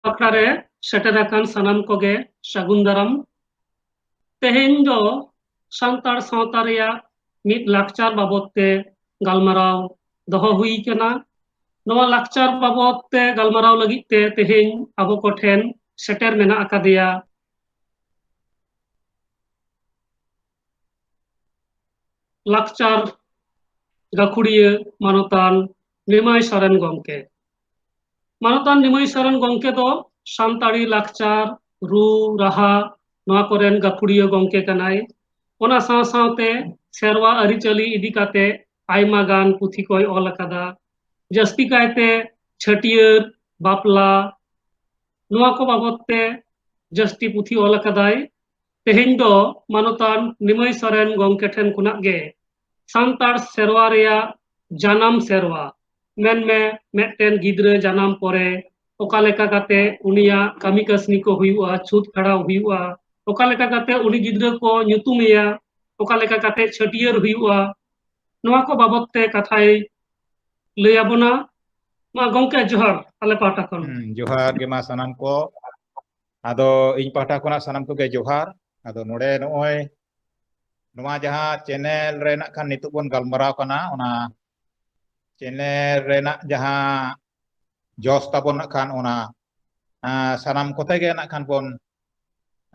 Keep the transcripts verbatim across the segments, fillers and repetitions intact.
ᱟᱠᱷᱲᱟ ᱨᱮ ᱥᱮᱴᱮᱨ ᱟᱠᱟᱱ ᱥᱟᱱᱟᱢ ᱠᱚᱜᱮ ᱥᱟᱹᱜᱩᱱ ᱫᱟᱨᱟᱢ᱾ ᱛᱮᱦᱮᱧ ᱫᱚ ᱥᱟᱱᱛᱟᱲ ᱥᱟᱶᱛᱟ ᱨᱮᱭᱟᱜ ᱢᱤᱫ ᱞᱟᱠᱪᱟᱨ ᱵᱟᱵᱚᱫ ᱛᱮ ᱜᱟᱞᱢᱟᱨᱟᱣ ᱫᱚᱦᱚ ᱦᱩᱭ ᱠᱟᱱᱟ᱾ ᱱᱚᱣᱟ ᱞᱟᱠᱪᱟᱨ ᱵᱟᱵᱚᱫ ᱛᱮ ᱜᱟᱞᱢᱟᱨᱟᱣ ᱞᱟᱹᱜᱤᱫ ᱛᱮ ᱛᱮᱦᱮᱧ ᱟᱵᱚ ᱠᱚᱴᱷᱮᱱ ᱥᱮᱴᱮᱨ ᱢᱮᱱᱟᱜ ᱟᱠᱟᱫᱮᱭᱟ ᱞᱟᱠᱪᱟᱨ ᱜᱟᱹᱠᱷᱩᱲᱤᱭᱟᱹ ᱢᱟᱱᱚᱛᱟᱱ ᱱᱤᱢᱟᱹᱭ ᱥᱚᱨᱮᱱ ᱜᱚᱢᱠᱮ᱾ ᱢᱟᱱᱚᱛᱟᱱ ᱱᱤᱢᱟᱹᱭ ᱥᱚᱨᱮᱱ ᱜᱚᱢᱠᱮ ᱫᱚ ᱥᱟᱱᱛᱟᱲᱤ ᱞᱟᱠᱪᱟᱨ, ᱨᱩ, ᱨᱟᱦᱟ, ᱱᱚᱣᱟ ᱠᱚᱨᱮᱱ ᱜᱟᱹᱠᱷᱩᱲᱤᱭᱟᱹ ᱜᱚᱢᱠᱮ ᱠᱟᱱᱟᱭ᱾ ᱚᱱᱟ ᱥᱟᱶ ᱥᱟᱶᱛᱮ ᱥᱮᱨᱣᱟ ᱟᱹᱨᱤᱪᱟᱹᱞᱤ ᱤᱫᱤ ᱠᱟᱛᱮ ᱟᱭᱢᱟ ᱜᱟᱱ ᱯᱩᱛᱷᱤ ᱠᱚᱭ ᱚᱞ ᱟᱠᱟᱫᱟ᱾ ᱡᱟᱹᱥᱛᱤ ᱠᱟᱭᱛᱮ ᱪᱷᱟᱹᱴᱭᱟᱹᱨ, ᱵᱟᱯᱞᱟ, ᱱᱚᱣᱟ ᱠᱚ ᱵᱟᱵᱚᱫ ᱛᱮ ᱡᱟᱹᱥᱛᱤ ᱯᱩᱛᱷᱤ ᱚᱞ ᱟᱠᱟᱫᱟᱭ᱾ ᱛᱮᱦᱮᱧ ᱫᱚ ᱢᱟᱱᱚᱛᱟᱱ ᱱᱤᱢᱟᱹᱭ ᱥᱚᱨᱮᱱ ᱜᱚᱢᱠᱮ ᱴᱷᱮᱱ ᱠᱷᱚᱱᱟᱜ ᱜᱮ ᱥᱟᱱᱛᱟᱲ ᱥᱮᱨᱣᱟ ᱨᱮᱭᱟᱜ ᱡᱟᱱᱟᱢ ᱥᱮᱨᱣᱟ, ᱢᱮᱱᱢᱮ ᱢᱤᱫᱴᱮᱱ ᱜᱤᱫᱽᱨᱟᱹ ᱡᱟᱱᱟᱢ ᱯᱚᱨᱮ ᱚᱠᱟ ᱞᱮᱠᱟ ᱠᱟᱛᱮ ᱩᱱᱤᱭᱟᱜ ᱠᱟᱹᱢᱤ ᱠᱟᱹᱥᱱᱤ ᱠᱚ ᱦᱩᱭᱩᱜᱼᱟ, ᱪᱷᱩᱛ ᱯᱷᱮᱲᱟᱣ ᱦᱩᱭᱩᱜᱼᱟ, ᱚᱠᱟ ᱞᱮᱠᱟ ᱠᱟᱛᱮ ᱩᱱᱤ ᱜᱤᱫᱽᱨᱟᱹ ᱠᱚ ᱧᱩᱛᱩᱢᱮᱭᱟ, ᱚᱠᱟ ᱞᱮᱠᱟ ᱠᱟᱛᱮ ᱪᱷᱟᱹᱴᱭᱟᱹᱨ ᱦᱩᱭᱩᱜᱼᱟ, ᱱᱚᱣᱟ ᱠᱚ ᱵᱟᱵᱚᱫ ᱛᱮ ᱠᱟᱛᱷᱟᱭ ᱞᱟᱹᱭ ᱟᱵᱚᱱᱟ᱾ ᱢᱟ ᱜᱚᱢᱠᱮ, ᱡᱚᱦᱟᱨ ᱟᱞᱮ ᱯᱟᱦᱴᱟ ᱠᱷᱚᱱ᱾ ᱦᱩᱸ, ᱡᱚᱦᱟᱨ ᱜᱮ ᱢᱟ ᱥᱟᱱᱟᱢ ᱠᱚ᱾ ᱟᱫᱚ ᱤᱧ ᱯᱟᱦᱴᱟ ᱠᱷᱚᱱᱟᱜ ᱥᱟᱱᱟᱢ ᱠᱚᱜᱮ ᱡᱚᱦᱟᱨ᱾ ᱟᱫᱚ ᱱᱚᱰᱮ ᱱᱚᱜᱼᱚᱭ ᱱᱚᱣᱟ ᱡᱟᱦᱟᱸ ᱪᱮᱱᱮᱞ ᱨᱮ ᱱᱟᱜ ᱠᱷᱟᱱ ᱱᱤᱛᱚᱜ ᱵᱚᱱ ᱜᱟᱞᱢᱟᱨᱟᱣ ᱠᱟᱱᱟ, ᱚᱱᱟ ᱪᱮᱱᱮᱞ ᱨᱮᱱᱟᱜ ᱡᱟᱦᱟᱸ ᱡᱚᱥ ᱛᱟᱵᱚᱱ ᱱᱟᱜ ᱠᱷᱟᱱ ᱚᱱᱟ, ᱟᱸ, ᱥᱟᱱᱟᱢ ᱠᱚᱛᱮ ᱜᱮ ᱱᱟᱜ ᱠᱷᱟᱱ ᱵᱚᱱ,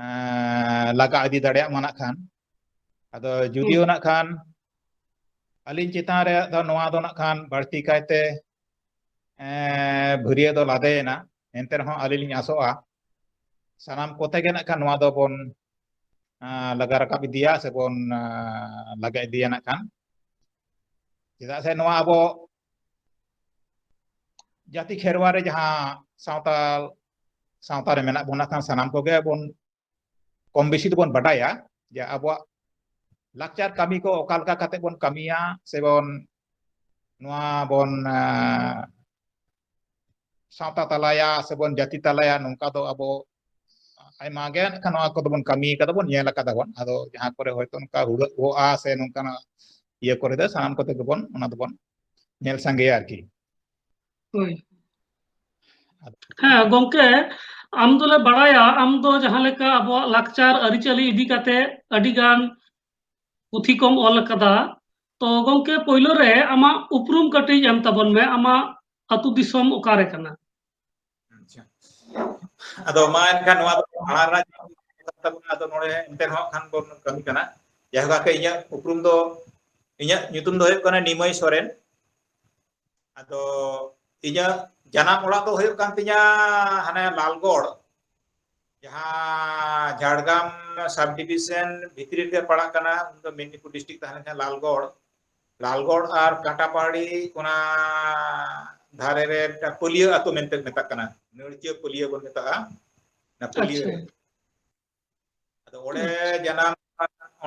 ᱟᱸ, ᱞᱟᱜᱟ ᱤᱫᱤ ᱫᱟᱲᱮᱭᱟᱜ ᱢᱟ ᱱᱟᱜ ᱠᱷᱟᱱ᱾ ᱟᱫᱚ ᱡᱩᱫᱤᱭᱳ ᱱᱟᱜ ᱠᱷᱟᱱ ᱟᱹᱞᱤᱧ ᱪᱮᱛᱟᱱ ᱨᱮ ᱫᱚ ᱱᱚᱣᱟ ᱫᱚ ᱱᱟᱜ ᱠᱷᱟᱱ ᱵᱟᱹᱲᱛᱤ ᱠᱟᱭᱛᱮ, ᱮᱸ, ᱵᱷᱟᱹᱨᱭᱟᱹ ᱫᱚ ᱞᱟᱫᱮᱭᱮᱱᱟ᱾ ᱮᱱᱛᱮ ᱨᱮᱦᱚᱸ ᱟᱹᱞᱤᱧ ᱞᱤᱧ ᱟᱥᱚᱜᱼᱟ ᱥᱟᱱᱟᱢ ᱠᱚᱛᱮ ᱜᱮ ᱱᱟᱜ ᱠᱷᱟᱱ ᱱᱚᱣᱟ ᱫᱚᱵᱚᱱ, ᱟᱸ, ᱞᱟᱜᱟ ᱨᱟᱠᱟᱵ ᱤᱫᱤᱭᱟ ᱥᱮᱵᱚᱱ, ᱟᱸ, ᱞᱟᱜᱟ ᱤᱫᱤᱭᱟ ᱱᱟᱜ ᱠᱷᱟᱱ᱾ ᱪᱮᱫᱟᱜ ᱥᱮ ᱱᱚᱣᱟ ᱟᱵᱚ ᱡᱟᱹᱛᱤ ᱠᱷᱮᱨᱣᱟᱲ ᱨᱮ ᱡᱟᱦᱟᱸ ᱥᱟᱶᱛᱟᱞ, ᱥᱟᱶᱛᱟ ᱨᱮ ᱢᱮᱱᱟᱜ ᱵᱚᱱᱟ ᱠᱷᱟᱱ ᱥᱟᱱᱟᱢ ᱠᱚᱜᱮ ᱵᱚᱱ ᱠᱚᱢ ᱵᱮᱥᱤ ᱫᱚᱵᱚᱱ ᱵᱟᱰᱟᱭᱟ ᱡᱮ ᱟᱵᱚᱣᱟᱜ ᱞᱟᱠᱪᱟᱨ ᱠᱟᱹᱢᱤ ᱠᱚ ᱚᱠᱟ ᱞᱮᱠᱟ ᱠᱟᱛᱮ ᱵᱚᱱ ᱠᱟᱹᱢᱤᱭᱟ ᱥᱮᱵᱚᱱ ᱱᱚᱣᱟ ᱵᱚᱱ, ᱟᱸ, ᱥᱟᱶᱛᱟ ᱛᱟᱞᱟᱭᱟ ᱥᱮᱵᱚᱱ ᱡᱟᱹᱛᱤ ᱛᱟᱞᱟᱭᱟ, ᱱᱚᱝᱠᱟ ᱫᱚ ᱟᱵᱚ ᱟᱭᱢᱟ ᱜᱮ ᱱᱟᱜ ᱠᱷᱟᱱ ᱱᱚᱣᱟ ᱠᱚᱫᱚ ᱵᱚᱱ ᱠᱟᱹᱢᱤ ᱠᱟᱫᱟ ᱵᱚᱱ, ᱧᱮᱞ ᱟᱠᱟᱫᱟ ᱵᱚᱱ᱾ ᱟᱫᱚ ᱡᱟᱦᱟᱸ ᱠᱚᱨᱮ ᱦᱚᱭᱛᱳ ᱱᱚᱝᱠᱟ ᱦᱩᱲᱟᱹᱜ ᱵᱚᱦᱚᱜᱼᱟ ᱥᱮ ᱱᱚᱝᱠᱟᱱᱟᱜ ᱤᱭᱟᱹ ᱠᱚᱨᱮ ᱫᱚ ᱥᱟᱱᱟᱢ ᱠᱚᱛᱮ ᱜᱮᱵᱚᱱ ᱚᱱᱟ ᱫᱚᱵᱚᱱ ᱧᱮᱞ ᱥᱟᱸᱜᱮᱭᱟ ᱟᱨᱠᱤ᱾ ᱦᱳᱭ᱾ ᱦᱮᱸ ᱜᱚᱝᱠᱮ, ᱟᱢ ᱫᱚᱞᱮ ᱵᱟᱲᱟᱭᱟ, ᱟᱢ ᱫᱚ ᱡᱟᱦᱟᱸ ᱞᱮᱠᱟ ᱟᱵᱚᱣᱟᱜ ᱞᱟᱠᱪᱟᱨ ᱟᱹᱨᱤᱪᱟᱹᱞᱤ ᱤᱫᱤ ᱠᱟᱛᱮ ᱟᱹᱰᱤ ᱜᱟᱱ ᱯᱩᱛᱷᱤ ᱠᱚᱢ ᱚᱞ ᱟᱠᱟᱫᱟ᱾ ᱛᱚ ᱜᱚᱝᱠᱮ, ᱯᱳᱭᱞᱳ ᱨᱮ ᱟᱢᱟᱜ ᱩᱯᱨᱩᱢ ᱠᱟᱹᱴᱤᱡ ᱮᱢ ᱛᱟᱵᱚᱱ ᱢᱮ, ᱟᱢᱟᱜ ᱟᱹᱛᱩ ᱫᱤᱥᱚᱢ ᱚᱠᱟ ᱨᱮ ᱠᱟᱱᱟ? ᱟᱪᱪᱷᱟ᱾ ᱟᱫᱚ ᱢᱟ ᱮᱱᱠᱷᱟᱱ ᱱᱚᱣᱟ ᱫᱚ ᱢᱟᱲᱟᱝ ᱨᱮᱱᱟᱜ ᱡᱤᱱᱤᱥ ᱠᱟᱱ ᱛᱟᱵᱚᱱᱟ, ᱟᱫᱚ ᱱᱚᱰᱮ ᱮᱱᱛᱮ ᱨᱮᱦᱚᱸ ᱠᱷᱟᱱ ᱵᱚᱱ ᱠᱟᱹᱢᱤ ᱠᱟᱱᱟ᱾ ᱡᱟᱭᱦᱳᱠ, ᱟᱨᱠᱤ ᱤᱧᱟᱹᱜ ᱩᱯᱨᱩᱢ ᱫᱚ, ᱤᱧᱟᱹᱜ ᱧᱩᱛᱩᱢ ᱫᱚ ᱦᱩᱭᱩᱜ ᱠᱟᱱᱟ ᱱᱤᱢᱟᱹᱭ ᱥᱚᱨᱮᱱ᱾ ᱟᱫᱚ ᱤᱧᱟᱹᱜ ᱡᱟᱱᱟᱢ ᱚᱲᱟᱜ ᱫᱚ ᱦᱩᱭᱩᱜ ᱠᱟᱱ ᱛᱤᱧᱟ ᱦᱟᱱᱮ ᱞᱟᱞᱜᱚᱲ, ᱡᱟᱦᱟᱸ ᱡᱷᱟᱲᱜᱨᱟᱢ sub division ᱵᱷᱤᱛᱨᱤ ᱨᱮᱜᱮ ᱯᱟᱲᱟᱜ ᱠᱟᱱᱟ, ᱩᱱ ᱫᱚ ᱢᱮᱫᱽᱱᱤᱯᱩᱨ district ᱛᱟᱦᱮᱸ ᱞᱮᱱᱠᱷᱟᱱ ᱞᱟᱞᱜᱚᱲ, ᱞᱟᱞᱜᱚᱲ ᱟᱨ ᱠᱟᱴᱟᱯᱟᱦᱟᱲᱤ ᱚᱱᱟ ᱫᱷᱟᱨᱮ ᱨᱮ ᱢᱤᱫᱴᱟᱝ ᱯᱟᱹᱞᱭᱟᱹ ᱟᱹᱛᱩ ᱢᱮᱱᱛᱮ ᱢᱮᱛᱟᱜ ᱠᱟᱱᱟ, ᱱᱟᱹᱲᱪᱤᱭᱟᱹ ᱯᱟᱹᱞᱭᱟᱹ ᱵᱚᱱ ᱢᱮᱛᱟᱜᱼᱟ, ᱚᱱᱟ ᱯᱟᱹᱞᱭᱟᱹ ᱟᱪᱪᱷᱟ᱾ ᱨᱮ᱾ ᱟᱫᱚ ᱚᱸᱰᱮ ᱟᱪᱪᱷᱟ᱾ ᱡᱟᱱᱟᱢ,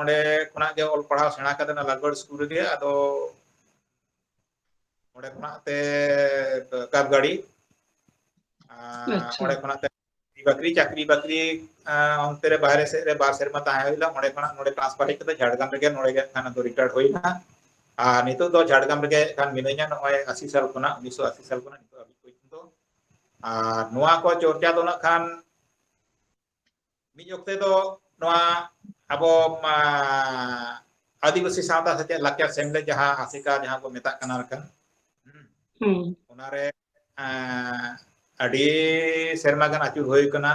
ᱚᱸᱰᱮ ᱠᱷᱚᱱᱟᱜ ᱜᱮ ᱚᱞ ᱯᱟᱲᱦᱟᱣ ᱥᱮᱬᱟ ᱠᱟᱛᱮ ᱚᱱᱟ ᱞᱟᱞᱜᱚᱲ ᱥᱠᱩᱞ ᱨᱮᱜᱮ, ᱟᱫᱚ ᱚᱸᱰᱮ ᱠᱷᱚᱱᱟᱜ ᱛᱮ ᱠᱟᱯᱜᱟᱲᱤ, ᱟᱨ ᱟᱪᱪᱷᱟ᱾ ᱚᱸᱰᱮ ᱠᱷᱚᱱᱟᱜ ᱛᱮ ᱪᱟᱹᱠᱨᱤ ᱵᱟᱹᱠᱨᱤ, ᱪᱟᱹᱠᱨᱤ ᱵᱟᱹᱠᱨᱤ, ᱟᱸ, ᱚᱱᱛᱮ ᱨᱮ ᱵᱟᱦᱨᱮ ᱥᱮᱫ ᱨᱮ ᱵᱟᱨ ᱥᱮᱨᱢᱟ ᱛᱟᱦᱮᱸ ᱦᱩᱭ ᱞᱮᱱᱟ᱾ ᱚᱸᱰᱮ ᱠᱷᱚᱱᱟᱜ ᱱᱚᱰᱮ transfer ᱦᱮᱡ ᱠᱟᱛᱮ ᱡᱷᱟᱲᱜᱨᱟᱢ ᱨᱮᱜᱮ ᱱᱚᱰᱮ ᱜᱮ ᱠᱷᱟᱱ ᱟᱫᱚ retired ᱦᱩᱭ ᱮᱱᱟ᱾ ᱟᱨ ᱱᱤᱛᱚᱜ ᱫᱚ ᱡᱷᱟᱲᱜᱨᱟᱢ ᱨᱮᱜᱮ ᱠᱷᱟᱱ ᱢᱤᱱᱟᱹᱧᱟ, ᱱᱚᱜᱼᱚᱭ ᱟᱥᱤ ᱥᱟᱞ ᱠᱷᱚᱱᱟᱜ, ᱩᱱᱤᱥᱥᱚ ᱟᱥᱤ ᱥᱟᱞ ᱠᱷᱚᱱᱟᱜ ᱱᱤᱛᱚᱜ ᱦᱟᱹᱵᱤᱡ ᱯᱚᱨᱡᱚᱱᱛᱚ᱾ ᱟᱨ ᱱᱚᱣᱟ ᱠᱚ ᱪᱚᱨᱪᱟ ᱫᱚ ᱱᱟᱜ ᱠᱷᱟᱱ ᱢᱤᱫ ᱚᱠᱛᱮ ᱫᱚ ᱱᱚᱣᱟ ᱟᱵᱚ, ᱢᱟ, ᱟᱹᱫᱤᱵᱟᱹᱥᱤ ᱥᱟᱶᱛᱟ ᱥᱮᱪᱮᱫ ᱞᱟᱠᱪᱟᱨ ᱥᱮᱢᱞᱮᱫ, ᱡᱟᱦᱟᱸ ᱟᱥᱮᱠᱟ ᱡᱟᱦᱟᱸ ᱠᱚ ᱢᱮᱛᱟᱜ ᱠᱟᱱᱟ ᱟᱨ ᱠᱷᱟᱱ, ᱦᱩᱸ᱾ ᱦᱩᱸ᱾ ᱚᱱᱟᱨᱮ, ᱮᱸ, ᱟᱹᱰᱤ ᱥᱮᱨᱢᱟ ᱜᱟᱱ ᱟᱹᱪᱩᱨ ᱦᱩᱭ ᱠᱟᱱᱟ᱾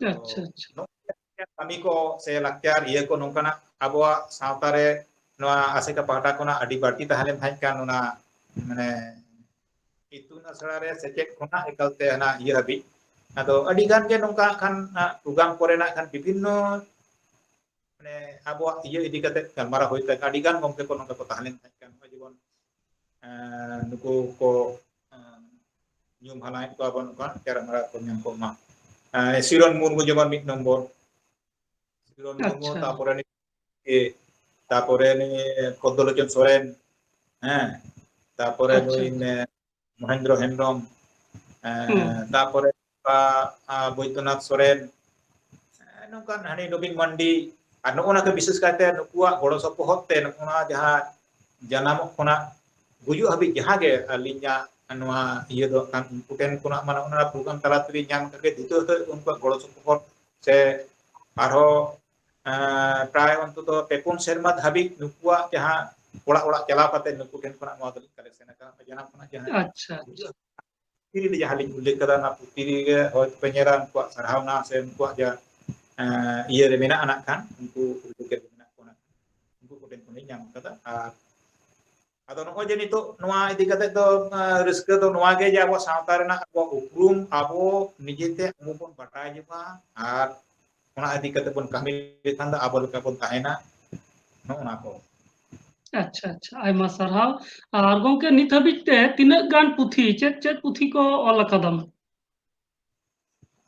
ᱟᱫᱚ ᱟᱪᱪᱷᱟ, ᱟᱪᱪᱷᱟ᱾ ᱱᱚᱜᱼᱚᱭ ᱠᱟᱹᱢᱤ ᱠᱚ ᱥᱮ ᱞᱟᱠᱪᱟᱨ ᱤᱭᱟᱹ ᱠᱚ ᱱᱚᱝᱠᱟᱱᱟᱜ ᱟᱵᱚᱣᱟᱜ ᱥᱟᱶᱛᱟ ᱨᱮ ᱱᱚᱣᱟ ᱟᱥᱮᱠᱟ ᱯᱟᱦᱴᱟ ᱠᱷᱚᱱᱟᱜ ᱟᱹᱰᱤ ᱵᱟᱹᱲᱛᱤ ᱛᱟᱦᱮᱸ ᱞᱮᱱ ᱛᱟᱦᱮᱸ ᱠᱟᱱ, ᱚᱱᱟ ᱢᱟᱱᱮ ᱤᱛᱩᱱ ᱟᱥᱲᱟ ᱨᱮ ᱥᱮᱪᱮᱫ ᱠᱷᱚᱱᱟᱜ ᱮᱠᱟᱞᱛᱮ ᱦᱟᱱᱟ ᱤᱭᱟᱹ ᱦᱟᱹᱵᱤᱡ᱾ ᱟᱫᱚ ᱟᱹᱰᱤ ᱜᱟᱱ ᱜᱮ ᱱᱚᱝᱠᱟ ᱠᱷᱟᱱ, ᱟ, program ᱠᱚᱨᱮᱱᱟᱜ ᱠᱷᱟᱱ ᱵᱤᱵᱷᱤᱱᱱᱚ ᱢᱟᱱᱮ ᱟᱵᱚᱣᱟᱜ ᱤᱭᱟᱹ ᱤᱫᱤ ᱠᱟᱛᱮ ᱜᱟᱞᱢᱟᱨᱟᱣ ᱦᱩᱭ ᱛᱟᱦᱮᱸ ᱠᱟᱱᱟ᱾ ᱟᱹᱰᱤ ᱜᱟᱱ ᱜᱚᱢᱠᱮ ᱠᱚ ᱱᱚᱰᱮ ᱠᱚ ᱛᱟᱦᱮᱸ ᱞᱮᱱ ᱛᱟᱦᱮᱸ ᱠᱟᱱᱟ, ᱱᱚᱜᱼᱚᱭ ᱡᱮᱢᱚᱱ, ᱮᱸ, ᱱᱩᱠᱩ ᱠᱚ, ᱮᱸ, ᱧᱩᱢ ᱦᱟᱞᱟᱝ ᱮᱫ ᱠᱚᱣᱟ ᱵᱚᱱ, ᱱᱚᱝᱠᱟ ᱪᱮᱦᱨᱟ ᱢᱟᱨᱟ ᱠᱚ ᱧᱟᱢ ᱠᱚᱜ ᱢᱟ᱾ ᱮᱸ, ᱥᱤᱨᱚᱱ ᱢᱩᱨᱢᱩ ᱡᱮᱢᱚᱱ ᱢᱤᱫ ᱱᱚᱢᱵᱚᱨ, ᱥᱤᱨᱚᱱ ᱢᱩᱨᱢᱩ, ᱟᱪᱪᱷᱟ᱾ ᱛᱟᱨᱯᱚᱨᱮ ᱱᱩᱭ, ᱛᱟᱨᱯᱚᱨᱮ ᱱᱩᱭ ᱠᱚᱫᱽᱫᱚᱞᱳᱪᱚᱱ ᱥᱚᱨᱮᱱ, ᱦᱮᱸ, ᱛᱟᱨᱯᱚᱨᱮ ᱟᱪᱪᱷᱟ᱾ ᱱᱩᱭ, ᱮᱸ, ᱢᱚᱦᱮᱱᱫᱨᱚ ᱦᱮᱢᱵᱨᱚᱢ, ᱮᱸ, ᱦᱩᱸ᱾ ᱛᱟᱨᱯᱚᱨᱮ, ᱟ, ᱟ, ᱵᱳᱭᱫᱚᱱᱟᱛᱷ ᱥᱚᱨᱮᱱ, ᱮᱸ, ᱱᱚᱝᱠᱟᱱ ᱦᱟᱹᱱᱤ ᱱᱚᱵᱤᱱ ᱢᱟᱱᱰᱤ, ᱟᱨ ᱱᱚᱜᱼᱚ ᱱᱟ ᱠᱚ ᱵᱤᱥᱮᱥ ᱠᱟᱭᱛᱮ ᱱᱩᱠᱩᱣᱟᱜ ᱜᱚᱲᱚ ᱥᱚᱯᱚᱦᱚᱫ ᱛᱮ ᱱᱚᱜᱼᱚ ᱱᱟ ᱡᱟᱦᱟᱸ ᱡᱟᱱᱟᱢᱚᱜ ᱠᱷᱚᱱᱟᱜ ᱜᱩᱡᱩᱜ ᱦᱟᱹᱵᱤᱡ ᱡᱟᱦᱟᱸ ᱜᱮ ᱟᱹᱞᱤᱧᱟᱜ ᱱᱚᱣᱟ ᱤᱭᱟᱹ ᱫᱚ ᱠᱷᱟᱱ ᱩᱱᱠᱩ ᱴᱷᱮᱱ ᱠᱷᱚᱱᱟᱜ ᱢᱟᱱᱮ ᱚᱱᱟ ᱯᱨᱳᱜᱨᱟᱢ ᱛᱟᱞᱟ ᱛᱮᱜᱮ ᱧᱟᱢ ᱠᱟᱛᱮ ᱫᱤᱛᱤᱭᱚ ᱛᱮ ᱩᱱᱠᱩᱣᱟᱜ ᱜᱚᱲᱚ ᱥᱚᱯᱚᱦᱚᱫ ᱥᱮ ᱟᱨᱦᱚᱸ, ᱮᱸ, ᱯᱨᱟᱭ ᱚᱱᱛᱚᱛᱚ ᱯᱮ ᱯᱩᱱ ᱥᱮᱨᱢᱟ ᱫᱷᱟᱹᱵᱤᱡ ᱱᱩᱠᱩᱣᱟᱜ ᱡᱟᱦᱟᱸ ᱚᱲᱟᱜ ᱚᱲᱟᱜ ᱪᱟᱞᱟᱣ ᱠᱟᱛᱮ ᱱᱩᱠᱩ ᱴᱷᱮᱱ ᱠᱷᱚᱱᱟᱜ ᱱᱚᱣᱟ ᱫᱚᱞᱤᱧ ᱠᱟᱞᱮᱠᱥᱚᱱ ᱟᱠᱟᱫᱟ᱾ ᱡᱟᱱᱟᱢ ᱠᱷᱚᱱᱟᱜ ᱡᱟᱦᱟᱸ ᱟᱪᱪᱷᱟ, ᱟᱪᱪᱷᱟ᱾ ᱯᱩᱛᱷᱤ ᱨᱮ ᱡᱟᱦᱟᱸ ᱞᱤᱧ ᱩᱞᱞᱮᱠᱷ ᱠᱟᱫᱟ, ᱚᱱᱟ ᱯᱩᱛᱷᱤ ᱨᱮᱜᱮ ᱦᱚᱭᱛᱳ ᱯᱮ ᱧᱮᱞᱟ ᱩᱱᱠᱩᱣᱟᱜ ᱥᱟᱨᱦᱟᱣᱱᱟ ᱥᱮ ᱩᱱᱠᱩᱣᱟᱜ ᱡᱟ, ᱮᱸ, ᱤᱭᱟᱹ ᱨᱮ ᱢᱮᱱᱟᱜᱼᱟ ᱱᱟᱜ ᱠᱷᱟᱱ, ᱩᱱᱠᱩ ᱩᱞᱞᱮᱠᱷ ᱨᱮ ᱢᱮᱱᱟᱜ ᱠᱚᱣᱟ ᱱᱟᱜ ᱠᱷᱟᱱ, ᱩᱱᱠᱩ ᱠᱚᱴᱷᱮᱱ ᱠᱷᱚᱱ ᱞᱤᱧ ᱧᱟᱢ ᱠᱟᱫᱟ᱾ ᱟᱨ ᱟᱫᱚ ᱱᱚᱜᱼᱚᱭ ᱡᱮ ᱱᱤᱛᱚᱜ ᱱᱚᱣᱟ ᱤᱫᱤ ᱠᱟᱛᱮ ᱫᱚ, ᱟᱸ, ᱨᱟᱹᱥᱠᱟᱹ ᱫᱚ ᱱᱚᱣᱟ ᱜᱮ ᱡᱮ ᱟᱵᱚ ᱥᱟᱶᱛᱟ ᱨᱮᱱᱟᱜ ᱟᱵᱚᱣᱟᱜ ᱩᱯᱨᱩᱢ ᱟᱵᱚ ᱱᱤᱡᱮᱛᱮ ᱟᱵᱚ ᱵᱚᱱ ᱵᱟᱰᱟᱭ ᱡᱚᱝᱟ ᱟᱨ ᱚᱱᱟ ᱤᱫᱤ ᱠᱟᱛᱮ ᱵᱚᱱ ᱠᱟᱹᱢᱤ ᱞᱮᱠᱷᱟᱱ ᱫᱚ ᱟᱵᱚ ᱞᱮᱠᱟ ᱵᱚᱱ ᱛᱟᱦᱮᱱᱟ, ᱱᱚᱜᱼᱚ ᱱᱟ ᱠᱚ᱾ ᱟᱪᱪᱷᱟ, ᱟᱪᱪᱷᱟ, ᱟᱭᱢᱟ ᱥᱟᱨᱦᱟᱣ᱾ ᱟᱨ ᱜᱚᱝᱠᱮ, ᱱᱤᱛ ᱦᱟᱹᱵᱤᱡ ᱛᱮ ᱛᱤᱱᱟᱹᱜ ᱜᱟᱱ ᱯᱩᱛᱷᱤ, ᱪᱮᱫ ᱪᱮᱫ ᱯᱩᱛᱷᱤ ᱠᱚ ᱚᱞ ᱟᱠᱟᱫᱟᱢ?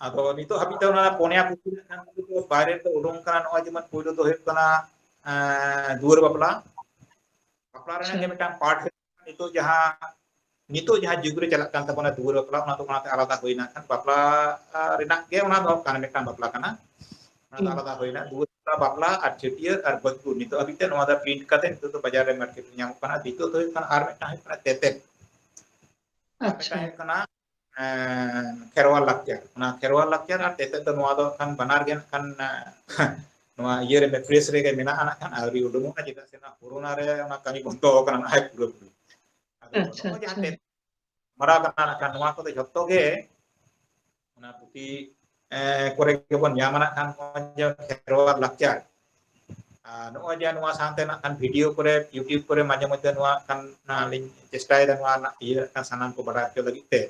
ᱟᱫᱚ ᱱᱤᱛᱚᱜ ᱦᱟᱹᱵᱤᱡ ᱛᱮ ᱚᱱᱟ ᱯᱩᱱᱭᱟ ᱯᱩᱛᱷᱤ ᱨᱮᱱᱟᱜ ᱠᱷᱟᱱ ᱫᱚ ᱵᱟᱭᱨᱮ ᱨᱮ ᱩᱰᱩᱝ ᱠᱟᱱᱟ᱾ ᱱᱚᱜᱼᱚᱭ ᱡᱮᱢᱚᱱ ᱯᱳᱭᱞᱳ ᱫᱚ ᱦᱩᱭᱩᱜ ᱠᱟᱱᱟ, ᱮᱸ, ᱫᱩᱣᱟᱹᱨ ᱵᱟᱯᱞᱟ᱾ ᱵᱟᱯᱞᱟ ᱨᱮᱱᱟᱜ ᱟᱪᱪᱷᱟ᱾ ᱜᱮ ᱢᱤᱫᱴᱟᱝ ᱯᱟᱨᱴ ᱦᱩᱭᱩᱜ ᱠᱟᱱᱟ᱾ ᱱᱤᱛᱚᱜ ᱡᱟᱦᱟᱸ, ᱱᱤᱛᱚᱜ ᱡᱟᱦᱟᱸ ᱡᱩᱜᱽ ᱨᱮ ᱪᱟᱞᱟᱜ ᱠᱟᱱ ᱛᱟᱵᱚᱱᱟ ᱫᱩᱣᱟᱹᱨ ᱵᱟᱯᱞᱟ, ᱚᱱᱟ ᱫᱚ ᱚᱱᱟᱛᱮ ᱟᱞᱟᱫᱟ ᱦᱩᱭᱱᱟ᱾ ᱠᱷᱟᱱ ᱵᱟᱯᱞᱟ, ᱟ, ᱨᱮᱱᱟᱜ ᱜᱮ ᱚᱱᱟ ᱫᱚ ᱠᱟᱱᱟ, ᱢᱤᱫᱴᱟᱝ ᱵᱟᱯᱞᱟ ᱠᱟᱱᱟ᱾ ᱚᱱᱟ ᱫᱚ ᱦᱩᱸ᱾ ᱟᱞᱟᱫᱟ ᱦᱩᱭᱱᱟ᱾ ᱫᱩᱣᱟᱹᱨ ᱵᱟᱯᱞᱟ, ᱵᱟᱯᱞᱟ ᱟᱨ ᱪᱷᱟᱹᱴᱭᱟᱹᱨ ᱟᱨ ᱵᱟᱹᱫᱽ ᱜᱩᱨ, ᱱᱤᱛᱚᱜ ᱦᱟᱹᱵᱤᱡ ᱛᱮ ᱱᱚᱣᱟ ᱫᱚ ᱯᱨᱤᱱᱴ ᱠᱟᱛᱮ ᱱᱤᱛᱚᱜ ᱫᱚ ᱵᱟᱡᱟᱨ ᱨᱮ ᱢᱟᱨᱠᱮᱴ ᱨᱮ ᱧᱟᱢᱚᱜ ᱠᱟᱱᱟ᱾ ᱫᱤᱛᱤᱭᱚ ᱫᱚ ᱦᱩᱭᱩᱜ ᱠᱟᱱᱟ, ᱟᱨ ᱢᱤᱫᱴᱟᱝ ᱦᱩᱭᱩᱜ ᱠᱟᱱᱟ ᱛᱮᱛᱮᱫ᱾ ᱟᱨ ᱟᱪᱪᱷᱟ᱾ ᱢᱤᱫᱴᱟᱝ ᱦᱩᱭᱩᱜ ᱠᱟᱱᱟ, ᱮᱸ, ᱠᱷᱮᱨᱣᱟᱞ ᱞᱟᱠᱪᱟᱨ᱾ ᱚᱱᱟ ᱠᱷᱮᱨᱣᱟᱞ ᱞᱟᱠᱪᱟᱨ ᱟᱨ ᱛᱮᱛᱮᱫ ᱫᱚ ᱱᱚᱣᱟ ᱫᱚ ᱠᱷᱟᱱ ᱵᱟᱱᱟᱨ ᱜᱮ ᱱᱟᱜ ᱠᱷᱟᱱ, ᱮᱸ, ᱱᱚᱣᱟ ᱤᱭᱟᱹ ᱨᱮ, ᱯᱨᱮᱥ ᱨᱮᱜᱮ ᱢᱮᱱᱟᱜᱼᱟ ᱱᱟᱜ ᱠᱷᱟᱱ, ᱟᱹᱣᱨᱤ ᱩᱰᱩᱝᱚᱜᱼᱟ, ᱪᱮᱫᱟᱜ ᱥᱮ ᱱᱚᱣᱟ ᱠᱳᱨᱳᱱᱟ ᱨᱮ ᱚᱱᱟ ᱠᱟᱹᱢᱤ ᱵᱚᱱᱫᱚ ᱟᱠᱟᱱᱟ ᱱᱟᱜ ᱯᱩᱨᱟᱹᱯᱩᱨᱤ᱾ ᱟᱫᱚ ᱟᱪᱪᱷᱟ, ᱱᱚᱜᱼᱚᱭ ᱡᱟᱦᱟᱸ ᱟᱪᱪᱷᱟ᱾ ᱛᱮᱛᱮᱫ ᱢᱟᱨᱟᱣ ᱠᱟᱱᱟ ᱱᱟᱜ ᱠᱷᱟᱱ, ᱱᱚᱣᱟ ᱠᱚᱫᱚ ᱡᱷᱚᱛᱚ ᱜᱮ ᱚᱱᱟ ᱯᱩᱛᱷᱤ, ᱮᱸ, ᱠᱚᱨᱮ ᱜᱮᱵᱚᱱ ᱧᱟᱢᱟ ᱱᱟᱜ ᱠᱷᱟᱱ, ᱱᱚᱜᱼᱚᱭ ᱡᱮ ᱠᱷᱮᱨᱣᱟᱞ ᱞᱟᱠᱪᱟᱨ᱾ ᱟᱨ ᱱᱚᱜᱼᱚᱭ ᱡᱮ ᱱᱚᱣᱟ ᱥᱟᱶᱛᱮ ᱱᱟᱜ ᱠᱷᱟᱱ ᱵᱷᱤᱰᱤᱭᱳ ᱠᱚᱨᱮ, YouTube ᱠᱚᱨᱮ ᱢᱟᱡᱷᱮ ᱢᱚᱫᱽᱫᱷᱮ ᱱᱚᱣᱟ ᱠᱷᱟᱱ, ᱟᱸ, ᱞᱤᱧ ᱪᱮᱥᱴᱟᱭᱮᱫᱟ ᱱᱚᱣᱟ ᱨᱮᱱᱟᱜ ᱤᱭᱟᱹ ᱱᱟᱜ ᱠᱷᱟᱱ ᱥᱟᱱᱟᱢ ᱠᱚ ᱵᱟᱰᱟᱭ ᱦᱚᱪᱚ ᱞᱟᱹᱜᱤᱫ ᱛᱮ᱾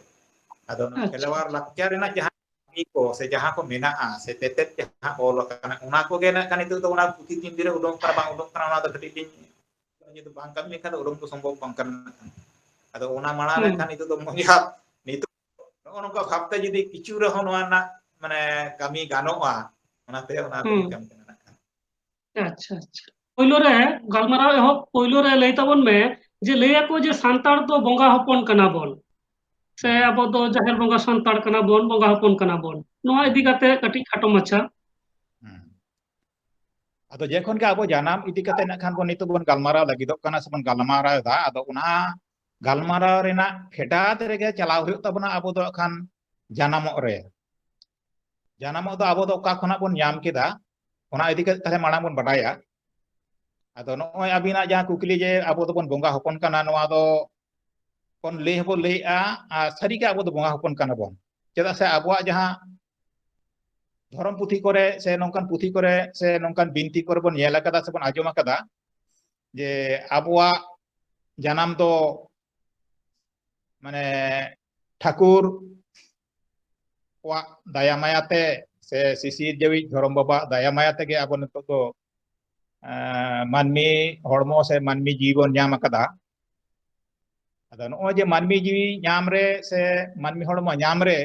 ᱟᱫᱚ ᱱᱚᱣᱟ ᱟᱪᱪᱷᱟ, ᱠᱷᱮᱨᱣᱟᱞ ᱟᱪᱪᱷᱟ᱾ ᱞᱟᱠᱪᱟᱨ ᱨᱮᱱᱟᱜ ᱡᱟᱦᱟᱸ ᱠᱟᱹᱢᱤ ᱠᱚ ᱥᱮ ᱡᱟᱦᱟᱸ ᱠᱚ ᱢᱮᱱᱟᱜᱼᱟ ᱥᱮ ᱛᱮᱛᱮᱫ ᱡᱟᱦᱟᱸ ᱚᱞ ᱟᱠᱟᱱᱟ, ᱚᱱᱟ ᱠᱚᱜᱮ ᱱᱟᱜ ᱠᱷᱟᱱ ᱱᱤᱛᱚᱜ ᱫᱚ ᱚᱱᱟ ᱯᱩᱛᱷᱤ ᱛᱤᱱ ᱫᱤᱱ ᱨᱮ ᱩᱰᱩᱝ ᱠᱟᱱᱟ ᱵᱟᱝ ᱩᱰᱩᱝ ᱠᱟᱱᱟ, ᱚᱱᱟ ᱫᱚ ᱠᱟᱹᱴᱤᱡ ᱞᱤᱧ ᱱᱤᱭᱟᱹ ᱫᱚ ᱵᱟᱝ ᱠᱟᱹᱢᱤ ᱞᱮᱠᱷᱟᱱ ᱫᱚ ᱩᱰᱩᱝ ᱫᱚ ᱥᱚᱢᱵᱷᱚᱵ ᱵᱟᱝ ᱠᱟᱱᱟ᱾ ᱟᱫᱚ ᱚᱱᱟ ᱢᱟᱲᱟᱝ ᱨᱮ ᱦᱩᱸ᱾ ᱠᱷᱟᱱ ᱱᱤᱛᱚᱜ ᱫᱚ ᱢᱚᱡᱟ, ᱱᱤᱛᱚᱜ ᱱᱚᱜᱼᱚ ᱱᱚᱝᱠᱟ ᱵᱷᱟᱵᱛᱮ ᱡᱩᱫᱤ ᱠᱤᱪᱷᱩ ᱨᱮᱦᱚᱸ ᱱᱚᱣᱟ ᱨᱮᱱᱟᱜ ᱢᱟᱱᱮ ᱠᱟᱹᱢᱤ ᱜᱟᱱᱚᱜᱼᱟ, ᱚᱱᱟᱛᱮ ᱚᱱᱟ ᱫᱚᱞᱤᱧ ᱦᱩᱸ᱾ ᱠᱟᱹᱢᱤ ᱠᱟᱱᱟ ᱱᱟᱜ ᱠᱷᱟᱱ᱾ ᱟᱪᱪᱷᱟ, ᱟᱪᱪᱷᱟ᱾ ᱯᱳᱭᱞᱳ ᱨᱮ ᱜᱟᱞᱢᱟᱨᱟᱣ ᱮᱦᱚᱵ ᱯᱳᱭᱞᱳ ᱨᱮ ᱞᱟᱹᱭ ᱛᱟᱵᱚᱱ ᱢᱮ ᱡᱮ ᱞᱟᱹᱭ ᱟᱠᱚ ᱡᱮ ᱥᱟᱱᱛᱟᱲ ᱫᱚ ᱵᱚᱸᱜᱟ ᱦᱚᱯᱚᱱ ᱠᱟᱱᱟ ᱵᱚᱱ, ᱥᱮ ᱦᱩᱸ᱾ ᱟᱵᱚ ᱫᱚ ᱡᱟᱦᱮᱨ ᱵᱚᱸᱜᱟ ᱥᱟᱱᱛᱟᱲ ᱠᱟᱱᱟ ᱵᱚᱱ, ᱵᱚᱸᱜᱟ ᱦᱚᱯᱚᱱ ᱠᱟᱱᱟ ᱵᱚᱱ, ᱱᱚᱣᱟ ᱤᱫᱤ ᱦᱩᱸ᱾ ᱠᱟᱛᱮ ᱠᱟᱹᱴᱤᱡ ᱠᱷᱟᱴᱚ ᱢᱟᱪᱷᱟ᱾ ᱦᱩᱸ᱾ ᱟᱫᱚ ᱡᱚᱠᱷᱚᱱ ᱜᱮ ᱟᱵᱚ ᱡᱟᱱᱟᱢ ᱤᱫᱤ ᱠᱟᱛᱮ ᱱᱟᱜ ᱠᱷᱟᱱ ᱵᱚᱱ ᱱᱤᱛᱚᱜ ᱵᱚᱱ ᱜᱟᱞᱢᱟᱨᱟᱣ ᱞᱟᱹᱜᱤᱫᱚᱜ ᱠᱟᱱᱟ ᱥᱮᱵᱚᱱ ᱜᱟᱞᱢᱟᱨᱟᱣ ᱮᱫᱟ, ᱟᱫᱚ ᱚᱱᱟ ᱜᱟᱞᱢᱟᱨᱟᱣ ᱨᱮᱱᱟᱜ ᱯᱷᱮᱰᱟᱛ ᱨᱮᱜᱮ ᱪᱟᱞᱟᱣ ᱦᱩᱭᱩᱜ ᱛᱟᱵᱚᱱᱟ ᱟᱵᱚ ᱫᱚ ᱠᱷᱟᱱ ᱡᱟᱱᱟᱢᱚᱜ ᱨᱮ᱾ ᱡᱟᱱᱟᱢᱚᱜ ᱫᱚ ᱟᱵᱚ ᱫᱚ ᱚᱠᱟ ᱠᱷᱚᱱᱟᱜ ᱵᱚᱱ ᱧᱟᱢ ᱠᱮᱫᱟ, ᱚᱱᱟ ᱤᱫᱤ ᱠᱟᱛᱮ ᱛᱟᱦᱞᱮ ᱢᱟᱲᱟᱝ ᱵᱚᱱ ᱵᱟᱰᱟᱭᱟ᱾ ᱟᱫᱚ ᱱᱚᱜᱼᱚᱭ ᱟᱹᱵᱤᱱᱟᱜ ᱡᱟᱦᱟᱸ ᱠᱩᱠᱞᱤ ᱡᱮ ᱟᱵᱚ ᱫᱚᱵᱚᱱ ᱵᱚᱸᱜᱟ ᱦᱚᱯᱚᱱ ᱠᱟᱱᱟ, ᱱᱚᱣᱟ ᱫᱚ ᱵᱚᱱ ᱞᱟᱹᱭ ᱦᱚᱸᱵᱚᱱ ᱞᱟᱹᱭᱮᱜᱼᱟ, ᱟᱨ ᱥᱟᱹᱨᱤᱜᱮ ᱟᱵᱚ ᱫᱚ ᱵᱚᱸᱜᱟ ᱦᱚᱯᱚᱱ ᱠᱟᱱᱟ ᱵᱚᱱ᱾ ᱪᱮᱫᱟᱜ ᱥᱮ ᱟᱵᱚᱣᱟᱜ ᱡᱟᱦᱟᱸ ᱫᱷᱚᱨᱚᱢ ᱯᱩᱛᱷᱤ ᱠᱚᱨᱮ ᱥᱮ ᱱᱚᱝᱠᱟᱱ ᱯᱩᱛᱷᱤ ᱠᱚᱨᱮ ᱥᱮ ᱱᱚᱝᱠᱟᱱ ᱵᱤᱱᱛᱤ ᱠᱚᱨᱮ ᱵᱚᱱ ᱧᱮᱞ ᱟᱠᱟᱫᱟ ᱥᱮ ᱵᱚᱱ ᱟᱸᱡᱚᱢ ᱟᱠᱟᱫᱟ ᱡᱮ ᱟᱵᱚᱣᱟᱜ ᱡᱟᱱᱟᱢ ᱫᱚ ᱢᱟᱱᱮ ᱴᱷᱟᱹᱠᱩᱨ ᱠᱚᱣᱟᱜ ᱫᱟᱭᱟ ᱢᱟᱭᱟ ᱛᱮ ᱥᱮ ᱥᱤᱥᱤᱨ ᱡᱟᱹᱣᱤᱡ ᱫᱷᱚᱨᱚᱢ ᱵᱟᱵᱟᱣᱟᱜ ᱫᱟᱭᱟ ᱢᱟᱭᱟ ᱛᱮᱜᱮ ᱟᱵᱚ ᱱᱤᱛᱚᱜ ᱫᱚ, ᱮᱸ, ᱢᱟᱹᱱᱢᱤ ᱦᱚᱲᱢᱚ ᱥᱮ ᱢᱟᱹᱱᱢᱤ ᱡᱤᱣᱤ ᱵᱚᱱ ᱧᱟᱢ ᱟᱠᱟᱫᱟ᱾ ᱟᱫᱚ ᱱᱚᱜᱼᱚᱭ ᱡᱮ ᱢᱟᱹᱱᱢᱤ ᱡᱤᱣᱤ ᱧᱟᱢ ᱨᱮ ᱥᱮ ᱢᱟᱹᱱᱢᱤ ᱦᱚᱲᱢᱚ ᱧᱟᱢ ᱨᱮ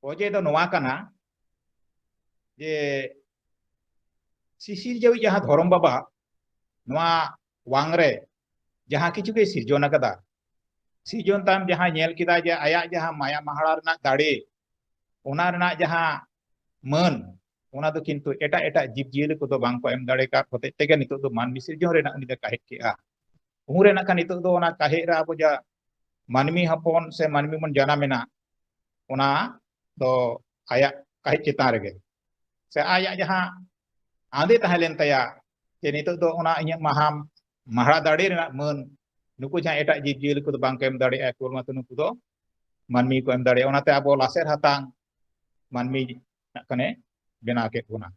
ᱚᱡᱮ ᱫᱚ ᱱᱚᱣᱟ ᱠᱟᱱᱟ ᱡᱮ ᱥᱤᱥᱤᱨ ᱡᱟᱹᱣᱤᱡ ᱡᱟᱦᱟᱸ ᱫᱷᱚᱨᱚᱢ ᱵᱟᱵᱟ ᱱᱚᱣᱟ ᱣᱟᱝ ᱨᱮ ᱡᱟᱦᱟᱸ ᱠᱤᱪᱷᱩ ᱜᱮ ᱥᱤᱨᱡᱚᱱ ᱟᱠᱟᱫᱟ, ᱥᱤᱨᱡᱚᱱ ᱛᱟᱭᱚᱢ ᱡᱟᱦᱟᱸ ᱧᱮᱞ ᱠᱮᱫᱟ ᱡᱮ ᱟᱭᱟᱜ ᱡᱟᱦᱟᱸ ᱢᱟᱭᱟ ᱢᱟᱦᱟᱲᱟ ᱨᱮᱱᱟᱜ ᱫᱟᱲᱮ, ᱚᱱᱟ ᱨᱮᱱᱟᱜ ᱡᱟᱦᱟᱸ ᱢᱟᱹᱱ, ᱚᱱᱟ ᱫᱚ ᱠᱤᱱᱛᱩ ᱮᱴᱟᱜ ᱮᱴᱟᱜ ᱡᱤᱵᱽ ᱡᱤᱭᱟᱹᱞᱤ ᱠᱚᱫᱚ ᱵᱟᱝ ᱠᱚ ᱮᱢ ᱫᱟᱲᱮ ᱠᱟᱫ ᱦᱚᱛᱮᱡ ᱛᱮᱜᱮ ᱱᱤᱛᱚᱜ ᱫᱚ ᱢᱟᱹᱱᱢᱤ ᱥᱤᱨᱡᱚᱱ ᱨᱮᱱᱟᱜ ᱩᱱᱤ ᱫᱚ ᱠᱟᱹᱦᱤᱫ ᱠᱮᱜᱼᱟ᱾ ᱩᱱ ᱨᱮ ᱱᱟᱜ ᱠᱷᱟᱱ ᱱᱤᱛᱚᱜ ᱫᱚ ᱚᱱᱟ ᱠᱟᱹᱦᱤᱫ ᱨᱮ ᱟᱵᱚ ᱡᱟ ᱢᱟᱹᱱᱢᱤ ᱦᱚᱯᱚᱱ ᱥᱮ ᱢᱟᱹᱱᱢᱤ ᱵᱚᱱ ᱡᱟᱱᱟᱢ ᱮᱱᱟ, ᱚᱱᱟ ᱫᱚ ᱟᱭᱟᱜ ᱠᱟᱹᱦᱤᱫ ᱪᱮᱛᱟᱱ ᱨᱮᱜᱮ ᱥᱮ ᱟᱭᱟᱜ ᱡᱟᱦᱟᱸ ᱟᱸᱫᱮ ᱛᱟᱦᱮᱸ ᱞᱮᱱ ᱛᱟᱭᱟ ᱡᱮ ᱱᱤᱛᱚᱜ ᱫᱚ ᱚᱱᱟ ᱤᱧᱟᱹᱜ ᱢᱟᱦᱟᱢ ᱢᱟᱦᱲᱟ ᱫᱟᱲᱮ ᱨᱮᱱᱟᱜ ᱢᱟᱹᱱ ᱱᱩᱠᱩ ᱡᱟᱦᱟᱸ ᱮᱴᱟᱜ ᱡᱤᱵᱽ ᱡᱤᱭᱟᱹᱞᱤ ᱠᱚᱫᱚ ᱵᱟᱝ ᱠᱚ ᱮᱢ ᱫᱟᱲᱮᱭᱟᱜᱼᱟ, ᱠᱮᱵᱚᱞ ᱢᱟᱛᱨᱚ ᱱᱩᱠᱩ ᱫᱚ ᱢᱟᱹᱱᱢᱤ ᱠᱚ ᱮᱢ ᱫᱟᱲᱮᱭᱟᱜᱼᱟ᱾ ᱚᱱᱟᱛᱮ ᱟᱵᱚ ᱞᱟᱥᱮᱨ ᱦᱟᱛᱟᱝ ᱢᱟᱹᱱᱢᱤ ᱱᱟᱜ ᱠᱷᱟᱱᱮ ᱵᱮᱱᱟᱣ ᱠᱮᱫ ᱵᱚᱱᱟ᱾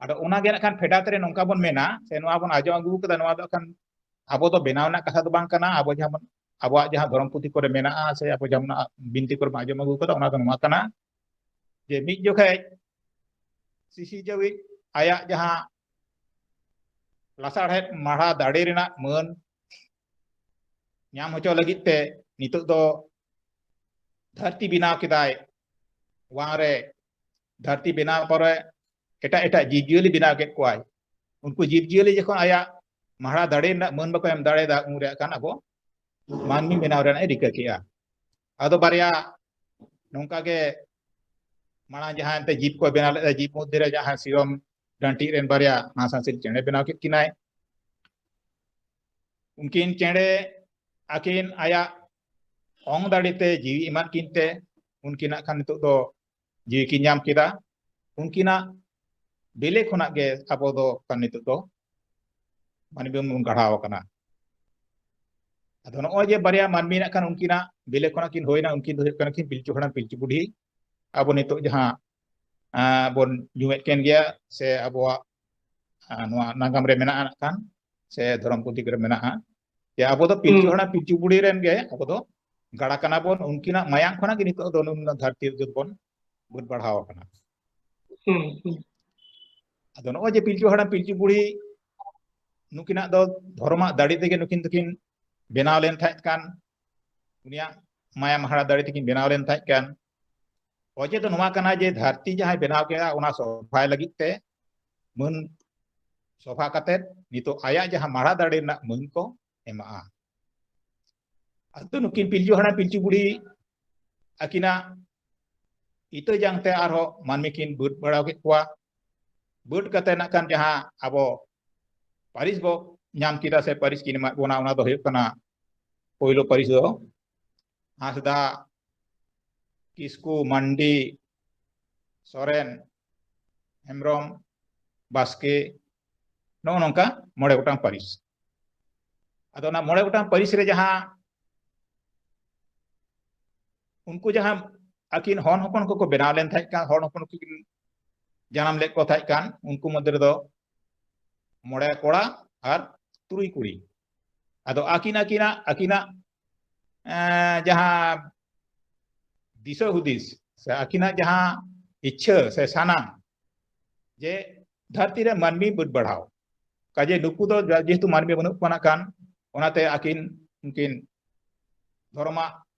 ᱟᱫᱚ ᱚᱱᱟᱜᱮ ᱱᱟᱜ ᱠᱷᱟᱱ ᱯᱷᱮᱰᱟᱛ ᱨᱮ ᱱᱚᱝᱠᱟ ᱵᱚᱱ ᱢᱮᱱᱟ ᱥᱮ ᱱᱚᱣᱟ ᱵᱚᱱ ᱟᱸᱡᱚᱢ ᱟᱹᱜᱩ ᱠᱟᱫᱟ, ᱱᱚᱣᱟ ᱫᱚ ᱠᱷᱟᱱ ᱟᱵᱚ ᱫᱚ ᱵᱮᱱᱟᱣ ᱨᱮᱱᱟᱜ ᱠᱟᱛᱷᱟ ᱫᱚ ᱵᱟᱝ ᱠᱟᱱᱟ᱾ ᱟᱵᱚ ᱡᱟᱦᱟᱸ ᱵᱚᱱ, ᱟᱵᱚᱣᱟᱜ ᱡᱟᱦᱟᱸ ᱫᱷᱚᱨᱚᱢ ᱯᱩᱛᱷᱤ ᱠᱚᱨᱮ ᱢᱮᱱᱟᱜᱼᱟ ᱥᱮ ᱟᱵᱚ ᱡᱟᱦᱟᱸ ᱵᱤᱱᱛᱤ ᱠᱚᱨᱮ ᱵᱚᱱ ᱟᱸᱡᱚᱢ ᱟᱹᱜᱩ ᱠᱟᱫᱟ, ᱚᱱᱟ ᱫᱚ ᱱᱚᱣᱟ ᱠᱟᱱᱟ ᱡᱮ ᱢᱤᱫ ᱡᱚᱠᱷᱮᱡ ᱥᱤᱥᱤ ᱡᱟᱹᱣᱤᱡ ᱟᱭᱟᱜ ᱡᱟᱦᱟᱸ ᱞᱟᱥᱟᱲᱦᱮᱫ ᱢᱟᱦᱲᱟ ᱫᱟᱲᱮ ᱨᱮᱱᱟᱜ ᱢᱟᱹᱱ ᱧᱟᱢ ᱦᱚᱪᱚ ᱞᱟᱹᱜᱤᱫ ᱛᱮ ᱱᱤᱛᱚᱜ ᱫᱚ ᱫᱷᱟᱹᱨᱛᱤ ᱵᱮᱱᱟᱣ ᱠᱮᱫᱟᱭ᱾ ᱣᱟᱝ ᱨᱮ ᱫᱷᱟᱹᱨᱛᱤ ᱵᱮᱱᱟᱣ ᱯᱚᱨᱮ ᱮᱴᱟᱜ ᱮᱴᱟᱜ ᱡᱤᱵᱽ ᱡᱤᱭᱟᱹᱞᱤ ᱵᱮᱱᱟᱣ ᱠᱮᱫ ᱠᱚᱣᱟᱭ᱾ ᱩᱱᱠᱩ ᱡᱤᱵᱽ ᱡᱤᱭᱟᱹᱞᱤ ᱡᱚᱠᱷᱚᱱ ᱟᱭᱟᱜ ᱢᱟᱦᱲᱟ ᱫᱟᱲᱮ ᱨᱮᱱᱟᱜ ᱢᱟᱹᱱ ᱵᱟᱠᱚ ᱮᱢ ᱫᱟᱲᱮᱭᱟᱫᱟ, ᱩᱱ ᱨᱮ ᱠᱷᱟᱱ ᱟᱵᱚ ᱢᱟᱹᱱᱢᱤ ᱵᱮᱱᱟᱣ ᱨᱮᱱᱟᱜ ᱮ ᱨᱤᱠᱟᱹ ᱠᱮᱜᱼᱟ᱾ ᱟᱫᱚ ᱵᱟᱨᱭᱟ ᱱᱚᱝᱠᱟ ᱜᱮ ᱢᱟᱲᱟᱝ ᱡᱟᱦᱟᱸ ᱮᱱᱛᱮ ᱡᱤᱵᱽ ᱠᱚ ᱵᱮᱱᱟᱣ ᱞᱮᱫᱟ, ᱡᱤᱵᱽ ᱢᱚᱫᱽᱫᱷᱮ ᱨᱮ ᱡᱟᱦᱟᱸ ᱥᱤᱨᱚᱢ ᱰᱟᱹᱱᱴᱤᱡ ᱨᱮᱱ ᱵᱟᱨᱭᱟ ᱦᱟᱸᱥ ᱦᱟᱸᱥᱤᱞ ᱪᱮᱬᱮ ᱵᱮᱱᱟᱣ ᱠᱮᱫ ᱠᱤᱱᱟᱭ᱾ ᱩᱱᱠᱤᱱ ᱪᱮᱬᱮ ᱟᱹᱠᱤᱱ ᱟᱭᱟᱜ ᱚᱝ ᱫᱟᱲᱮ ᱛᱮ ᱡᱤᱣᱤ ᱮᱢᱟᱫ ᱠᱤᱱ ᱛᱮ ᱩᱱᱠᱤᱱᱟᱜ ᱠᱷᱟᱱ ᱱᱤᱛᱚᱜ ᱫᱚ ᱡᱤᱣᱤ ᱠᱤᱱ ᱧᱟᱢ ᱠᱮᱫᱟ᱾ ᱩᱱᱠᱤᱱᱟᱜ ᱵᱮᱞᱮ ᱠᱷᱚᱱᱟᱜ ᱜᱮ ᱟᱵᱚ ᱫᱚ ᱠᱷᱟᱱ ᱱᱤᱛᱚᱜ ᱫᱚ ᱢᱟᱹᱱᱢᱤ ᱵᱚᱱ ᱜᱟᱲᱦᱟᱣ ᱟᱠᱟᱱᱟ᱾ ᱟᱫᱚ ᱱᱚᱜᱼᱚᱭ ᱡᱮ ᱵᱟᱨᱭᱟ ᱢᱟᱹᱱᱢᱤ ᱱᱟᱜ ᱠᱷᱟᱱ ᱩᱱᱠᱤᱱᱟᱜ ᱵᱮᱞᱮ ᱠᱷᱚᱱᱟᱜ ᱠᱤᱱ ᱦᱩᱭᱱᱟ, ᱩᱱᱠᱤᱱ ᱫᱚ ᱦᱩᱭᱩᱜ ᱠᱟᱱᱟ ᱠᱤᱱ ᱯᱤᱞᱪᱩ ᱦᱟᱲᱟᱢ ᱯᱤᱞᱪᱩ ᱵᱩᱰᱷᱤ᱾ ᱟᱵᱚ ᱱᱤᱛᱚᱜ ᱡᱟᱦᱟᱸ, ᱟᱸ, ᱵᱚᱱ ᱧᱩᱢᱮᱫ ᱠᱟᱱ ᱜᱮᱭᱟ ᱥᱮ ᱟᱵᱚᱣᱟᱜ, ᱟᱸ, ᱱᱚᱣᱟ ᱱᱟᱜᱟᱢ ᱨᱮ ᱢᱮᱱᱟᱜᱼᱟ ᱱᱟᱜ ᱠᱷᱟᱱ ᱥᱮ ᱫᱷᱚᱨᱚᱢ ᱯᱩᱛᱷᱤ ᱠᱚᱨᱮ ᱢᱮᱱᱟᱜᱼᱟ, ᱡᱮ ᱟᱵᱚ ᱫᱚ ᱯᱤᱞᱪᱩ ᱦᱩᱸ᱾ ᱦᱟᱲᱟᱢ ᱯᱤᱞᱪᱩ ᱵᱩᱲᱦᱤ ᱨᱮᱱ ᱜᱮ ᱟᱵᱚ ᱫᱚ ᱜᱟᱲᱟ ᱠᱟᱱᱟ ᱵᱚᱱ, ᱩᱱᱠᱤᱱᱟᱜ ᱢᱟᱭᱟᱝ ᱠᱷᱚᱱᱟᱜ ᱜᱮ ᱱᱤᱛᱚᱜ ᱫᱚ ᱱᱩᱱ ᱫᱷᱟᱹᱨᱛᱤ ᱨᱮ ᱵᱚᱱ ᱵᱟᱹᱫ ᱵᱟᱲᱦᱟᱣ ᱟᱠᱟᱱᱟ᱾ ᱦᱩᱸ, ᱦᱩᱸ᱾ ᱟᱫᱚ ᱱᱚᱜᱼᱚᱭ ᱡᱮ ᱯᱤᱞᱪᱩ ᱦᱟᱲᱟᱢ ᱯᱤᱞᱪᱩ ᱵᱩᱲᱦᱤ ᱱᱩᱠᱤᱱᱟᱜ ᱫᱚ ᱫᱷᱚᱨᱚᱢᱟᱜ ᱫᱟᱲᱮ ᱛᱮᱜᱮ ᱱᱩᱠᱤᱱ ᱫᱚᱠᱤᱱ ᱵᱮᱱᱟᱣ ᱞᱮᱱ ᱛᱟᱦᱮᱸᱫ ᱠᱟᱱ, ᱩᱱᱤᱭᱟᱜ ᱢᱟᱭᱟᱢ ᱦᱟᱲᱟ ᱫᱟᱲᱮ ᱛᱮᱠᱤᱱ ᱵᱮᱱᱟᱣ ᱞᱮᱱ ᱛᱟᱦᱮᱸᱫ ᱠᱟᱱ, ᱚᱡᱮ ᱫᱚ ᱱᱚᱣᱟ ᱠᱟᱱᱟ ᱡᱮ ᱫᱷᱟᱹᱨᱛᱤ ᱡᱟᱦᱟᱸᱭ ᱵᱮᱱᱟᱣ ᱠᱮᱫᱟ ᱚᱱᱟ ᱥᱚᱯᱷᱟᱭ ᱞᱟᱹᱜᱤᱫ ᱛᱮ ᱢᱟᱹᱱ ᱥᱚᱯᱷᱟ ᱠᱟᱛᱮᱫ ᱱᱤᱛᱚᱜ ᱟᱭᱟᱜ ᱡᱟᱦᱟᱸ ᱢᱟᱲᱟ ᱫᱟᱲᱮ ᱨᱮᱱᱟᱜ ᱢᱟᱹᱱ ᱠᱚ ᱮᱢᱟᱜᱼᱟ᱾ ᱟᱫᱚ ᱱᱩᱠᱤᱱ ᱯᱤᱞᱪᱩ ᱦᱟᱲᱟᱢ ᱯᱤᱞᱪᱩ ᱵᱩᱲᱦᱤ ᱟᱹᱠᱤᱱᱟᱜ ᱤᱛᱟᱹ ᱡᱟᱝ ᱛᱮ ᱟᱨᱦᱚᱸ ᱢᱟᱹᱱᱢᱤ ᱠᱤᱱ ᱵᱟᱹᱰ ᱵᱟᱲᱟ ᱠᱮᱫ ᱠᱚᱣᱟ᱾ ᱵᱟᱹᱰ ᱠᱟᱛᱮ ᱱᱟᱜ ᱠᱷᱟᱱ ᱡᱟᱦᱟᱸ ᱟᱵᱚ ᱯᱟᱹᱨᱤᱥ ᱵᱚ ᱧᱟᱢ ᱠᱮᱫᱟ ᱥᱮ ᱯᱟᱹᱨᱤᱥ ᱠᱤᱱ ᱮᱢᱟᱫ ᱵᱚᱱᱟ, ᱚᱱᱟ ᱫᱚ ᱦᱩᱭᱩᱜ ᱠᱟᱱᱟ ᱯᱳᱭᱞᱳ ᱯᱟᱹᱨᱤᱥ ᱫᱚ ᱦᱟᱸᱥᱫᱟ, ᱠᱤᱥᱠᱩ, ᱢᱟᱱᱰᱤ, ᱥᱚᱨᱮᱱ, ᱦᱮᱢᱵᱨᱚᱢ, ᱵᱟᱥᱠᱮ, ᱱᱚᱜᱼᱚ ᱱᱚᱝᱠᱟ ᱢᱚᱬᱮ ᱜᱚᱴᱟᱝ ᱯᱟᱹᱨᱤᱥ᱾ ᱟᱫᱚ ᱚᱱᱟ ᱢᱚᱬᱮ ᱜᱚᱴᱟᱝ ᱯᱟᱹᱨᱤᱥ ᱨᱮ ᱡᱟᱦᱟᱸ ᱩᱱᱠᱩ ᱡᱟᱦᱟᱸ ᱟᱹᱠᱤᱱ ᱦᱚᱱ ᱦᱚᱯᱚᱱ ᱠᱚᱠᱚ ᱵᱮᱱᱟᱣ ᱞᱮᱱ ᱛᱟᱦᱮᱸᱫ ᱠᱟᱱ, ᱦᱚᱱ ᱦᱚᱯᱚᱱ ᱠᱚᱠᱤᱱ ᱡᱟᱱᱟᱢ ᱞᱮᱫ ᱠᱚ ᱛᱟᱦᱮᱸᱫ ᱠᱟᱱ, ᱩᱱᱠᱩ ᱢᱚᱫᱽᱫᱷᱮ ᱨᱮᱫᱚ ᱢᱚᱬᱮ ᱠᱚᱲᱟ ᱟᱨ ᱛᱩᱨᱩᱭ ᱠᱩᱲᱤ᱾ ᱟᱫᱚ ᱟᱹᱠᱤᱱ ᱟᱹᱠᱤᱱᱟᱜ, ᱟᱹᱠᱤᱱᱟᱜ, ᱮᱸ, ᱡᱟᱦᱟᱸ ᱫᱤᱥᱟᱹ ᱦᱩᱫᱤᱥ ᱥᱮ ᱟᱹᱠᱤᱱᱟᱜ ᱡᱟᱦᱟᱸ ᱤᱪᱪᱷᱟᱹ ᱥᱮ ᱥᱟᱱᱟ ᱡᱮ ᱫᱷᱟᱹᱨᱛᱤ ᱨᱮ ᱢᱟᱹᱱᱢᱤ ᱵᱟᱹᱰ ᱵᱟᱲᱦᱟᱣ, ᱠᱟᱡᱮ ᱱᱩᱠᱩ ᱫᱚ ᱡᱮᱦᱮᱛᱩ ᱢᱟᱹᱱᱢᱤ ᱵᱟᱹᱱᱩᱜ ᱠᱚᱣᱟ ᱱᱟᱜ ᱠᱷᱟᱱ, ᱚᱱᱟᱛᱮ ᱟᱹᱠᱤᱱ ᱩᱱᱠᱤᱱ ᱫᱷᱚᱨᱚᱢᱟᱜ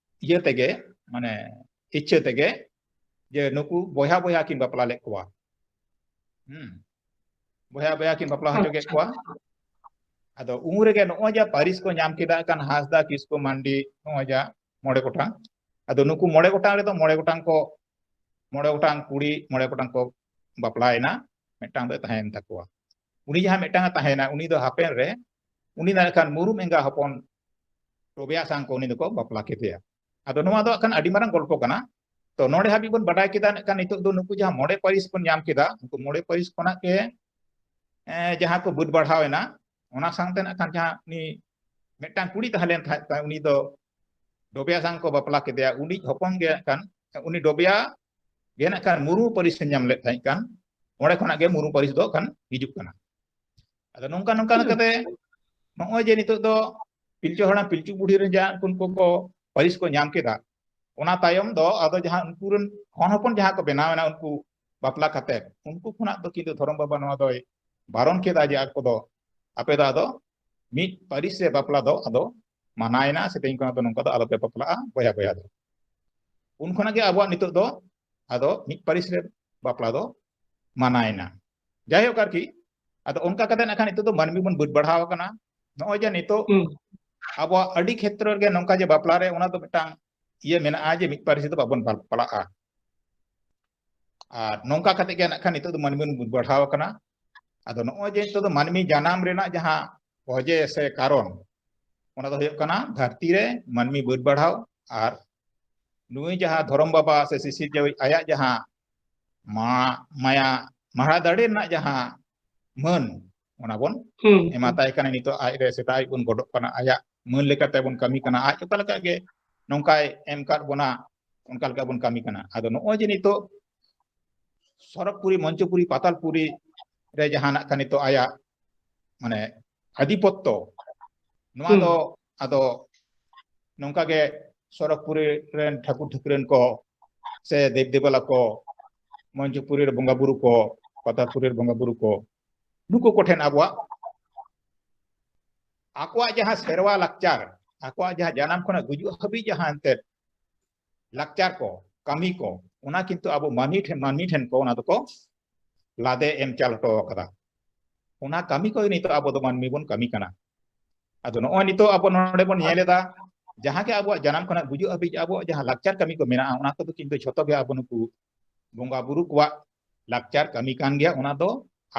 ᱤᱭᱟᱹ ᱛᱮᱜᱮ, ᱢᱟᱱᱮ ᱤᱪᱪᱷᱟᱹ ᱛᱮᱜᱮ ᱡᱮ ᱱᱩᱠᱩ ᱵᱚᱭᱦᱟ ᱵᱚᱭᱦᱟ ᱠᱤᱱ ᱵᱟᱯᱞᱟ ᱞᱮᱫ ᱠᱚᱣᱟ᱾ ᱦᱩᱸ᱾ ᱵᱚᱭᱦᱟ ᱵᱚᱭᱦᱟ ᱠᱤᱱ ᱵᱟᱯᱞᱟ ᱦᱚᱪᱚ ᱠᱮᱫ ᱟᱪᱪᱷᱟ᱾ ᱠᱚᱣᱟ᱾ ᱟᱫᱚ ᱩᱱ ᱨᱮᱜᱮ ᱱᱚᱜᱼᱚᱭ ᱡᱟ ᱯᱟᱹᱨᱤᱥ ᱠᱚ ᱧᱟᱢ ᱠᱮᱫᱟ ᱠᱷᱟᱱ ᱦᱟᱸᱥᱫᱟ, ᱠᱤᱥᱠᱩ, ᱢᱟᱱᱰᱤ, ᱱᱚᱜᱼᱚᱭ ᱡᱟ ᱢᱚᱬᱮ ᱜᱚᱴᱟᱝ᱾ ᱟᱫᱚ ᱱᱩᱠᱩ ᱢᱚᱬᱮ ᱜᱚᱴᱟᱝ ᱨᱮᱫᱚ ᱢᱚᱬᱮ ᱜᱚᱴᱟᱝ ᱠᱚ, ᱢᱚᱬᱮ ᱜᱚᱴᱟᱝ ᱠᱩᱲᱤ, ᱢᱚᱬᱮ ᱜᱚᱴᱟᱝ ᱠᱚ ᱵᱟᱯᱞᱟᱭᱮᱱᱟ, ᱢᱤᱫᱴᱟᱝ ᱫᱚᱭ ᱛᱟᱦᱮᱸᱭᱮᱱ ᱛᱟᱠᱚᱣᱟ᱾ ᱩᱱᱤ ᱡᱟᱦᱟᱸ ᱢᱤᱫᱴᱟᱝ ᱮ ᱛᱟᱦᱮᱸᱭᱮᱱᱟ, ᱩᱱᱤ ᱫᱚ ᱦᱟᱯᱮᱱ ᱨᱮ, ᱩᱱᱤ ᱫᱚ ᱮᱱᱠᱷᱟᱱ ᱢᱩᱨᱩᱢ ᱮᱸᱜᱟ ᱦᱚᱯᱚᱱ ᱰᱚᱵᱮᱭᱟ ᱥᱟᱝ ᱠᱚ ᱩᱱᱤ ᱫᱚᱠᱚ ᱵᱟᱯᱞᱟ ᱠᱮᱫᱮᱭᱟ᱾ ᱟᱫᱚ ᱱᱚᱣᱟ ᱫᱚ ᱦᱟᱸᱜ ᱠᱷᱟᱱ ᱟᱹᱰᱤ ᱢᱟᱨᱟᱝ ᱜᱚᱞᱯᱚ ᱠᱟᱱᱟ᱾ ᱛᱚ ᱱᱚᱰᱮ ᱦᱟᱹᱵᱤᱡ ᱵᱚᱱ ᱵᱟᱰᱟᱭ ᱠᱮᱫᱟ, ᱱᱟᱜ ᱠᱷᱟᱱ ᱱᱤᱛᱚᱜ ᱫᱚ ᱱᱩᱠᱩ ᱡᱟᱦᱟᱸ ᱢᱚᱬᱮ ᱯᱟᱹᱨᱤᱥ ᱵᱚᱱ ᱧᱟᱢ ᱠᱮᱫᱟ, ᱩᱱᱠᱩ ᱢᱚᱬᱮ ᱯᱟᱹᱨᱤᱥ ᱠᱷᱚᱱᱟᱜ ᱜᱮ, ᱮ, ᱡᱟᱦᱟᱸ ᱠᱚ ᱵᱟᱹᱰ ᱵᱟᱲᱦᱟᱣ ᱮᱱᱟ, ᱚᱱᱟ ᱥᱟᱶᱛᱮ ᱱᱟᱜ ᱠᱷᱟᱱ ᱡᱟᱦᱟᱸ ᱩᱱᱤ ᱢᱤᱫᱴᱟᱝ ᱠᱩᱲᱤ ᱛᱟᱦᱮᱸ ᱞᱮᱱ ᱛᱟᱦᱮᱸᱫ ᱛᱟᱭ, ᱩᱱᱤ ᱫᱚ ᱰᱚᱵᱮᱭᱟ ᱥᱟᱝ ᱠᱚ ᱵᱟᱯᱞᱟ ᱠᱮᱫᱮᱭᱟ᱾ ᱩᱱᱤ ᱦᱚᱯᱚᱱ ᱜᱮ ᱱᱟᱜ ᱠᱷᱟᱱ, ᱩᱱᱤ ᱰᱚᱵᱮᱭᱟ ᱜᱮ ᱱᱟᱜ ᱠᱷᱟᱱ ᱢᱩᱨᱢᱩ ᱯᱟᱹᱨᱤᱥ ᱮ ᱧᱟᱢ ᱞᱮᱫ ᱛᱟᱦᱮᱸ ᱠᱟᱱ, ᱚᱸᱰᱮ ᱠᱷᱚᱱᱟᱜ ᱜᱮ ᱢᱩᱨᱢᱩ ᱯᱟᱹᱨᱤᱥ ᱫᱚ ᱠᱷᱟᱱ ᱦᱤᱡᱩᱜ ᱠᱟᱱᱟ᱾ ᱟᱫᱚ ᱱᱚᱝᱠᱟ ᱱᱚᱝᱠᱟ ᱦᱩᱸ᱾ ᱠᱟᱛᱮ ᱱᱚᱜᱼᱚᱭ ᱡᱮ ᱱᱤᱛᱚᱜ ᱫᱚ ᱯᱤᱞᱪᱩ ᱦᱟᱲᱟᱢ ᱯᱤᱞᱪᱩ ᱵᱩᱲᱦᱤ ᱨᱮᱱ ᱡᱟᱦᱟᱸ ᱩᱱᱠᱩ ᱠᱚ ᱯᱟᱹᱨᱤᱥ ᱠᱚ ᱧᱟᱢ ᱠᱮᱫᱟ, ᱚᱱᱟ ᱛᱟᱭᱚᱢ ᱫᱚ ᱟᱫᱚ ᱡᱟᱦᱟᱸ ᱩᱱᱠᱩ ᱨᱮᱱ ᱦᱚᱱ ᱦᱚᱯᱚᱱ ᱡᱟᱦᱟᱸ ᱠᱚ ᱵᱮᱱᱟᱣ ᱮᱱᱟ, ᱩᱱᱠᱩ ᱵᱟᱯᱞᱟ ᱠᱟᱛᱮ, ᱩᱱᱠᱩ ᱠᱷᱚᱱᱟᱜ ᱫᱚ ᱠᱤᱱᱛᱩ ᱫᱷᱚᱨᱚᱢ ᱵᱟᱵᱟ ᱱᱚᱣᱟ ᱫᱚᱭ ᱵᱟᱨᱚᱱ ᱠᱮᱫᱟ ᱡᱮ ᱟᱠᱚ ᱫᱚ, ᱟᱯᱮ ᱫᱚ ᱟᱫᱚ ᱢᱤᱫ ᱯᱟᱹᱨᱤᱥ ᱨᱮ ᱵᱟᱯᱞᱟ ᱫᱚ ᱟᱫᱚ ᱢᱟᱱᱟᱭᱮᱱᱟ, ᱥᱮ ᱛᱮᱦᱮᱧ ᱠᱷᱚᱱᱟᱜ ᱫᱚ ᱱᱚᱝᱠᱟ ᱫᱚ ᱟᱞᱚᱯᱮ ᱵᱟᱯᱞᱟᱜᱼᱟ ᱵᱚᱭᱦᱟ ᱵᱚᱭᱦᱟ ᱫᱚ᱾ ᱩᱱ ᱠᱷᱚᱱᱟᱜ ᱜᱮ ᱟᱵᱚᱣᱟᱜ ᱱᱤᱛᱚᱜ ᱫᱚ ᱟᱫᱚ ᱢᱤᱫ ᱯᱟᱹᱨᱤᱥ ᱨᱮ ᱵᱟᱯᱞᱟ ᱫᱚ ᱢᱟᱱᱟᱭᱮᱱᱟ᱾ ᱡᱟᱭᱦᱳᱠ ᱟᱨᱠᱤ, ᱟᱫᱚ ᱚᱱᱠᱟ ᱠᱟᱛᱮ ᱱᱟᱜ ᱠᱷᱟᱱ ᱱᱤᱛᱚᱜ ᱫᱚ ᱢᱟᱹᱱᱢᱤ ᱵᱚᱱ ᱵᱟᱹᱰ ᱵᱟᱲᱦᱟᱣ ᱟᱠᱟᱱᱟ᱾ ᱱᱚᱜᱼᱚᱭ ᱡᱮ ᱱᱤᱛᱚᱜ ᱦᱩᱸ᱾ ᱟᱵᱚᱣᱟᱜ ᱟᱹᱰᱤ ᱠᱷᱮᱛᱨᱚ ᱨᱮᱜᱮ ᱱᱚᱝᱠᱟ ᱡᱮ ᱵᱟᱯᱞᱟ ᱨᱮ ᱚᱱᱟ ᱫᱚ ᱢᱤᱫᱴᱟᱝ ᱤᱭᱟᱹ ᱢᱮᱱᱟᱜᱼᱟ ᱡᱮ ᱢᱤᱫ ᱯᱟᱹᱨᱤᱥ ᱫᱚ ᱵᱟᱵᱚᱱ ᱵᱟᱯᱞᱟᱜᱼᱟ᱾ ᱟᱨ ᱱᱚᱝᱠᱟ ᱠᱟᱛᱮ ᱜᱮ ᱱᱟᱜ ᱠᱷᱟᱱ ᱱᱤᱛᱚᱜ ᱫᱚ ᱢᱟᱹᱱᱢᱤ ᱵᱚᱱ ᱵᱟᱹᱰ ᱵᱟᱲᱦᱟᱣ ᱟᱠᱟᱱᱟ᱾ ᱟᱫᱚ ᱱᱚᱜᱼᱚᱭ ᱡᱮ ᱱᱤᱛᱚᱜ ᱫᱚ ᱢᱟᱹᱱᱢᱤ ᱡᱟᱱᱟᱢ ᱨᱮᱱᱟᱜ ᱡᱟᱦᱟᱸ ᱚᱡᱮ ᱥᱮ ᱠᱟᱨᱚᱱ, ᱚᱱᱟ ᱫᱚ ᱦᱩᱭᱩᱜ ᱠᱟᱱᱟ ᱫᱷᱟᱹᱨᱛᱤ ᱨᱮ ᱢᱟᱹᱱᱢᱤ ᱵᱟᱹᱰ ᱵᱟᱲᱦᱟᱣ ᱟᱨ ᱱᱩᱭ ᱡᱟᱦᱟᱸ ᱫᱷᱚᱨᱚᱢ ᱵᱟᱵᱟ ᱥᱮ ᱥᱤᱥᱤᱨ ᱡᱟᱹᱣᱤᱡ ᱟᱭᱟᱜ ᱡᱟᱦᱟᱸ ᱢᱟ-, ᱢᱟᱭᱟ ᱢᱟᱦᱟ ᱫᱟᱲᱮ ᱨᱮᱱᱟᱜ ᱡᱟᱦᱟᱸ ᱢᱟᱹᱱ, ᱚᱱᱟ ᱵᱚᱱ ᱦᱩᱸ, ᱮᱢᱟ ᱦᱩᱸ᱾ ᱛᱟᱭ ᱠᱟᱱᱟ᱾ ᱱᱤᱛᱚᱜ ᱟᱡ ᱨᱮ ᱥᱮᱛᱟᱜ ᱟᱹᱭᱩᱵ ᱵᱚᱱ ᱜᱚᱰᱚᱜ ᱠᱟᱱᱟ, ᱟᱭᱟᱜ ᱢᱟᱹᱱ ᱞᱮᱠᱟᱛᱮ ᱵᱚᱱ ᱠᱟᱹᱢᱤ ᱠᱟᱱᱟ᱾ ᱟᱡ ᱚᱠᱟ ᱞᱮᱠᱟ ᱜᱮ ᱱᱚᱝᱠᱟᱭ ᱮᱢ ᱠᱟᱫ ᱵᱚᱱᱟ, ᱚᱱᱠᱟ ᱞᱮᱠᱟ ᱵᱚᱱ ᱠᱟᱹᱢᱤ ᱠᱟᱱᱟ᱾ ᱟᱫᱚ ᱱᱚᱜᱼᱚᱭ ᱡᱮ ᱱᱤᱛᱚᱜ ᱥᱚᱨᱚᱜᱽᱯᱩᱨᱤ, ᱢᱚᱧᱪᱚᱯᱩᱨᱤ, ᱯᱟᱛᱟᱞᱯᱩᱨᱤ ᱨᱮ ᱡᱟᱦᱟᱸ ᱱᱟᱜ ᱠᱷᱟᱱ ᱱᱤᱛᱚᱜ ᱟᱭᱟᱜ ᱢᱟᱱᱮ ᱟᱫᱷᱤᱯᱚᱛᱛᱚ, ᱱᱚᱣᱟ ᱦᱩᱸ᱾ ᱫᱚ ᱟᱫᱚ ᱱᱚᱝᱠᱟ ᱜᱮ ᱥᱚᱨᱚᱜᱽᱯᱩᱨᱤ ᱨᱮᱱ ᱴᱷᱟᱹᱠᱩᱨ ᱴᱷᱟᱹᱠᱨᱟᱹᱱ ᱠᱚ ᱥᱮ ᱫᱮᱵ ᱫᱮᱵᱟᱞᱟ ᱠᱚ, ᱢᱚᱧᱪᱚᱯᱩᱨᱤ ᱨᱮ ᱵᱚᱸᱜᱟ ᱵᱩᱨᱩ ᱠᱚ, ᱯᱟᱛᱟᱞᱯᱩᱨᱤ ᱨᱮ ᱵᱚᱸᱜᱟ ᱵᱩᱨᱩ ᱠᱚ, ᱱᱩᱠᱩ ᱠᱚᱴᱷᱮᱱ ᱟᱵᱚᱣᱟᱜ, ᱟᱠᱚᱣᱟᱜ ᱡᱟᱦᱟᱸ ᱥᱮᱨᱣᱟ ᱞᱟᱠᱪᱟᱨ, ᱟᱠᱚᱣᱟᱜ ᱡᱟᱦᱟᱸ ᱡᱟᱱᱟᱢ ᱠᱷᱚᱱᱟᱜ ᱜᱩᱡᱩᱜ ᱦᱟᱹᱵᱤᱡ ᱡᱟᱦᱟᱸ ᱮᱱᱛᱮᱫ ᱞᱟᱠᱪᱟᱨ ᱠᱚ, ᱠᱟᱹᱢᱤ ᱠᱚ, ᱚᱱᱟ ᱠᱤᱱᱛᱩ ᱟᱵᱚ ᱢᱟᱹᱱᱢᱤ ᱴᱷᱮᱱ, ᱢᱟᱹᱱᱢᱤ ᱴᱷᱮᱱ ᱠᱚ ᱚᱱᱟ ᱫᱚᱠᱚ ᱞᱟᱫᱮ ᱮᱢ ᱪᱟᱞ ᱦᱚᱴᱚ ᱟᱠᱟᱫᱟ᱾ ᱚᱱᱟ ᱠᱟᱹᱢᱤ ᱠᱚ ᱱᱤᱛᱚᱜ ᱟᱵᱚ ᱫᱚ ᱢᱟᱹᱱᱢᱤ ᱵᱚᱱ ᱠᱟᱹᱢᱤ ᱠᱟᱱᱟ᱾ ᱟᱫᱚ ᱱᱚᱜᱼᱚᱭ ᱱᱤᱛᱚᱜ ᱟᱵᱚ ᱱᱚᱰᱮ ᱵᱚᱱ ᱧᱮᱞ ᱮᱫᱟ, ᱡᱟᱦᱟᱸ ᱜᱮ ᱟᱵᱚᱣᱟᱜ ᱡᱟᱱᱟᱢ ᱠᱷᱚᱱᱟᱜ ᱜᱩᱡᱩᱜ ᱦᱟᱹᱵᱤᱡ ᱟᱵᱚᱣᱟᱜ ᱡᱟᱦᱟᱸ ᱞᱟᱠᱪᱟᱨ ᱠᱟᱹᱢᱤ ᱠᱚ ᱢᱮᱱᱟᱜᱼᱟ, ᱚᱱᱟ ᱠᱚᱫᱚ ᱠᱤᱱᱛᱩ ᱡᱷᱚᱛᱚ ᱜᱮ ᱟᱵᱚ ᱱᱩᱠᱩ ᱵᱚᱸᱜᱟ ᱵᱩᱨᱩ ᱠᱚᱣᱟᱜ ᱞᱟᱠᱪᱟᱨ ᱠᱟᱹᱢᱤ ᱠᱟᱱ ᱜᱮᱭᱟ᱾ ᱚᱱᱟ ᱫᱚ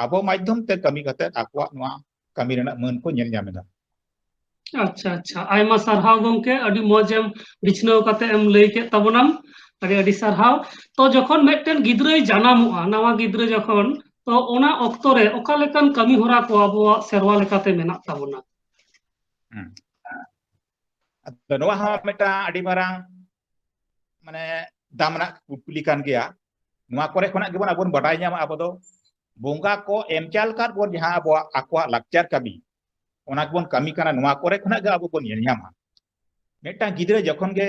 ᱟᱵᱚ ᱢᱟᱫᱽᱫᱷᱚᱢ ᱛᱮ ᱠᱟᱹᱢᱤ ᱠᱟᱛᱮ ᱟᱠᱚᱣᱟᱜ ᱱᱚᱣᱟ ᱠᱟᱹᱢᱤ ᱨᱮᱱᱟᱜ ᱢᱟᱹᱱ ᱠᱚ ᱧᱮᱞ ᱧᱟᱢ ᱮᱫᱟ᱾ ᱟᱪᱪᱷᱟ, ᱟᱪᱪᱷᱟ, ᱟᱭᱢᱟ ᱥᱟᱨᱦᱟᱣ ᱜᱚᱝᱠᱮ, ᱟᱹᱰᱤ ᱢᱚᱡᱽ ᱮᱢ ᱵᱤᱪᱷᱱᱟᱹᱣ ᱠᱟᱛᱮ ᱮᱢ ᱞᱟᱹᱭ ᱠᱮᱫ ᱛᱟᱵᱚᱱᱟᱢ, ᱟᱹᱰᱤ ᱟᱹᱰᱤ ᱥᱟᱨᱦᱟᱣ᱾ ᱛᱚ, ᱡᱚᱠᱷᱚᱱ ᱢᱤᱫᱴᱮᱱ ᱜᱤᱫᱽᱨᱟᱹᱭ ᱡᱟᱱᱟᱢᱚᱜᱼᱟ, ᱱᱟᱣᱟ ᱜᱤᱫᱽᱨᱟᱹ ᱡᱚᱠᱷᱚᱱ, ᱛᱚ ᱚᱱᱟ ᱚᱠᱛᱚ ᱨᱮ ᱚᱠᱟ ᱞᱮᱠᱟᱱ ᱠᱟᱹᱢᱤ ᱦᱚᱨᱟ ᱠᱚ ᱟᱵᱚᱣᱟᱜ ᱥᱮᱨᱣᱟ ᱞᱮᱠᱟᱛᱮ ᱢᱮᱱᱟᱜ ᱛᱟᱵᱚᱱᱟ? ᱦᱩᱸ᱾ ᱟᱫᱚ ᱱᱚᱣᱟ ᱦᱚᱸ ᱢᱤᱫᱴᱟᱝ ᱟᱹᱰᱤ ᱢᱟᱨᱟᱝ, ᱢᱟᱱᱮ, ᱫᱟᱢ ᱨᱮᱱᱟᱜ ᱠᱩᱠᱞᱤ ᱠᱟᱱ ᱜᱮᱭᱟ᱾ ᱱᱚᱣᱟ ᱠᱚᱨᱮ ᱠᱷᱚᱱᱟᱜ ᱜᱮᱵᱚᱱ ᱟᱵᱚ ᱵᱚᱱ ᱵᱟᱰᱟᱭ ᱧᱟᱢᱟ, ᱟᱵᱚ ᱫᱚ ᱵᱚᱸᱜᱟ ᱠᱚ ᱮᱢ ᱪᱟᱞ ᱟᱠᱟᱫ ᱵᱚᱱ ᱡᱟᱦᱟᱸ ᱟᱵᱚᱣᱟᱜ ᱟᱠᱚᱣᱟᱜ ᱞᱟᱠᱪᱟᱨ ᱠᱟᱹᱢᱤ, ᱚᱱᱟ ᱜᱮᱵᱚᱱ ᱠᱟᱹᱢᱤ ᱠᱟᱱᱟ᱾ ᱱᱚᱣᱟ ᱠᱚᱨᱮ ᱠᱷᱚᱱᱟᱜ ᱜᱮ ᱟᱵᱚ ᱵᱚᱱ ᱧᱮᱞ ᱧᱟᱢᱟ᱾ ᱢᱤᱫᱴᱟᱝ ᱜᱤᱫᱽᱨᱟᱹ ᱡᱚᱠᱷᱚᱱ ᱜᱮ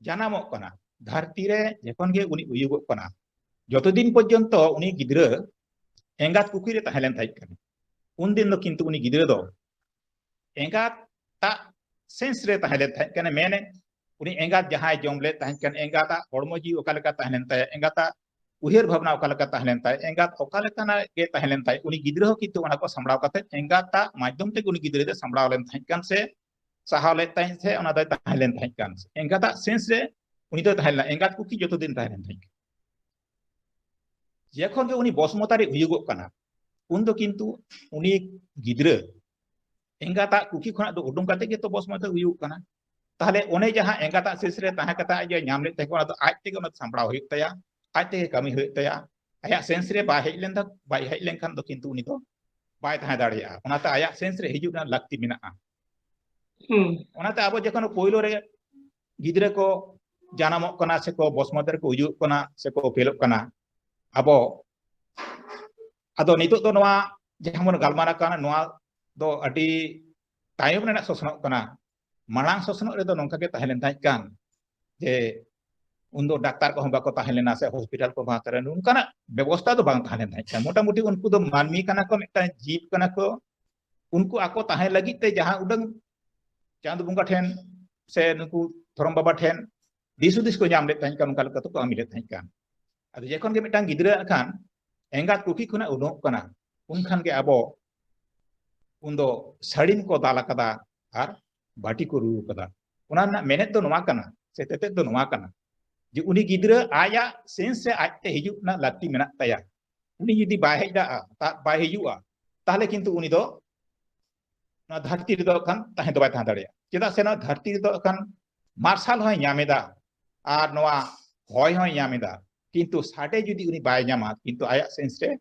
ᱡᱟᱱᱟᱢᱚᱜ ᱠᱟᱱᱟ, ᱫᱷᱟᱹᱨᱛᱤ ᱨᱮ ᱡᱚᱠᱷᱚᱱ ᱜᱮ ᱩᱱᱤ ᱩᱭᱩᱜᱚᱜ ᱠᱟᱱᱟ, ᱡᱚᱛᱚ ᱫᱤᱱ ᱯᱚᱨᱡᱚᱱᱛᱚ ᱩᱱᱤ ᱜᱤᱫᱽᱨᱟᱹ ᱮᱸᱜᱟᱛ ᱠᱩᱠᱷᱤ ᱨᱮ ᱛᱟᱦᱮᱸ ᱞᱮᱱ ᱛᱟᱦᱮᱸ ᱠᱟᱱᱟ, ᱩᱱᱫᱤᱱ ᱫᱚ ᱠᱤᱱᱛᱩ ᱩᱱᱤ ᱜᱤᱫᱽᱨᱟᱹ ᱫᱚ ᱮᱸᱜᱟᱛᱟᱜ ᱥᱮᱱᱥ ᱨᱮ ᱛᱟᱦᱮᱸ ᱞᱮᱱ ᱛᱟᱦᱮᱸ ᱠᱟᱱᱟ᱾ ᱢᱮᱱᱮ, ᱩᱱᱤ ᱮᱸᱜᱟᱛ ᱡᱟᱦᱟᱸᱭ ᱡᱚᱢ ᱞᱮᱫ ᱛᱟᱦᱮᱸ ᱠᱟᱱᱟ, ᱮᱸᱜᱟᱛᱟᱜ ᱦᱚᱲᱢᱚ ᱡᱤᱣᱤ ᱚᱠᱟ ᱞᱮᱠᱟ ᱛᱟᱦᱮᱸ ᱞᱮᱱ ᱛᱟᱭᱟ, ᱮᱸᱜᱟᱛᱟᱜ ᱩᱭᱦᱟᱹᱨ ᱵᱷᱟᱵᱽᱱᱟ ᱚᱠᱟ ᱞᱮᱠᱟ ᱛᱟᱦᱮᱸ ᱞᱮᱱ ᱛᱟᱭᱟ, ᱮᱸᱜᱟᱛ ᱚᱠᱟ ᱞᱮᱠᱟᱱᱟᱜ ᱜᱮ ᱛᱟᱦᱮᱸ ᱞᱮᱱ ᱛᱟᱭᱟ, ᱩᱱᱤ ᱜᱤᱫᱽᱨᱟᱹ ᱦᱚᱸ ᱠᱤᱱᱛᱩ ᱚᱱᱟ ᱠᱚ ᱥᱟᱢᱵᱲᱟᱣ ᱠᱟᱛᱮ ᱮᱸᱜᱟᱛᱟᱜ ᱢᱟᱫᱽᱫᱷᱚᱢ ᱛᱮᱜᱮ ᱩᱱᱤ ᱜᱤᱫᱽᱨᱟᱹ ᱫᱚ ᱥᱟᱢᱵᱲᱟᱣ ᱞᱮᱱ ᱛᱟᱦᱮᱸ ᱠᱟᱱ ᱥᱮ ᱥᱟᱦᱟᱣ ᱞᱮᱫ ᱛᱟᱦᱮᱸ ᱥᱮ ᱚᱱᱟ ᱫᱚᱭ ᱛᱟᱦᱮᱸ ᱞᱮᱱ ᱛᱟᱦᱮᱸ ᱠᱟᱱ᱾ ᱮᱸᱜᱟᱛᱟᱜ ᱥᱮᱱᱥ ᱨᱮ ᱩᱱᱤ ᱫᱚᱭ ᱛᱟᱦᱮᱸ ᱞᱮᱱᱟ, ᱮᱸᱜᱟᱛ ᱠᱩᱠᱷᱤ ᱡᱚᱛᱚ ᱫᱤᱱ ᱛᱟᱦᱮᱸ ᱞᱮᱱ ᱛᱟᱦᱮᱸ ᱠᱟᱱᱟ᱾ ᱡᱚᱠᱷᱚᱱ ᱜᱮ ᱩᱱᱤ ᱵᱚᱥᱢᱚᱛᱟ ᱨᱮ ᱩᱭᱩᱜᱚᱜ ᱠᱟᱱᱟ, ᱩᱱ ᱫᱚ ᱠᱤᱱᱛᱩ ᱩᱱᱤ ᱜᱤᱫᱽᱨᱟᱹ ᱮᱸᱜᱟᱛᱟᱜ ᱠᱩᱠᱷᱤ ᱠᱷᱚᱱᱟᱜ ᱫᱚ ᱩᱰᱩᱝ ᱠᱟᱛᱮ ᱜᱮᱛᱚ ᱵᱚᱥᱢᱚᱛᱟ ᱩᱭᱩᱜᱚᱜ ᱠᱟᱱᱟ᱾ ᱛᱟᱦᱞᱮ ᱚᱱᱮ ᱡᱟᱦᱟᱸ ᱮᱸᱜᱟᱛᱟᱜ ᱥᱮᱱᱥ ᱨᱮ ᱛᱟᱦᱮᱸ ᱠᱟᱛᱮ ᱟᱡ ᱮ ᱧᱟᱢ ᱞᱮᱫ ᱛᱟᱦᱮᱸ ᱠᱟᱱᱟ, ᱚᱱᱟ ᱫᱚ ᱟᱡ ᱛᱮᱜᱮ ᱚᱱᱟ ᱥᱟᱢᱵᱲᱟᱣ ᱦᱩᱭᱩᱜ ᱛᱟᱭᱟ, ᱟᱡ ᱛᱮᱜᱮ ᱠᱟᱹᱢᱤ ᱦᱩᱭᱩᱜ ᱛᱟᱭᱟ᱾ ᱟᱭᱟᱜ ᱥᱮᱱᱥ ᱨᱮ ᱵᱟᱭ ᱦᱮᱡ ᱞᱮᱱ ᱛᱟ-, ᱵᱟᱭ ᱦᱮᱡ ᱞᱮᱱᱠᱷᱟᱱ ᱫᱚ ᱠᱤᱱᱛᱩ ᱩᱱᱤ ᱫᱚ ᱵᱟᱭ ᱛᱟᱦᱮᱸ ᱫᱟᱲᱮᱭᱟᱜᱼᱟ᱾ ᱚᱱᱟᱛᱮ ᱟᱭᱟᱜ ᱥᱮᱱᱥ ᱨᱮ ᱦᱤᱡᱩᱜ ᱨᱮᱱᱟᱜ ᱞᱟᱹᱠᱛᱤ ᱢᱮᱱᱟᱜᱼᱟ᱾ ᱦᱩᱸ᱾ ᱚᱱᱟᱛᱮ ᱟᱵᱚ ᱡᱚᱠᱷᱚᱱ ᱯᱳᱭᱞᱳ ᱨᱮ ᱜᱤᱫᱽᱨᱟᱹ ᱠᱚ ᱡᱟᱱᱟᱢᱚᱜ ᱠᱟᱱᱟ ᱥᱮᱠᱚ ᱵᱚᱥᱢᱚᱛ ᱨᱮᱠᱚ ᱩᱭᱩᱜ ᱠᱟᱱᱟ ᱥᱮᱠᱚ ᱩᱯᱮᱞᱚᱜ ᱠᱟᱱᱟ, ᱟᱵᱚ ᱟᱫᱚ ᱱᱤᱛᱚᱜ ᱫᱚ ᱱᱚᱣᱟ ᱡᱟᱦᱟᱸ ᱵᱚᱱ ᱜᱟᱞᱢᱟᱨᱟᱣ ᱠᱟᱱᱟ, ᱱᱚᱣᱟ ᱫᱚ ᱟᱹᱰᱤ ᱛᱟᱭᱚᱢ ᱨᱮᱱᱟᱜ ᱥᱚᱥᱱᱚᱜ ᱠᱟᱱᱟ᱾ ᱢᱟᱲᱟᱝ ᱥᱚᱥᱱᱚᱜ ᱨᱮᱫᱚ ᱱᱚᱝᱠᱟ ᱜᱮ ᱛᱟᱦᱮᱸ ᱞᱮᱱ ᱛᱟᱦᱮᱸ ᱠᱟᱱ ᱡᱮ ᱩᱱᱫᱚ ᱰᱟᱠᱛᱟᱨ ᱠᱚᱦᱚᱸ ᱵᱟᱠᱚ ᱛᱟᱦᱮᱸ ᱞᱮᱱᱟ ᱥᱮ ᱦᱚᱥᱯᱤᱴᱟᱞ ᱠᱚ ᱵᱟᱝ ᱛᱟᱦᱮᱸ ᱞᱮᱱᱟ, ᱱᱚᱝᱠᱟᱱᱟᱜ ᱵᱮᱵᱚᱥᱛᱷᱟ ᱫᱚ ᱵᱟᱝ ᱛᱟᱦᱮᱸ ᱞᱮᱱ ᱛᱟᱦᱮᱸ ᱠᱟᱱᱟ᱾ ᱢᱚᱴᱟᱢᱩᱴᱤ ᱩᱱᱠᱩ ᱫᱚ ᱢᱟᱹᱱᱢᱤ ᱠᱟᱱᱟ ᱠᱚ, ᱢᱤᱫᱴᱟᱝ ᱡᱤᱵᱽ ᱠᱟᱱᱟ ᱠᱚ, ᱩᱱᱠᱩ ᱟᱠᱚ ᱛᱟᱦᱮᱸ ᱞᱟᱹᱜᱤᱫ ᱛᱮ ᱡᱟᱦᱟᱸ ᱩᱰᱟᱹᱝ ᱪᱟᱸᱫ ᱵᱚᱸᱜᱟ ᱴᱷᱮᱱ ᱥᱮ ᱱᱩᱠᱩ ᱫᱷᱚᱨᱚᱢ ᱵᱟᱵᱟ ᱴᱷᱮᱱ ᱫᱤᱥ ᱦᱩᱫᱤᱥ ᱠᱚ ᱧᱟᱢ ᱞᱮᱫ ᱛᱟᱦᱮᱸ ᱠᱟᱱᱟ, ᱚᱱᱠᱟ ᱞᱮᱠᱟ ᱛᱮᱠᱚ ᱠᱟᱹᱢᱤ ᱞᱮᱫ ᱛᱟᱦᱮᱸ ᱠᱟᱱ᱾ ᱟᱫᱚ ᱡᱚᱠᱷᱚᱱ ᱜᱮ ᱢᱤᱫᱴᱟᱝ ᱜᱤᱫᱽᱨᱟᱹ ᱠᱷᱟᱱ ᱮᱸᱜᱟᱛ ᱠᱩᱠᱷᱤ ᱠᱷᱚᱱᱟᱜ ᱩᱰᱩᱠᱚᱜ ᱠᱟᱱᱟ, ᱩᱱᱠᱷᱟᱱ ᱜᱮ ᱟᱵᱚ ᱩᱱᱫᱚ ᱥᱟᱹᱲᱤᱢ ᱠᱚ ᱫᱟᱞ ᱟᱠᱟᱫᱟ ᱟᱨ ᱵᱟᱹᱴᱤ ᱠᱚ ᱨᱩ ᱟᱠᱟᱫᱟ᱾ ᱚᱱᱟ ᱨᱮᱱᱟᱜ ᱢᱮᱱᱮᱛ ᱫᱚ ᱱᱚᱣᱟ ᱠᱟᱱᱟ ᱥᱮ ᱛᱮᱛᱮᱫ ᱫᱚ ᱱᱚᱣᱟ ᱠᱟᱱᱟ ᱡᱮ ᱩᱱᱤ ᱜᱤᱫᱽᱨᱟᱹ ᱟᱭᱟᱜ ᱥᱮᱱᱥ ᱨᱮ ᱟᱡᱛᱮ ᱦᱤᱡᱩᱜ ᱨᱮᱱᱟᱜ ᱞᱟᱹᱠᱛᱤ ᱢᱮᱱᱟᱜ ᱛᱟᱭᱟ᱾ ᱩᱱᱤ ᱡᱩᱫᱤ ᱵᱟᱭ ᱦᱮᱡ ᱫᱟᱲᱮᱭᱟᱜᱼᱟ, ᱵᱟᱭ ᱦᱤᱡᱩᱜᱼᱟ, ᱛᱟᱦᱚᱞᱮ ᱠᱤᱱᱛᱩ ᱩᱱᱤ ᱫᱚ ᱱᱚᱣᱟ ᱫᱷᱟᱹᱨᱛᱤ ᱨᱮᱫᱚ ᱠᱷᱟᱱ ᱛᱟᱦᱮᱸ ᱫᱚ ᱵᱟᱭ ᱛᱟᱦᱮᱸ ᱫᱟᱲᱮᱭᱟᱜᱼᱟ᱾ ᱪᱮᱫᱟᱜ ᱥᱮ ᱱᱚᱣᱟ ᱫᱷᱟᱹᱨᱛᱤ ᱨᱮᱫᱚ ᱠᱷᱟᱱ ᱢᱟᱨᱥᱟᱞ ᱦᱚᱸᱭ ᱧᱟᱢ ᱮᱫᱟ ᱟᱨ ᱱᱚᱣᱟ ᱦᱚᱭ ᱦᱚᱸᱭ ᱧᱟᱢ ᱮᱫᱟ, ᱠᱤᱱᱛᱩ ᱥᱟᱰᱮ ᱡᱩᱫᱤ ᱩᱱᱤ ᱵᱟᱭ ᱧᱟᱢᱟ, ᱠᱤᱱᱛᱩ ᱟᱭᱟᱜ ᱥᱮᱱᱥ ᱨᱮ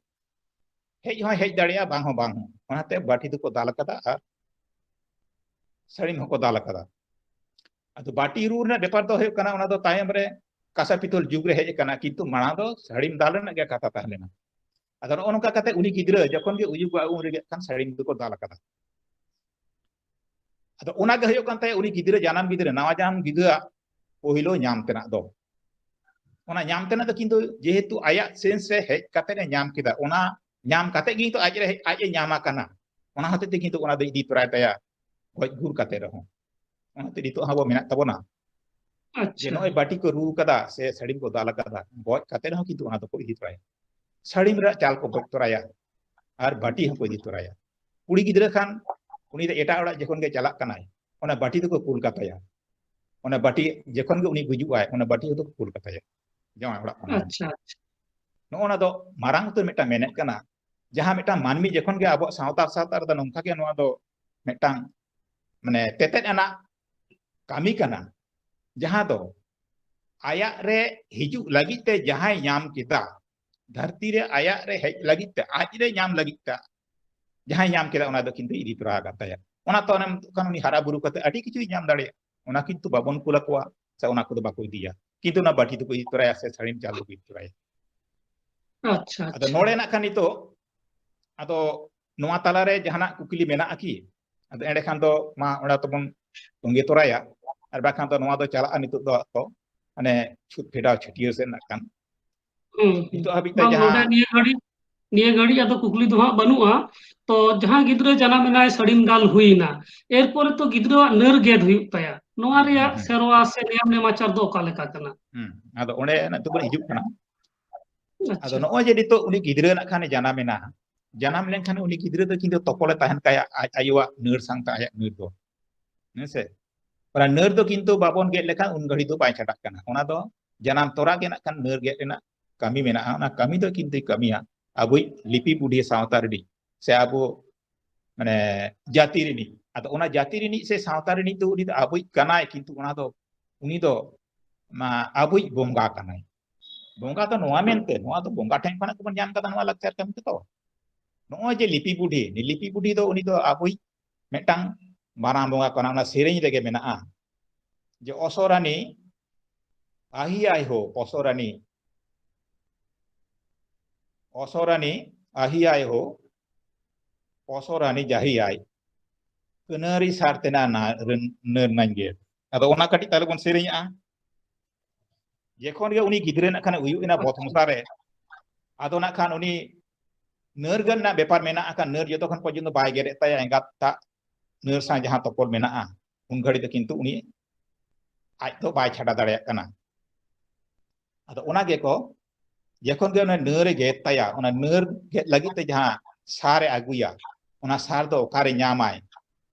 ᱦᱮᱡ ᱦᱚᱸᱭ ᱦᱮᱡ ᱫᱟᱲᱮᱭᱟᱜᱼᱟ, ᱵᱟᱝ ᱦᱚᱸ ᱵᱟᱝ ᱦᱚᱸ᱾ ᱚᱱᱟᱛᱮ ᱵᱟᱹᱴᱤ ᱫᱚᱠᱚ ᱫᱟᱞ ᱟᱠᱟᱫᱟ ᱟᱨ ᱥᱟᱹᱲᱤᱢ ᱦᱚᱸᱠᱚ ᱫᱟᱞ ᱟᱠᱟᱫᱟ᱾ ᱟᱫᱚ ᱵᱟᱹᱴᱤ ᱨᱩ ᱨᱮᱱᱟᱜ ᱵᱮᱯᱟᱨ ᱫᱚ ᱦᱩᱭᱩᱜ ᱠᱟᱱᱟ, ᱚᱱᱟ ᱫᱚ ᱛᱟᱭᱚᱢ ᱨᱮ ᱠᱟᱸᱥᱟ ᱯᱤᱛᱚᱞ ᱡᱩᱜᱽ ᱨᱮ ᱦᱮᱡ ᱟᱠᱟᱱᱟ, ᱠᱤᱱᱛᱩ ᱢᱟᱲᱟᱝ ᱫᱚ ᱥᱟᱹᱲᱤᱢ ᱫᱟᱞ ᱨᱮᱱᱟᱜ ᱜᱮ ᱠᱟᱛᱷᱟ ᱛᱟᱦᱮᱸ ᱞᱮᱱᱟ᱾ ᱟᱫᱚ ᱱᱚᱜᱼᱚ ᱱᱚᱝᱠᱟ ᱠᱟᱛᱮ ᱩᱱᱤ ᱜᱤᱫᱽᱨᱟᱹ ᱡᱚᱠᱷᱚᱱ ᱜᱮ ᱩᱭᱩᱜᱚᱜᱼᱟ, ᱩᱱ ᱨᱮᱜᱮ ᱠᱷᱟᱱ ᱥᱟᱹᱲᱤᱢ ᱫᱚᱠᱚ ᱫᱟᱞ ᱟᱠᱟᱫᱟ᱾ ᱟᱫᱚ ᱚᱱᱟ ᱜᱮ ᱦᱩᱭᱩᱜ ᱠᱟᱱ ᱛᱟᱭᱟ ᱩᱱᱤ ᱜᱤᱫᱽᱨᱟᱹ, ᱡᱟᱱᱟᱢ ᱜᱤᱫᱽᱨᱟᱹ, ᱱᱟᱣᱟ ᱡᱟᱱᱟᱢ ᱜᱤᱫᱽᱨᱟᱹᱣᱟᱜ ᱯᱳᱭᱞᱳ ᱧᱟᱢ ᱛᱮᱱᱟᱜ ᱫᱚ᱾ ᱚᱱᱟ ᱧᱟᱢ ᱛᱮᱱᱟᱜ ᱫᱚ ᱠᱤᱱᱛᱩ ᱡᱮᱦᱮᱛᱩ ᱟᱭᱟᱜ ᱥᱮᱱᱥ ᱨᱮ ᱦᱮᱡ ᱠᱟᱛᱮ ᱮ ᱧᱟᱢ ᱠᱮᱫᱟ, ᱚᱱᱟ ᱧᱟᱢ ᱠᱟᱛᱮ ᱜᱮ ᱠᱤᱱᱛᱩ ᱟᱡ ᱨᱮ ᱦᱮᱡ, ᱟᱡ ᱮ ᱧᱟᱢ ᱟᱠᱟᱱᱟ᱾ ᱚᱱᱟ ᱦᱚᱛᱮᱡ ᱛᱮ ᱠᱤᱱᱛᱩ ᱚᱱᱟ ᱫᱚ ᱤᱫᱤ ᱛᱚᱨᱟᱭ ᱛᱟᱭᱟ ᱜᱚᱡ ᱜᱩᱨ ᱠᱟᱛᱮ ᱨᱮᱦᱚᱸ᱾ ᱚᱱᱟᱛᱮ ᱱᱤᱛᱚᱜ ᱦᱚᱸ ᱟᱵᱚ ᱢᱮᱱᱟᱜ ᱛᱟᱵᱚᱱᱟ᱾ ᱟᱪᱪᱷᱟ᱾ ᱡᱮ ᱱᱚᱜᱼᱚᱭ ᱵᱟᱹᱴᱤ ᱠᱚ ᱨᱩ ᱠᱟᱫᱟ ᱥᱮ ᱥᱟᱹᱲᱤᱢ ᱠᱚ ᱫᱟᱞ ᱠᱟᱫᱟ, ᱜᱚᱡ ᱠᱟᱛᱮ ᱨᱮᱦᱚᱸ ᱠᱤᱱᱛᱩ ᱚᱱᱟ ᱫᱚᱠᱚ ᱤᱫᱤ ᱛᱚᱨᱟᱭᱟ᱾ ᱥᱟᱹᱲᱤᱢ ᱨᱮᱭᱟᱜ ᱪᱟᱞ ᱠᱚ ᱜᱚᱡ ᱛᱚᱨᱟᱭᱟ ᱟᱨ ᱵᱟᱹᱴᱤ ᱦᱚᱸᱠᱚ ᱤᱫᱤ ᱛᱚᱨᱟᱭᱟ᱾ ᱠᱩᱲᱤ ᱜᱤᱫᱽᱨᱟᱹ ᱠᱷᱟᱱ ᱩᱱᱤ ᱫᱚ ᱮᱴᱟᱜ ᱚᱲᱟᱜ ᱡᱚᱠᱷᱚᱱ ᱜᱮ ᱪᱟᱞᱟᱜ ᱠᱟᱱᱟᱭ, ᱚᱱᱟ ᱵᱟᱹᱴᱤ ᱫᱚᱠᱚ ᱠᱩᱞ ᱠᱟᱛᱟᱭᱟ᱾ ᱚᱱᱟ ᱵᱟᱹᱴᱤ ᱡᱚᱠᱷᱚᱱ ᱜᱮ ᱩᱱᱤ ᱜᱩᱡᱩᱜ ᱟᱭ, ᱚᱱᱟ ᱵᱟᱹᱴᱤ ᱦᱚᱸ ᱫᱚᱠᱚ ᱠᱩᱞ ᱠᱟᱛᱟᱭᱟ ᱡᱟᱶᱟᱭ ᱚᱲᱟᱜ ᱠᱷᱚᱱ᱾ ᱟᱪᱪᱷᱟ, ᱟᱪᱪᱷᱟ᱾ ᱱᱚᱜᱼᱚ ᱱᱟ ᱫᱚ ᱢᱟᱨᱟᱝ ᱩᱛᱟᱹᱨ ᱢᱤᱫᱴᱟᱝ ᱢᱮᱱᱮᱫ ᱠᱟᱱᱟ, ᱡᱟᱦᱟᱸ ᱢᱤᱫᱴᱟᱝ ᱢᱟᱹᱱᱢᱤ ᱡᱚᱠᱷᱚᱱ ᱜᱮ ᱟᱵᱚᱣᱟᱜ ᱥᱟᱶᱛᱟ, ᱥᱟᱶᱛᱟ ᱨᱮᱫᱚ ᱱᱚᱝᱠᱟ ᱜᱮ ᱱᱚᱣᱟ ᱫᱚ ᱢᱤᱫᱴᱟᱝ, ᱢᱟᱱᱮ, ᱛᱮᱛᱮᱫ ᱟᱱᱟᱜ ᱠᱟᱹᱢᱤ ᱠᱟᱱᱟ, ᱡᱟᱦᱟᱸ ᱫᱚ ᱟᱭᱟᱜ ᱨᱮ ᱦᱤᱡᱩᱜ ᱞᱟᱹᱜᱤᱫ ᱛᱮ ᱡᱟᱦᱟᱸᱭ ᱧᱟᱢ ᱠᱮᱫᱟ, ᱫᱷᱟᱹᱨᱛᱤ ᱨᱮ ᱟᱭᱟᱜ ᱨᱮ ᱦᱮᱡ ᱞᱟᱹᱜᱤᱫ ᱛᱮ, ᱟᱡ ᱨᱮ ᱧᱟᱢ ᱞᱟᱹᱜᱤᱫ ᱛᱮ ᱡᱟᱦᱟᱸᱭ ᱧᱟᱢ ᱠᱮᱫᱟ, ᱚᱱᱟ ᱫᱚ ᱠᱤᱱᱛᱩ ᱤᱫᱤ ᱛᱚᱨᱟ ᱟᱠᱟᱫ ᱛᱟᱭᱟ᱾ ᱚᱱᱟ ᱛᱚ ᱚᱱᱮ ᱠᱷᱟᱱ ᱩᱱᱤ ᱦᱟᱨᱟ ᱵᱩᱨᱩ ᱠᱟᱛᱮ ᱟᱹᱰᱤ ᱠᱤᱪᱷᱩᱭ ᱧᱟᱢ ᱫᱟᱲᱮᱭᱟᱜᱼᱟ, ᱚᱱᱟ ᱠᱤᱱᱛᱩ ᱵᱟᱵᱚᱱ ᱠᱩᱞ ᱟᱠᱚᱣᱟ ᱥᱮ ᱚᱱᱟ ᱠᱚᱫᱚ ᱵᱟᱠᱚ ᱤᱫᱤᱭᱟ, ᱠᱤᱱᱛᱩ ᱚᱱᱟ ᱵᱟᱹᱴᱤ ᱫᱚᱠᱚ ᱤᱫᱤ ᱛᱚᱨᱟᱭᱟ ᱥᱮ ᱥᱟᱹᱲᱤᱢ ᱪᱟᱞ ᱫᱚᱠᱚ ᱤᱫᱤ ᱛᱚᱨᱟᱭᱟ᱾ ᱟᱪᱪᱷᱟ, ᱟᱫᱚ ᱟᱪᱪᱷᱟ᱾ ᱱᱚᱰᱮ ᱱᱟᱜ ᱠᱷᱟᱱ ᱱᱤᱛᱚᱜ, ᱟᱫᱚ ᱱᱚᱣᱟ ᱛᱟᱞᱟᱨᱮ ᱡᱟᱦᱟᱱᱟᱜ ᱠᱩᱠᱞᱤ ᱢᱮᱱᱟᱜᱼᱟ ᱠᱤ? ᱟᱫᱚ ᱮᱸᱰᱮᱠᱷᱟᱱ ᱫᱚ ᱢᱟ ᱚᱱᱟ ᱛᱮᱵᱚᱱ ᱛᱚᱸᱜᱮ ᱛᱚᱨᱟᱭᱟ, ᱟᱨ ᱵᱟᱠᱷᱟᱱ ᱫᱚ ᱱᱚᱣᱟ ᱫᱚ ᱪᱟᱞᱟᱜᱼᱟ ᱱᱤᱛᱚᱜ ᱫᱚ ᱟᱫᱚ ᱢᱟᱱᱮ ᱪᱷᱩᱛ ᱯᱷᱮᱰᱟᱣ ᱪᱷᱟᱹᱴᱭᱟᱹᱨ ᱥᱮᱫ ᱱᱟᱜ ᱠᱷᱟᱱ᱾ ᱦᱩᱸ, ᱦᱩᱸ᱾ ᱱᱤᱛᱚᱜ ᱦᱟᱹᱵᱤᱡ ᱛᱮ ᱵᱟᱝ, ᱡᱟᱦᱟᱸ ᱱᱚᱰᱮ ᱱᱤᱭᱟᱹ ᱜᱷᱟᱹᱲᱤᱡ, ᱱᱤᱭᱟᱹ ᱜᱷᱟᱹᱲᱤᱡ ᱟᱫᱚ ᱠᱩᱠᱞᱤ ᱫᱚ ᱦᱟᱸᱜ ᱵᱟᱹᱱᱩᱜᱼᱟ᱾ ᱛᱚ ᱡᱟᱦᱟᱸ ᱜᱤᱫᱽᱨᱟᱹ ᱡᱟᱱᱟᱢ ᱮᱱᱟᱭ, ᱥᱟᱹᱲᱤᱢ ᱫᱟᱞ ᱦᱩᱭ ᱮᱱᱟ, ᱮᱨᱯᱚᱨᱮ ᱛᱚ ᱜᱤᱫᱽᱨᱟᱹᱣᱟᱜ ᱱᱟᱹᱨ ᱜᱮᱫ ᱦᱩᱭᱩᱜ ᱛᱟᱭᱟ᱾ ᱱᱚᱣᱟ ᱦᱩᱸ, ᱨᱮᱭᱟᱜ ᱦᱩᱸ, ᱦᱩᱸ᱾ ᱥᱮᱨᱣᱟ ᱥᱮ ᱱᱮᱭᱟᱢ ᱱᱮᱢᱟᱪᱟᱨ ᱫᱚ ᱚᱠᱟ ᱞᱮᱠᱟ ᱠᱟᱱᱟ? ᱦᱩᱸ, ᱟᱫᱚ ᱚᱸᱰᱮ ᱱᱟᱜ ᱛᱚᱵᱚᱱ ᱦᱤᱡᱩᱜ ᱠᱟᱱᱟ᱾ ᱟᱪᱪᱷᱟ᱾ ᱟᱫᱚ ᱱᱚᱜᱼᱚᱭ ᱡᱮ ᱱᱤᱛᱚᱜ ᱩᱱᱤ ᱜᱤᱫᱽᱨᱟᱹ ᱱᱟᱜ ᱠᱷᱟᱱᱮ ᱡᱟᱱᱟᱢ ᱮᱱᱟ, ᱡᱟᱱᱟᱢ ᱞᱮᱱᱠᱷᱟᱱ ᱩᱱᱤ ᱜᱤᱫᱽᱨᱟᱹ ᱫᱚ ᱠᱤᱱᱛᱩ ᱛᱚᱯᱚᱞᱮ ᱛᱟᱦᱮᱱ ᱛᱟᱭᱟ ᱟᱡ ᱟᱭᱳᱣᱟᱜ ᱱᱟᱹᱨ ᱥᱟᱶᱛᱮ ᱟᱭᱟᱜ ᱱᱟᱹᱨ ᱫᱚ᱾ ᱦᱮᱸ ᱥᱮ? ᱚᱱᱟ ᱱᱟᱹᱨ ᱫᱚ ᱠᱤᱱᱛᱩ ᱵᱟᱵᱚᱱ ᱜᱮᱫ ᱞᱮᱠᱷᱟᱱ ᱩᱱ ᱜᱷᱟᱹᱲᱤᱡ ᱫᱚ ᱵᱟᱭ ᱪᱷᱟᱰᱟᱜ ᱠᱟᱱᱟ᱾ ᱚᱱᱟ ᱫᱚ ᱡᱟᱱᱟᱢ ᱛᱚᱨᱟ ᱜᱮ ᱱᱟᱜ ᱠᱷᱟᱱ ᱱᱟᱹᱨ ᱜᱮᱫ ᱨᱮᱱᱟᱜ ᱠᱟᱹᱢᱤ ᱢᱮᱱᱟᱜᱼᱟ᱾ ᱚᱱᱟ ᱠᱟᱹᱢᱤ ᱫᱚ ᱠᱤᱱᱛᱩᱭ ᱠᱟᱹᱢᱤᱭᱟ ᱟᱵᱚᱭᱤᱡ ᱞᱤᱯᱤ ᱵᱩᱰᱷᱤ ᱥᱟᱶᱛᱟ ᱨᱤᱱᱤᱡ ᱥᱮ ᱟᱵᱚ ᱢᱟᱱᱮ ᱡᱟᱹᱛᱤ ᱨᱤᱱᱤᱡ᱾ ᱟᱫᱚ ᱚᱱᱟ ᱡᱟᱹᱛᱤ ᱨᱤᱱᱤᱡ ᱥᱮ ᱥᱟᱶᱛᱟ ᱨᱤᱱᱤᱡ ᱫᱚ ᱩᱱᱤ ᱫᱚ ᱟᱵᱚᱭᱤᱡ ᱠᱟᱱᱟᱭ, ᱠᱤᱱᱛᱩ ᱚᱱᱟ ᱫᱚ, ᱩᱱᱤ ᱫᱚ ᱚᱱᱟ ᱟᱵᱚᱭᱤᱡ ᱵᱚᱸᱜᱟ ᱠᱟᱱᱟᱭ᱾ ᱵᱚᱸᱜᱟ ᱫᱚ ᱱᱚᱣᱟ ᱢᱮᱱᱛᱮ, ᱱᱚᱣᱟ ᱫᱚ ᱵᱚᱸᱜᱟ ᱴᱷᱮᱱ ᱠᱷᱚᱱᱟᱜ ᱜᱮᱵᱚᱱ ᱧᱟᱢ ᱠᱟᱫᱟ ᱱᱚᱣᱟ ᱞᱟᱠᱪᱟᱨ ᱠᱟᱹᱢᱤ ᱠᱚᱫᱚ᱾ ᱱᱚᱜᱼᱚᱭ ᱡᱮ ᱞᱤᱯᱤ ᱵᱩᱰᱷᱤ, ᱞᱤᱯᱤ ᱵᱩᱰᱷᱤ ᱫᱚ ᱩᱱᱤ ᱫᱚ ᱟᱵᱚᱭᱤᱡ ᱢᱤᱫᱴᱟᱝ ᱢᱟᱨᱟᱝ ᱵᱚᱸᱜᱟ ᱠᱟᱱᱟ᱾ ᱚᱱᱟ ᱥᱮᱨᱮᱧ ᱨᱮᱜᱮ ᱢᱮᱱᱟᱜᱼᱟ ᱡᱮ ᱚᱥᱚᱨᱟᱱᱤ ᱟᱦᱤ ᱟᱭ ᱦᱳ, ᱚᱥᱚᱨᱟᱱᱤ, ᱚᱥᱚᱨᱟᱱᱤ ᱟᱦᱤ ᱟᱭ ᱦᱳ, ᱚᱥᱚᱨᱟᱱᱤ ᱡᱟᱦᱤ ᱟᱭ, ᱠᱟᱹᱱᱟᱹᱨᱤ ᱥᱟᱨ ᱛᱮᱱᱟ ᱱᱟ-, ᱨᱮᱱ-, ᱱᱟᱹᱨ ᱱᱟᱧ ᱜᱮ᱾ ᱟᱫᱚ ᱚᱱᱟ ᱠᱟᱹᱴᱤᱡ ᱛᱟᱦᱞᱮ ᱵᱚᱱ ᱥᱮᱨᱮᱧᱟᱜᱼᱟ᱾ ᱡᱮᱠᱷᱚᱱ ᱜᱮ ᱩᱱᱤ ᱜᱤᱫᱽᱨᱟᱹ ᱱᱟᱜ ᱠᱷᱟᱱ ᱩᱭᱩᱜ ᱮᱱᱟ ᱵᱚᱛ ᱢᱚᱥᱟ ᱨᱮ, ᱟᱫᱚ ᱱᱟᱜ ᱠᱷᱟᱱ ᱩᱱᱤ ᱱᱟᱹᱨ ᱜᱟᱱ ᱨᱮᱱᱟᱜ ᱵᱮᱯᱟᱨ ᱢᱮᱱᱟᱜ ᱟᱠᱟᱫ, ᱱᱟᱹᱨ ᱡᱚᱛᱚ ᱠᱷᱚᱱ ᱯᱚᱨᱡᱚᱱᱛᱚ ᱵᱟᱭ ᱜᱮᱨᱮᱫ ᱛᱟᱭᱟ ᱮᱸᱜᱟᱛ ᱴᱟᱜ ᱱᱟᱹᱨ ᱥᱟᱶ ᱡᱟᱦᱟᱸ ᱛᱚᱯᱚᱞ ᱢᱮᱱᱟᱜᱼᱟ, ᱩᱱ ᱜᱷᱟᱹᱲᱤ ᱫᱚ ᱠᱤᱱᱛᱩ ᱩᱱᱤ ᱟᱡ ᱫᱚ ᱵᱟᱭ ᱪᱷᱟᱰᱟ ᱫᱟᱲᱮᱭᱟᱜ ᱠᱟᱱᱟ᱾ ᱟᱫᱚ ᱚᱱᱟ ᱜᱮᱠᱚ, ᱡᱚᱠᱷᱚᱱ ᱜᱮ ᱚᱱᱟ ᱱᱟᱹᱨ ᱮ ᱜᱮᱫ ᱛᱟᱭᱟ, ᱚᱱᱟ ᱱᱟᱹᱨ ᱜᱮᱫ ᱞᱟᱹᱜᱤᱫ ᱛᱮ ᱡᱟᱦᱟᱸ ᱥᱟᱨ ᱮ ᱟᱹᱜᱩᱭᱟ, ᱚᱱᱟ ᱥᱟᱨ ᱫᱚ ᱚᱠᱟᱨᱮ ᱧᱟᱢᱟᱭ,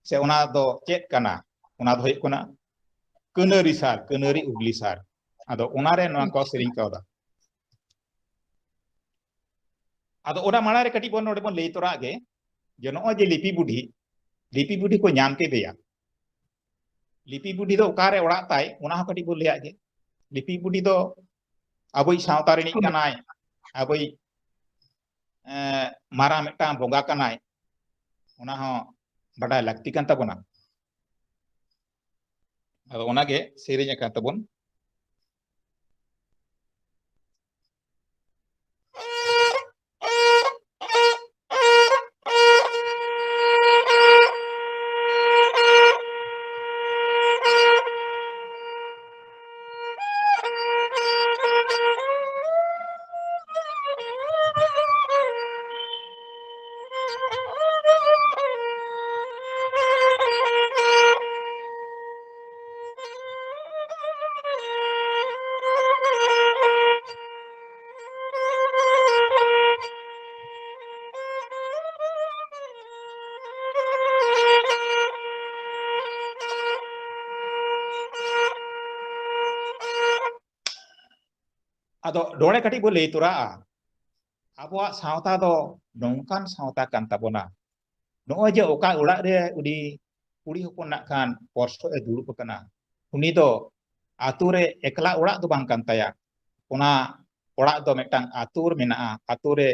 ᱥᱮ ᱚᱱᱟ ᱫᱚ ᱪᱮᱫ ᱠᱟᱱᱟ? ᱚᱱᱟ ᱫᱚ ᱦᱩᱭᱩᱜ ᱠᱟᱱᱟ ᱠᱟᱹᱱᱟᱹᱨᱤ ᱥᱟᱨ, ᱠᱟᱹᱱᱟᱹᱨᱤ ᱩᱜᱽᱞᱤ ᱥᱟᱨ᱾ ᱟᱫᱚ ᱚᱱᱟᱨᱮ ᱱᱚᱣᱟ ᱠᱚ ᱥᱮᱨᱮᱧ ᱠᱟᱣᱫᱟ᱾ ᱟᱫᱚ ᱚᱱᱟ ᱢᱟᱲᱟᱝ ᱨᱮ ᱠᱟᱹᱴᱤᱡ ᱵᱚᱱ ᱱᱚᱰᱮ ᱵᱚᱱ ᱞᱟᱹᱭ ᱛᱚᱨᱟᱜ ᱜᱮ, ᱡᱮ ᱱᱚᱜᱼᱚᱭ ᱡᱮ ᱞᱤᱯᱤ ᱵᱩᱰᱷᱤ, ᱞᱤᱯᱤ ᱵᱩᱰᱷᱤ ᱠᱚ ᱧᱟᱢ ᱠᱮᱫᱮᱭᱟ᱾ ᱞᱤᱯᱤ ᱵᱩᱰᱷᱤ ᱫᱚ ᱚᱠᱟᱨᱮ ᱚᱲᱟᱜ ᱛᱟᱭ, ᱚᱱᱟ ᱦᱚᱸ ᱠᱟᱹᱴᱤᱡ ᱵᱚᱱ ᱞᱟᱹᱭᱟᱜ ᱜᱮ᱾ ᱞᱤᱯᱤ ᱵᱩᱰᱷᱤ ᱫᱚ ᱟᱵᱚᱭᱤᱡ ᱥᱟᱶᱛᱟ ᱨᱤᱱᱤᱡ ᱠᱟᱱᱟᱭ, ᱟᱵᱚᱭᱤᱡ, ᱮᱸ, ᱢᱟᱨᱟᱝ ᱢᱤᱫᱴᱟᱝ ᱵᱚᱸᱜᱟ ᱠᱟᱱᱟᱭ, ᱚᱱᱟ ᱦᱚᱸ ᱵᱟᱰᱟᱭ ᱞᱟᱹᱠᱛᱤ ᱠᱟᱱ ᱛᱟᱵᱚᱱᱟ᱾ ᱟᱫᱚ ᱚᱱᱟᱜᱮ ᱥᱮᱨᱮᱧ ᱟᱠᱟᱱ ᱛᱟᱵᱚᱱ᱾ ᱟᱫᱚ ᱱᱚᱰᱮ ᱠᱟᱹᱴᱤᱡ ᱵᱚ ᱞᱟᱹᱭ ᱛᱚᱨᱟᱜᱼᱟ, ᱟᱵᱚᱣᱟᱜ ᱥᱟᱶᱛᱟ ᱫᱚ ᱱᱚᱝᱠᱟᱱ ᱥᱟᱶᱛᱟ ᱠᱟᱱ ᱛᱟᱵᱚᱱᱟ, ᱱᱚᱜᱼᱚᱭ ᱡᱮ ᱚᱠᱟ ᱚᱲᱟᱜ ᱨᱮ ᱩᱱᱤ ᱠᱩᱲᱤ ᱦᱚᱯᱚᱱ ᱱᱟᱜ ᱠᱷᱟᱱ ᱯᱚᱨᱥᱚᱜ ᱮ ᱫᱩᱲᱩᱵ ᱟᱠᱟᱱᱟ, ᱩᱱᱤ ᱫᱚ ᱟᱛᱳ ᱨᱮ ᱮᱠᱞᱟ ᱚᱲᱟᱜ ᱫᱚ ᱵᱟᱝ ᱠᱟᱱ ᱛᱟᱭᱟ᱾ ᱚᱱᱟ ᱚᱲᱟᱜ ᱫᱚ ᱢᱤᱫᱴᱟᱝ ᱟᱛᱳ ᱨᱮ ᱢᱮᱱᱟᱜᱼᱟ᱾ ᱟᱛᱳ ᱨᱮ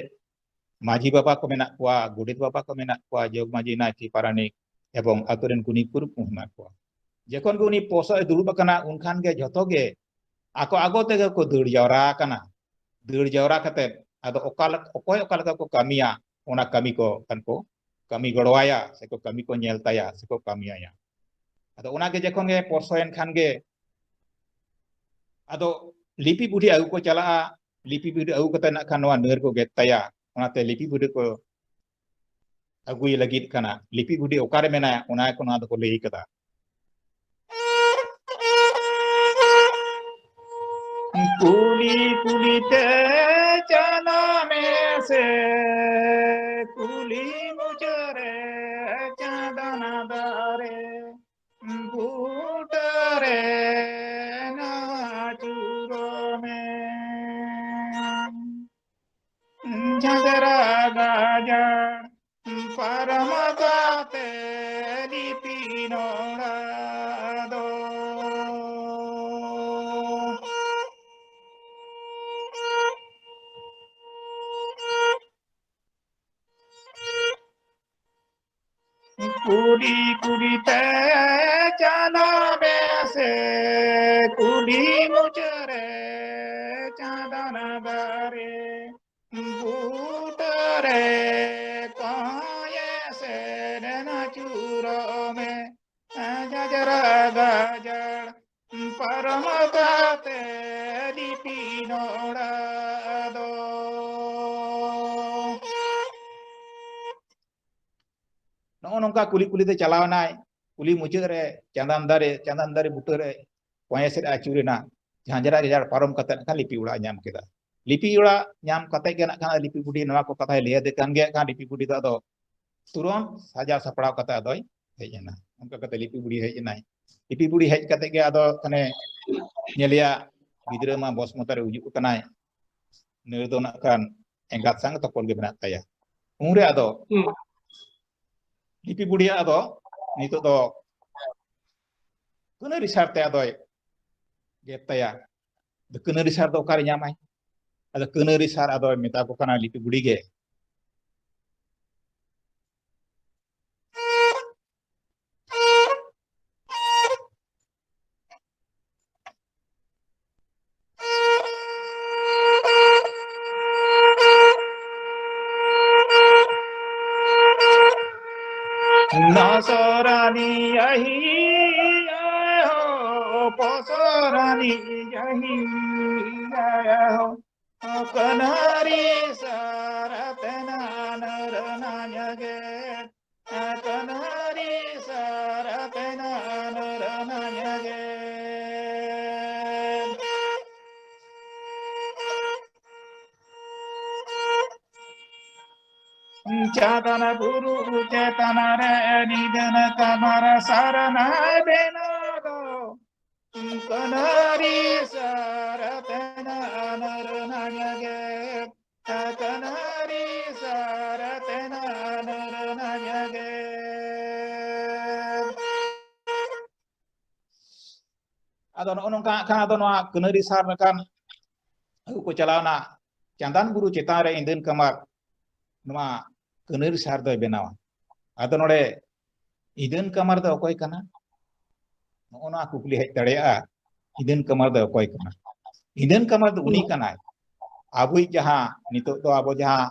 ᱢᱟᱹᱡᱷᱤ ᱵᱟᱵᱟ ᱠᱚ ᱢᱮᱱᱟᱜ ᱠᱚᱣᱟ, ᱜᱚᱰᱮᱛ ᱵᱟᱵᱟ ᱠᱚ ᱢᱮᱱᱟᱜ ᱠᱚᱣᱟ, ᱡᱚᱜᱽ ᱢᱟᱹᱡᱷᱤ, ᱱᱟᱭᱠᱮ, ᱯᱟᱨᱟᱱᱤᱠ ᱮᱵᱚᱝ ᱟᱛᱳ ᱨᱮᱱ ᱜᱩᱱᱤ ᱜᱩᱨᱤᱵ ᱠᱚ ᱢᱮᱱᱟᱜ ᱠᱚᱣᱟ᱾ ᱡᱚᱠᱷᱚᱱ ᱜᱮ ᱩᱱᱤ ᱯᱚᱨᱥᱚᱜ ᱮ ᱫᱩᱲᱩᱵ ᱟᱠᱟᱱᱟ, ᱩᱱᱠᱷᱟᱱ ᱜᱮ ᱡᱷᱚᱛᱚ ᱜᱮ ᱟᱠᱚ ᱟᱠᱚ ᱛᱮᱜᱮ ᱠᱚ ᱫᱟᱹᱲ ᱡᱟᱣᱨᱟ ᱟᱠᱟᱱᱟ᱾ ᱫᱟᱹᱲ ᱡᱟᱣᱨᱟ ᱠᱟᱛᱮ ᱟᱫᱚ ᱚᱠᱟ ᱞᱮᱠ-, ᱚᱠᱚᱭ ᱚᱠᱟ ᱞᱮᱠᱟ ᱠᱚ ᱠᱟᱹᱢᱤᱭᱟ, ᱚᱱᱟ ᱠᱟᱹᱢᱤ ᱠᱚ ᱠᱷᱟᱱ ᱠᱚ ᱠᱟᱹᱢᱤ ᱜᱚᱲᱚᱣᱟᱭᱟ, ᱥᱮᱠᱚ ᱠᱟᱹᱢᱤ ᱠᱚ ᱧᱮᱞ ᱛᱟᱭᱟ, ᱥᱮᱠᱚ ᱠᱟᱹᱢᱤᱭᱟᱭᱟ᱾ ᱟᱫᱚ ᱚᱱᱟᱜᱮ ᱡᱚᱠᱷᱚᱱ ᱜᱮ ᱯᱚᱨᱥᱚᱭᱮᱱ ᱠᱷᱟᱱ ᱜᱮ ᱟᱫᱚ ᱞᱤᱯᱤ ᱵᱩᱰᱷᱤ ᱟᱹᱜᱩ ᱠᱚ ᱪᱟᱞᱟᱜᱼᱟ᱾ ᱞᱤᱯᱤ ᱵᱩᱰᱷᱤ ᱟᱹᱜᱩ ᱠᱟᱛᱮ ᱱᱟᱜ ᱠᱷᱟᱱ ᱱᱚᱣᱟ ᱱᱟᱹᱨ ᱠᱚ ᱜᱮᱫ ᱛᱟᱭᱟ᱾ ᱚᱱᱟᱛᱮ ᱞᱤᱯᱤ ᱵᱩᱰᱷᱤ ᱠᱚ ᱟᱹᱜᱩᱭᱮ ᱞᱟᱹᱜᱤᱫ ᱠᱟᱱᱟ᱾ ᱞᱤᱯᱤ ᱵᱩᱰᱷᱤ ᱚᱠᱟᱨᱮ ᱢᱮᱱᱟᱭᱟ, ᱚᱱᱟ ᱠᱚ ᱱᱚᱣᱟ ᱫᱚᱠᱚ ᱞᱟᱹᱭ ᱠᱟᱫᱟ᱾ ᱠᱩᱞᱤ ᱠᱩᱞᱤ ᱛᱮ ᱪᱟᱞᱟᱣ ᱢᱮᱥᱮ, ᱠᱩᱞᱤ ᱢᱩᱪᱟᱹᱫ ᱨᱮ ᱪᱟᱸᱫᱟᱱᱟ ᱫᱟᱨᱮ ᱵᱩᱴᱟᱹ ᱨᱮ ᱟᱹᱪᱩᱨᱚᱜ ᱢᱮ᱾ ᱡᱷᱟᱸᱡᱽᱨᱟ ᱜᱟᱡᱟᱲ ᱯᱟᱨᱚᱢ ᱠᱟᱛᱮ ᱞᱤᱯᱤ ᱱᱚᱲᱟ ᱫᱚ᱾ ᱠᱩᱞᱤ ᱠᱩᱞᱤ ᱛᱮ ᱪᱟᱞᱟᱣ ᱢᱮᱥᱮ, ᱠᱩᱞᱦᱤ ᱢᱩᱪᱟᱹᱫ ᱨᱮ ᱪᱟᱸᱫᱟᱱᱟ ᱫᱟᱨᱮ ᱵᱩᱴᱟᱹ ᱨᱮ ᱠᱚᱭᱮ ᱥᱮᱱ ᱟᱹᱪᱩᱨᱚᱜ ᱢᱮ᱾ ᱡᱷᱟᱸᱡᱽᱨᱟ ᱜᱟᱡᱟᱲ ᱯᱟᱨᱚᱢ ᱠᱟᱛᱮ ᱞᱤᱯᱤ ᱱᱚᱲᱟ ᱫᱚ᱾ ᱱᱚᱜᱼᱚ ᱱᱚᱝᱠᱟ ᱠᱩᱞᱤ ᱠᱩᱞᱤ ᱛᱮ ᱪᱟᱞᱟᱣ ᱮᱱᱟᱭ᱾ ᱠᱩᱞᱦᱤ ᱢᱩᱪᱟᱹᱫ ᱨᱮ ᱪᱟᱸᱫᱟᱱ ᱫᱟᱨᱮ, ᱪᱟᱸᱫᱟᱱ ᱫᱟᱨᱮ ᱵᱩᱴᱟᱹ ᱨᱮ ᱠᱚᱭᱮ ᱥᱮᱫ ᱮ ᱟᱹᱪᱩᱨ ᱮᱱᱟ᱾ ᱡᱷᱟᱸᱡᱽᱨᱟ ᱜᱟᱡᱟᱲ ᱯᱟᱨᱚᱢ ᱠᱟᱛᱮ ᱱᱟᱜ ᱠᱷᱟᱱ ᱞᱤᱯᱤ ᱚᱲᱟᱜ ᱮ ᱧᱟᱢ ᱠᱮᱫᱟ᱾ ᱞᱤᱯᱤ ᱚᱲᱟᱜ ᱧᱟᱢ ᱠᱟᱛᱮ ᱜᱮ ᱱᱟᱜ ᱠᱷᱟᱱ ᱞᱤᱯᱤ ᱵᱩᱰᱷᱤ ᱱᱚᱣᱟ ᱠᱚ ᱠᱟᱛᱷᱟᱭ ᱞᱟᱹᱭ ᱟᱫᱮ ᱠᱟᱱ ᱜᱮᱭᱟ᱾ ᱠᱷᱟᱱ ᱞᱤᱯᱤ ᱵᱩᱰᱷᱤ ᱫᱚ ᱟᱫᱚ ᱛᱩᱨᱚᱱᱛ ᱥᱟᱡᱟᱣ ᱥᱟᱯᱲᱟᱣ ᱠᱟᱛᱮ ᱟᱫᱚᱭ ᱦᱮᱡ ᱮᱱᱟ᱾ ᱚᱱᱠᱟ ᱠᱟᱛᱮ ᱞᱤᱯᱤ ᱵᱩᱰᱷᱤ ᱦᱮᱡ ᱮᱱᱟᱭ᱾ ᱞᱤᱯᱤ ᱵᱩᱰᱷᱤ ᱦᱮᱡ ᱠᱟᱛᱮ ᱜᱮ ᱟᱫᱚ ᱛᱟᱦᱞᱮ ᱧᱮᱞᱮᱭᱟ ᱜᱤᱫᱽᱨᱟᱹ ᱢᱟ ᱵᱚᱥᱢᱚᱛᱟ ᱨᱮ ᱩᱡᱩᱜ ᱠᱟᱱᱟᱭ᱾ ᱱᱟᱹᱨ ᱫᱚ ᱱᱟᱜ ᱠᱷᱟᱱ ᱮᱸᱜᱟᱛ ᱥᱟᱶ ᱛᱚᱯᱚᱞ ᱜᱮ ᱢᱮᱱᱟᱜ ᱛᱟᱭᱟ᱾ ᱩᱱᱨᱮ ᱟᱫᱚ ᱦᱩᱸ᱾ ᱞᱤᱯᱤ ᱵᱩᱰᱷᱤᱭᱟᱜ ᱟᱫᱚ ᱱᱤᱛᱚᱜ ᱫᱚ ᱠᱟᱹᱱᱟᱹᱨᱤ ᱥᱟᱨ ᱛᱮ ᱟᱫᱚᱭ ᱜᱮᱫ ᱛᱟᱭᱟ᱾ ᱟᱫᱚ ᱠᱟᱹᱱᱟᱹᱨᱤ ᱥᱟᱨ ᱫᱚ ᱚᱠᱟᱨᱮ ᱧᱟᱢᱟᱭ? ᱟᱫᱚ ᱠᱟᱹᱱᱟᱹᱨᱤ ᱥᱟᱨ ᱟᱫᱚᱭ ᱢᱮᱛᱟ ᱠᱚ ᱠᱟᱱᱟ ᱞᱤᱯᱤ ᱵᱩᱰᱷᱤ ᱜᱮ, ᱱᱟᱥᱚᱨᱟᱱᱤ ᱟᱦᱤ ᱟᱭᱳ, ᱯᱚᱥᱚᱨᱟᱱᱤ ᱟᱦᱤ ᱟᱭᱳ, ᱠᱟᱱᱟᱨᱤ ᱥᱟᱨᱟᱛᱮ ᱱᱟᱱᱟᱨ ᱱᱟᱧᱟᱜᱮ, ᱠᱟᱱᱟᱨᱤ ᱥᱟᱨᱟᱛᱮ ᱱᱟᱱᱟᱨ ᱱᱟᱧᱟᱜᱮ᱾ ᱪᱟᱸᱫᱟᱱ ᱵᱩᱨᱩ ᱪᱮᱛᱟᱱ ᱨᱮ ᱱᱤᱫᱟᱹᱱ ᱠᱟᱢᱟᱨ ᱥᱟᱨᱱᱟᱭ ᱵᱮᱱᱟᱣ ᱫᱚ᱾ ᱠᱟᱱᱟᱨᱤ ᱥᱟᱨᱟᱛᱮ ᱱᱟᱱᱟᱨ ᱱᱟᱧᱟᱜᱮ, ᱠᱟᱱᱟᱨᱤ ᱥᱟᱨᱟᱛᱮ ᱱᱟᱱᱟᱨ ᱱᱟᱧᱟᱜᱮ᱾ ᱟᱫᱚ ᱱᱚᱜᱼᱚ ᱱᱚᱝᱠᱟ ᱦᱟᱸᱜ ᱠᱷᱟᱱ ᱟᱫᱚ ᱱᱚᱣᱟ ᱠᱟᱹᱱᱟᱹᱨᱤ ᱥᱟᱨ ᱞᱮᱠᱟᱱ ᱟᱹᱜᱩ ᱠᱚ ᱪᱟᱞᱟᱣᱱᱟ ᱪᱟᱸᱫᱟᱱ ᱵᱩᱨᱩ ᱪᱮᱛᱟᱱ ᱨᱮ ᱤᱸᱫᱟᱹᱱ ᱠᱟᱢᱟᱨ ᱱᱚᱣᱟ ᱠᱟᱹᱱᱟᱹᱨᱤ ᱥᱟᱨ ᱫᱚᱭ ᱵᱮᱱᱟᱣᱟ᱾ ᱟᱫᱚ ᱱᱚᱰᱮ ᱤᱸᱫᱟᱹᱱ ᱠᱟᱢᱟᱨ ᱫᱚ ᱚᱠᱚᱭ ᱠᱟᱱᱟ? ᱱᱚᱜᱼᱚ ᱱᱚᱣᱟ ᱠᱩᱠᱞᱤ ᱦᱮᱡ ᱫᱟᱲᱮᱭᱟᱜᱼᱟ, ᱤᱸᱫᱟᱹᱱ ᱠᱟᱢᱟᱨ ᱫᱚ ᱚᱠᱚᱭ ᱠᱟᱱᱟ? ᱤᱸᱫᱟᱹᱱ ᱠᱟᱢᱟᱨ ᱫᱚ ᱩᱱᱤ ᱦᱩᱸ᱾ ᱠᱟᱱᱟᱭ, ᱟᱵᱚᱭᱤᱡ ᱡᱟᱦᱟᱸ ᱱᱤᱛᱚᱜ ᱫᱚ ᱟᱵᱚ ᱡᱟᱦᱟᱸ,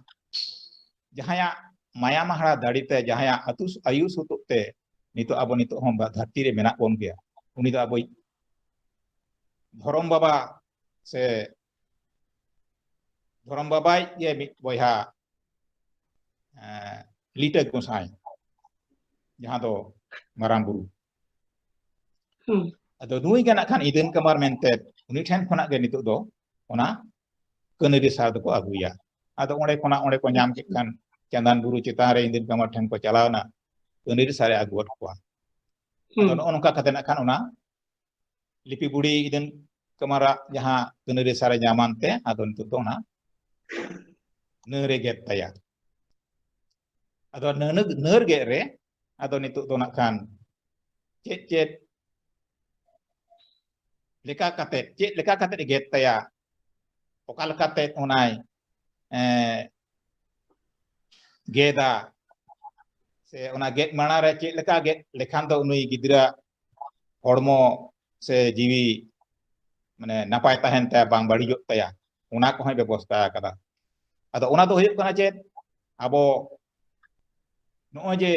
ᱡᱟᱦᱟᱸᱭᱟᱜ ᱢᱟᱭᱟ ᱢᱟᱦᱲᱟ ᱫᱟᱲᱮ ᱛᱮ, ᱡᱟᱦᱟᱸᱭᱟᱜ ᱟᱹᱛᱩ ᱟᱭᱩᱨ ᱥᱩᱛᱩᱜ ᱛᱮ ᱱᱤᱛᱚᱜ ᱟᱵᱚ ᱱᱤᱛᱚᱜ ᱦᱚᱸ ᱫᱷᱟᱹᱨᱛᱤ ᱨᱮ ᱢᱮᱱᱟᱜ ᱵᱚᱱ ᱜᱮᱭᱟ, ᱩᱱᱤ ᱫᱚ ᱟᱵᱚᱭᱤᱡ ᱫᱷᱚᱨᱚᱢ ᱵᱟᱵᱟ ᱥᱮ ᱫᱷᱚᱨᱚᱢ ᱵᱟᱵᱟᱭᱤᱡ ᱜᱮ ᱢᱤᱫ ᱵᱚᱭᱦᱟ, ᱮᱸ, ᱞᱤᱴᱟᱹ ᱜᱚᱸᱥᱟᱭ, ᱡᱟᱦᱟᱸ ᱫᱚ ᱢᱟᱨᱟᱝ ᱵᱩᱨᱩ᱾ ᱦᱩᱸ᱾ ᱟᱫᱚ ᱱᱩᱭ ᱜᱮ ᱱᱟᱜ ᱠᱷᱟᱱ ᱤᱸᱫᱟᱹᱱ ᱠᱟᱢᱟᱨ ᱢᱮᱱᱛᱮ ᱩᱱᱤ ᱴᱷᱮᱱ ᱠᱷᱚᱱᱟᱜ ᱜᱮ ᱱᱤᱛᱚᱜ ᱫᱚ ᱚᱱᱟ ᱠᱟᱹᱱᱟᱹᱨᱤ ᱥᱟᱨ ᱫᱚᱠᱚ ᱟᱹᱜᱩᱭᱟ᱾ ᱟᱫᱚ ᱚᱸᱰᱮ ᱠᱷᱚᱱᱟᱜ, ᱚᱸᱰᱮ ᱠᱚ ᱧᱟᱢ ᱠᱮᱫ ᱠᱷᱟᱱ ᱪᱟᱸᱫᱟᱱ ᱵᱩᱨᱩ ᱪᱮᱛᱟᱱ ᱨᱮ ᱤᱸᱫᱟᱹᱱ ᱠᱟᱢᱟᱨ ᱴᱷᱮᱱ ᱠᱚ ᱪᱟᱞᱟᱣᱱᱟ, ᱠᱟᱹᱱᱟᱹᱨᱤ ᱥᱟᱨᱮ ᱟᱹᱜᱩᱣᱟᱫ ᱠᱚᱣᱟ᱾ ᱟᱫᱚ ᱦᱩᱸ᱾ ᱱᱚᱜᱼᱚ ᱱᱚᱝᱠᱟ ᱠᱟᱛᱮ ᱱᱟᱜ ᱠᱷᱟᱱ ᱚᱱᱟ ᱞᱤᱯᱤ ᱵᱩᱲᱦᱤ ᱤᱸᱫᱟᱹᱱ ᱠᱟᱢᱟᱨᱟᱜ ᱡᱟᱦᱟᱸ ᱠᱟᱹᱱᱟᱹᱨᱤ ᱥᱟᱨᱮ ᱧᱟᱢᱟᱱ ᱛᱮ ᱟᱫᱚ ᱱᱤᱛᱚᱜ ᱫᱚ ᱚᱱᱟ ᱱᱟᱹᱨᱮ ᱜᱮᱫ ᱛᱟᱭᱟ᱾ ᱟᱫᱚ ᱱᱟᱹᱱᱟᱹ-, ᱱᱟᱹᱨ ᱜᱮᱫ ᱨᱮ ᱟᱫᱚ ᱱᱤᱛᱚᱜ ᱫᱚ ᱱᱟᱜ ᱠᱷᱟᱱ ᱪᱮᱫ ᱪᱮᱫ ᱞᱮᱠᱟ ᱠᱟᱛᱮ, ᱪᱮᱫ ᱞᱮᱠᱟ ᱠᱟᱛᱮ ᱮ ᱜᱮᱫ ᱛᱟᱭᱟ, ᱚᱠᱟ ᱞᱮᱠᱟᱛᱮ ᱚᱱᱟᱭ, ᱮᱸ, ᱜᱮᱫᱟ, ᱥᱮ ᱚᱱᱟ ᱜᱮᱫ ᱢᱟᱲᱟᱝ ᱨᱮ ᱪᱮᱫ ᱞᱮᱠᱟ ᱜᱮᱫ ᱞᱮᱠᱷᱟᱱ ᱫᱚ ᱩᱱᱤ ᱜᱤᱫᱽᱨᱟᱹ ᱦᱚᱲᱢᱚ ᱥᱮ ᱡᱤᱣᱤ ᱢᱟᱱᱮ ᱱᱟᱯᱟᱭ ᱛᱟᱦᱮᱱ ᱛᱟᱭᱟ, ᱵᱟᱝ ᱵᱟᱹᱲᱤᱡᱚᱜ ᱛᱟᱭᱟ, ᱚᱱᱟ ᱠᱚᱦᱚᱸᱭ ᱵᱮᱵᱚᱥᱛᱷᱟ ᱟᱠᱟᱫᱟ᱾ ᱟᱫᱚ ᱚᱱᱟ ᱫᱚ ᱦᱩᱭᱩᱜ ᱠᱟᱱᱟ ᱪᱮᱫ? ᱟᱵᱚ ᱱᱚᱜᱼᱚᱭ ᱡᱮ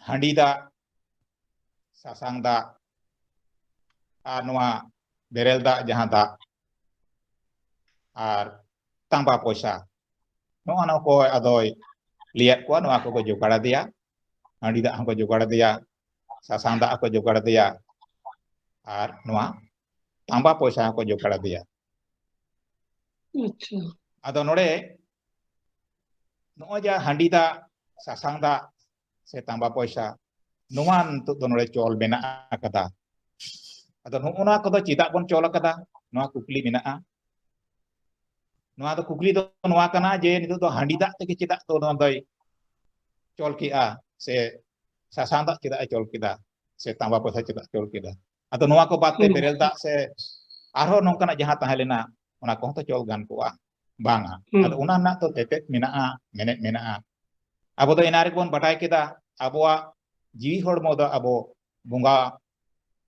ᱦᱟᱺᱰᱤ ᱫᱟᱜ, ᱥᱟᱥᱟᱝ ᱫᱟᱜ, ᱟᱨ ᱱᱚᱣᱟ ᱵᱮᱨᱮᱞ ᱫᱟᱜ, ᱡᱟᱦᱟᱸ ᱫᱟᱜ, ᱟᱨ ᱛᱟᱸᱵᱟ ᱯᱚᱭᱥᱟ, ᱱᱚᱜᱼᱚ ᱱᱚᱣᱟ ᱠᱚ ᱟᱫᱚᱭ ᱞᱟᱹᱭᱟᱫ ᱠᱚᱣᱟ, ᱱᱚᱣᱟ ᱠᱚᱠᱚ ᱡᱚᱜᱟᱲ ᱟᱫᱮᱭᱟ᱾ ᱦᱟᱺᱰᱤ ᱫᱟᱜ ᱦᱚᱸᱠᱚ ᱡᱚᱜᱟᱲ ᱟᱫᱮᱭᱟ, ᱥᱟᱥᱟᱝ ᱫᱟᱜ ᱦᱚᱸᱠᱚ ᱡᱚᱜᱟᱲ ᱟᱫᱮᱭᱟ, ᱟᱨ ᱱᱚᱣᱟ ᱛᱟᱸᱵᱟ ᱯᱚᱭᱥᱟ ᱦᱚᱸᱠᱚ ᱡᱚᱜᱟᱲ ᱟᱫᱮᱭᱟ᱾ ᱟᱪᱪᱷᱟ᱾ ᱟᱫᱚ ᱱᱚᱰᱮ ᱱᱚᱜᱼᱚᱭ ᱡᱟ ᱦᱟᱺᱰᱤ ᱫᱟᱜ, ᱥᱟᱥᱟᱝ ᱫᱟᱜ ᱥᱮ ᱛᱟᱸᱵᱟ ᱯᱚᱭᱥᱟ, ᱱᱚᱣᱟ ᱱᱤᱛᱚᱜ ᱫᱚ ᱱᱚᱰᱮ ᱪᱚᱞ ᱢᱮᱱᱟᱜ ᱟᱠᱟᱫᱟ᱾ ᱟᱫᱚ ᱱᱚᱜᱼᱚ ᱱᱚᱣᱟ ᱠᱚᱫᱚ ᱪᱮᱫᱟᱜ ᱵᱚᱱ ᱪᱚᱞ ᱟᱠᱟᱫᱟ? ᱱᱚᱣᱟ ᱠᱩᱠᱞᱤ ᱢᱮᱱᱟᱜᱼᱟ᱾ ᱱᱚᱣᱟ ᱫᱚ ᱠᱩᱠᱞᱤ ᱫᱚ ᱱᱚᱣᱟ ᱠᱟᱱᱟ ᱡᱮ ᱱᱤᱛᱚᱜ ᱫᱚ ᱦᱟᱺᱰᱤ ᱫᱟᱜ ᱛᱮᱜᱮ ᱪᱮᱫᱟᱜ ᱫᱚ ᱱᱚᱣᱟ ᱫᱚᱭ ᱪᱚᱞ ᱠᱮᱜᱼᱟ, ᱥᱮ ᱥᱟᱥᱟᱝ ᱫᱟᱜ ᱪᱮᱫᱟᱜ ᱮ ᱪᱚᱞ ᱠᱮᱫᱟ, ᱥᱮ ᱛᱟᱸᱵᱟ ᱯᱚᱭᱥᱟ ᱪᱮᱫᱟᱜ ᱮ ᱪᱚᱞ ᱠᱮᱫᱟ? ᱟᱫᱚ ᱱᱚᱣᱟ ᱠᱚ ᱵᱟᱫ ᱛᱮ ᱦᱩᱸ᱾ ᱵᱮᱨᱮᱞ ᱫᱟᱜ ᱥᱮ ᱟᱨᱦᱚᱸ ᱱᱚᱝᱠᱟᱱᱟᱜ ᱡᱟᱦᱟᱸ ᱛᱟᱦᱮᱸ ᱞᱮᱱᱟ, ᱚᱱᱟ ᱠᱚᱦᱚᱸ ᱛᱚ ᱪᱚᱞ ᱜᱟᱱ ᱠᱚᱜᱼᱟ, ᱵᱟᱝᱟ? ᱦᱩᱸ᱾ ᱟᱫᱚ ᱚᱱᱟ ᱨᱮᱱᱟᱜ ᱛᱚ ᱛᱮᱛᱮᱫ ᱢᱮᱱᱟᱜᱼᱟ, ᱢᱮᱱᱮᱫ ᱢᱮᱱᱟᱜᱼᱟ᱾ ᱟᱵᱚ ᱫᱚ ᱮᱱᱟ ᱨᱮᱜᱮ ᱵᱚᱱ ᱵᱟᱰᱟᱭ ᱠᱮᱫᱟ, ᱟᱵᱚᱣᱟᱜ ᱡᱤᱣᱤ ᱦᱚᱲᱢᱚ ᱫᱚ ᱟᱵᱚ ᱵᱚᱸᱜᱟ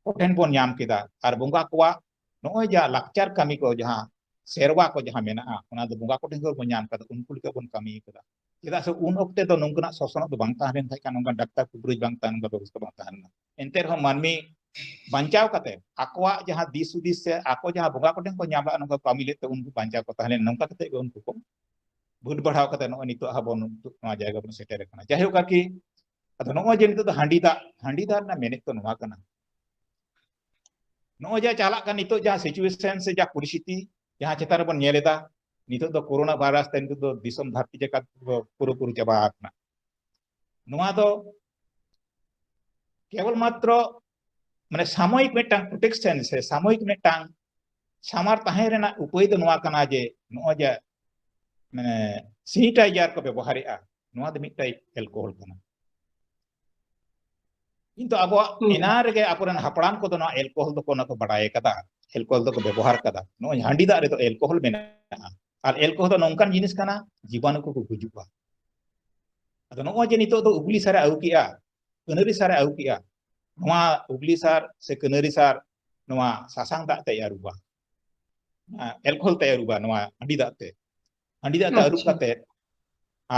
ᱠᱚᱴᱷᱮᱱ ᱵᱚᱱ ᱧᱟᱢ ᱠᱮᱫᱟ, ᱟᱨ ᱵᱚᱸᱜᱟ ᱠᱚᱣᱟᱜ ᱱᱚᱜᱼᱚᱭ ᱡᱟ ᱞᱟᱠᱪᱟᱨ ᱠᱟᱹᱢᱤ ᱠᱚ, ᱡᱟᱦᱟᱸ ᱥᱮᱨᱣᱟ ᱠᱚ ᱡᱟᱦᱟᱸ ᱢᱮᱱᱟᱜᱼᱟ, ᱚᱱᱟ ᱫᱚ ᱵᱚᱸᱜᱟ ᱠᱚᱴᱷᱮᱱ ᱜᱮᱵᱚᱱ ᱧᱟᱢ ᱠᱟᱫᱟ, ᱩᱱᱠᱩ ᱞᱮᱠᱟ ᱵᱚᱱ ᱠᱟᱹᱢᱤ ᱠᱟᱫᱟ᱾ ᱪᱮᱫᱟᱜ ᱥᱮ ᱩᱱ ᱚᱠᱛᱮ ᱫᱚ ᱱᱚᱝᱠᱟᱱᱟᱜ ᱥᱚᱥᱱᱚᱜ ᱫᱚ ᱵᱟᱝ ᱛᱟᱦᱮᱸ ᱞᱮᱱ ᱛᱟᱦᱮᱸ ᱠᱟᱱᱟ, ᱱᱚᱝᱠᱟᱱ ᱰᱟᱠᱛᱟᱨ ᱠᱚᱵᱨᱟᱹᱡ ᱵᱟᱝ ᱛᱟᱦᱮᱸ, ᱱᱚᱝᱠᱟ ᱵᱮᱵᱚᱥᱛᱷᱟ ᱵᱟᱝ ᱛᱟᱦᱮᱸ ᱞᱮᱱᱟ᱾ ᱮᱱᱛᱮ ᱨᱮᱦᱚᱸ ᱢᱟᱹᱱᱢᱤ ᱵᱟᱧᱪᱟᱣ ᱠᱟᱛᱮ, ᱟᱠᱚᱣᱟᱜ ᱡᱟᱦᱟᱸ ᱫᱤᱥ ᱦᱩᱫᱤᱥ ᱥᱮ ᱟᱠᱚ ᱡᱟᱦᱟᱸ ᱵᱚᱸᱜᱟ ᱠᱚᱴᱷᱮᱱ ᱠᱚ ᱧᱟᱢ ᱞᱮᱫᱟ, ᱱᱚᱝᱠᱟ ᱠᱟᱹᱢᱤ ᱞᱮᱫ ᱛᱮ ᱩᱱᱠᱩ ᱵᱟᱧᱪᱟᱣ ᱠᱚ ᱛᱟᱦᱮᱸ ᱞᱮᱱᱟ᱾ ᱱᱚᱝᱠᱟ ᱠᱟᱛᱮ ᱜᱮ ᱩᱱᱠᱩ ᱠᱚ ᱵᱷᱩᱴ ᱵᱟᱲᱦᱟᱣ ᱠᱟᱛᱮ ᱱᱚᱜᱼᱚᱭ ᱱᱤᱛᱚᱜ ᱟᱵᱚ ᱱᱚᱣᱟ ᱡᱟᱭᱜᱟ ᱵᱚᱱ ᱥᱮᱴᱮᱨ ᱟᱠᱟᱱᱟ᱾ ᱡᱟᱭᱦᱳᱠ ᱟᱨᱠᱤ, ᱟᱫᱚ ᱱᱚᱜᱼᱚᱭ ᱡᱮ ᱱᱤᱛᱚᱜ ᱫᱚ ᱦᱟᱺᱰᱤ ᱫᱟᱜ, ᱦᱟᱺᱰᱤ ᱫᱟᱜ ᱨᱮᱱᱟᱜ ᱢᱮᱱᱮᱫ ᱫᱚ ᱱᱚᱣᱟ ᱠᱟᱱᱟ, ᱱᱚᱜᱼᱚᱭ ᱡᱟ ᱪᱟᱞᱟᱜ ᱠᱟᱱ ᱱᱤᱛᱚᱜ ᱡᱟᱦᱟᱸ situation ᱥᱮ ᱡᱟ ᱯᱚᱨᱤᱥᱛᱷᱤᱛᱤ, ᱡᱟᱦᱟᱸ ᱪᱮᱛᱟᱱ ᱨᱮᱵᱚᱱ ᱧᱮᱞ ᱮᱫᱟ, ᱱᱤᱛᱚᱜ ᱫᱚ ᱠᱳᱨᱳᱱᱟ ᱵᱷᱟᱭᱨᱟᱥ ᱛᱮ ᱱᱤᱛᱚᱜ ᱫᱚ ᱫᱤᱥᱚᱢ ᱫᱷᱟᱹᱨᱛᱤ ᱡᱟᱠᱟᱛ ᱯᱩᱨᱟᱹ ᱯᱩᱨᱤ ᱪᱟᱵᱟ ᱟᱠᱟᱱᱟ᱾ ᱱᱚᱣᱟ ᱫᱚ ᱠᱮᱵᱚᱞ ᱢᱟᱛᱨᱚ ᱢᱟᱱᱮ ᱥᱟᱢᱚᱭᱤᱠ ᱢᱤᱫᱴᱟᱝ protection ᱥᱮ ᱥᱟᱢᱚᱭᱤᱠ ᱢᱤᱫᱴᱟᱝ ᱥᱟᱢᱟᱨ ᱛᱟᱦᱮᱸ ᱨᱮᱱᱟᱜ ᱩᱯᱟᱹᱭ ᱫᱚ ᱱᱚᱣᱟ ᱠᱟᱱᱟ ᱡᱮ ᱱᱚᱜᱼᱚᱭ ᱡᱮ ᱢᱟᱱᱮ sanitizer ᱠᱚ ᱵᱮᱵᱚᱦᱟᱨᱮᱜᱼᱟ, ᱱᱚᱣᱟ ᱫᱚ ᱢᱤᱫᱴᱟᱝ alcohol ᱠᱟᱱᱟ᱾ ᱠᱤᱱᱛᱩ ᱟᱵᱚᱣᱟᱜ ᱦᱩᱸ᱾ ᱮᱱᱟ ᱨᱮᱜᱮ ᱟᱵᱚᱨᱮᱱ ᱦᱟᱯᱲᱟᱢ ᱠᱚᱫᱚ ᱱᱚᱣᱟ ᱮᱞᱠᱳᱦᱚᱞ ᱫᱚᱠᱚ, ᱚᱱᱟ ᱠᱚ ᱵᱟᱲᱟᱭ ᱠᱟᱫᱟ, ᱮᱞᱠᱳᱦᱚᱞ ᱫᱚᱠᱚ ᱵᱮᱵᱚᱦᱟᱨ ᱠᱟᱫᱟ᱾ ᱱᱚᱜᱼᱚᱭ ᱦᱟᱺᱰᱤ ᱫᱟᱜ ᱨᱮᱫᱚ ᱮᱞᱠᱳᱦᱚᱞ ᱢᱮᱱᱟᱜᱼᱟ, ᱟᱨ ᱮᱞᱠᱳᱦᱚᱞ ᱫᱚ ᱱᱚᱝᱠᱟᱱ ᱡᱤᱱᱤᱥ ᱠᱟᱱᱟ, ᱡᱤᱵᱟᱱᱩ ᱠᱚᱠᱚ ᱜᱩᱡᱩᱜᱼᱟ᱾ ᱟᱫᱚ ᱱᱚᱜᱼᱚᱭ ᱡᱮ ᱱᱤᱛᱚᱜ ᱫᱚ ᱩᱜᱽᱞᱤ ᱥᱟᱨᱮ ᱟᱹᱜᱩ ᱠᱮᱜᱼᱟ, ᱠᱟᱹᱱᱟᱹᱨᱤ ᱥᱟᱨᱮ ᱟᱹᱜᱩ ᱠᱮᱜᱼᱟ, ᱱᱚᱣᱟ ᱩᱜᱽᱞᱤ ᱥᱟᱨ ᱥᱮ ᱠᱟᱹᱱᱟᱹᱨᱤ ᱥᱟᱨ ᱱᱚᱣᱟ ᱥᱟᱥᱟᱝ ᱫᱟᱜ ᱛᱮᱭ ᱟᱹᱨᱩᱵᱟ, ᱮᱞᱠᱳᱦᱚᱞ ᱛᱮᱭ ᱟᱹᱨᱩᱵᱟ ᱱᱚᱣᱟ ᱦᱟᱺᱰᱤ ᱫᱟᱜ ᱛᱮ᱾ ᱦᱟᱺᱰᱤ ᱫᱟᱜ ᱛᱮ ᱟᱹᱨᱩᱵ ᱟᱪᱪᱷᱟ᱾ ᱠᱟᱛᱮ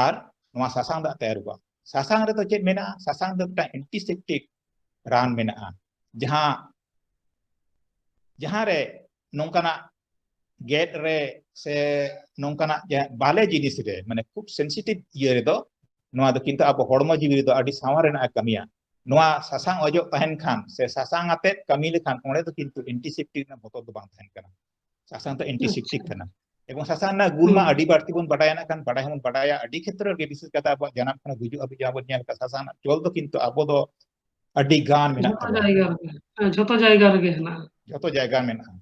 ᱟᱨ ᱱᱚᱣᱟ ᱥᱟᱥᱟᱝ ᱫᱟᱜ ᱛᱮ ᱟᱹᱨᱩᱵᱟ᱾ ᱥᱟᱥᱟᱝ ᱨᱮᱫᱚ ᱪᱮᱫ ᱢᱮᱱᱟᱜᱼᱟ? ᱥᱟᱥᱟᱝ ᱫᱚ ᱢᱤᱫᱴᱟᱝ ᱮᱱᱴᱤᱥᱮᱯᱴᱤᱠ ᱨᱟᱱ ᱢᱮᱱᱟᱜᱼᱟ, ᱡᱟᱦᱟᱸ, ᱡᱟᱦᱟᱸ ᱨᱮ ᱱᱚᱝᱠᱟᱱᱟᱜ ᱜᱮᱫ ᱨᱮ ᱥᱮ ᱱᱚᱝᱠᱟᱱᱟᱜ ᱡᱟᱦᱟᱸ ᱵᱟᱞᱮ ᱡᱤᱱᱤᱥ ᱨᱮ, ᱢᱟᱱᱮ ᱠᱷᱩᱵ ᱥᱮᱱᱥᱤᱴᱤᱵᱷ ᱤᱭᱟᱹ ᱨᱮᱫᱚ, ᱱᱚᱣᱟ ᱫᱚ ᱠᱤᱱᱛᱩ ᱟᱵᱚ ᱦᱚᱲᱢᱚ ᱡᱤᱣᱤ ᱨᱮᱫᱚ ᱟᱹᱰᱤ ᱥᱟᱶᱟᱨ ᱨᱮᱱᱟᱜ ᱮ ᱠᱟᱹᱢᱤᱭᱟ᱾ ᱱᱚᱣᱟ ᱥᱟᱥᱟᱝ ᱚᱡᱚᱜ ᱛᱟᱦᱮᱱ ᱠᱷᱟᱱ ᱥᱮ ᱥᱟᱥᱟᱝ ᱟᱛᱮᱫ ᱠᱟᱹᱢᱤ ᱞᱮᱠᱷᱟᱱ, ᱚᱸᱰᱮ ᱫᱚ ᱠᱤᱱᱛᱩ ᱮᱱᱴᱤᱥᱮᱯᱴᱤᱠ ᱨᱮᱱᱟᱜ ᱵᱚᱛᱚᱨ ᱫᱚ ᱵᱟᱝ ᱛᱟᱦᱮᱱ ᱠᱟᱱᱟ᱾ ᱥᱟᱥᱟᱝ ᱫᱚ ᱮᱱᱴᱤᱥᱮᱯᱴᱤᱠ ᱟᱪᱪᱷᱟ᱾ ᱠᱟᱱᱟ᱾ ᱮᱵᱚᱝ ᱥᱟᱥᱟᱝ ᱨᱮᱱᱟᱜ ᱜᱩᱱ ᱢᱟ ᱦᱩᱸ᱾ ᱟᱹᱰᱤ ᱵᱟᱹᱲᱛᱤ ᱵᱚᱱ ᱵᱟᱰᱟᱭᱟ, ᱱᱟᱜ ᱠᱷᱟᱱ ᱵᱟᱰᱟᱭ ᱦᱚᱸᱵᱚᱱ ᱵᱟᱰᱟᱭᱟ, ᱟᱹᱰᱤ ᱠᱷᱮᱛᱨᱚ ᱨᱮᱜᱮ, ᱵᱤᱥᱮᱥ ᱠᱟᱛᱮ ᱟᱵᱚᱣᱟᱜ ᱡᱟᱱᱟᱢ ᱠᱷᱚᱱᱟᱜ ᱜᱩᱡᱩᱜ ᱦᱟᱹᱵᱤᱡ ᱡᱟᱦᱟᱸ ᱵᱚᱱ ᱧᱮᱞ ᱠᱟᱜ, ᱥᱟᱥᱟᱝ ᱨᱮᱱᱟᱜ ᱪᱚᱞ ᱫᱚ ᱠᱤᱱᱛᱩ ᱟᱵᱚ ᱫᱚ ᱟᱹᱰᱤ ᱜᱟᱱ ᱢᱮᱱᱟᱜ ᱡᱷᱚᱛᱚ ᱛᱟᱵᱚᱱᱟ᱾ ᱡᱟᱭᱜᱟ ᱨᱮᱜᱮ, ᱦᱮᱸ, ᱡᱷᱚᱛᱚ ᱡᱟᱭᱜᱟ ᱨᱮᱜᱮ ᱦᱮᱱᱟᱜᱼᱟ᱾ ᱡᱷᱚᱛᱚ ᱡᱟᱭᱜᱟ ᱢᱮᱱᱟᱜᱼᱟ᱾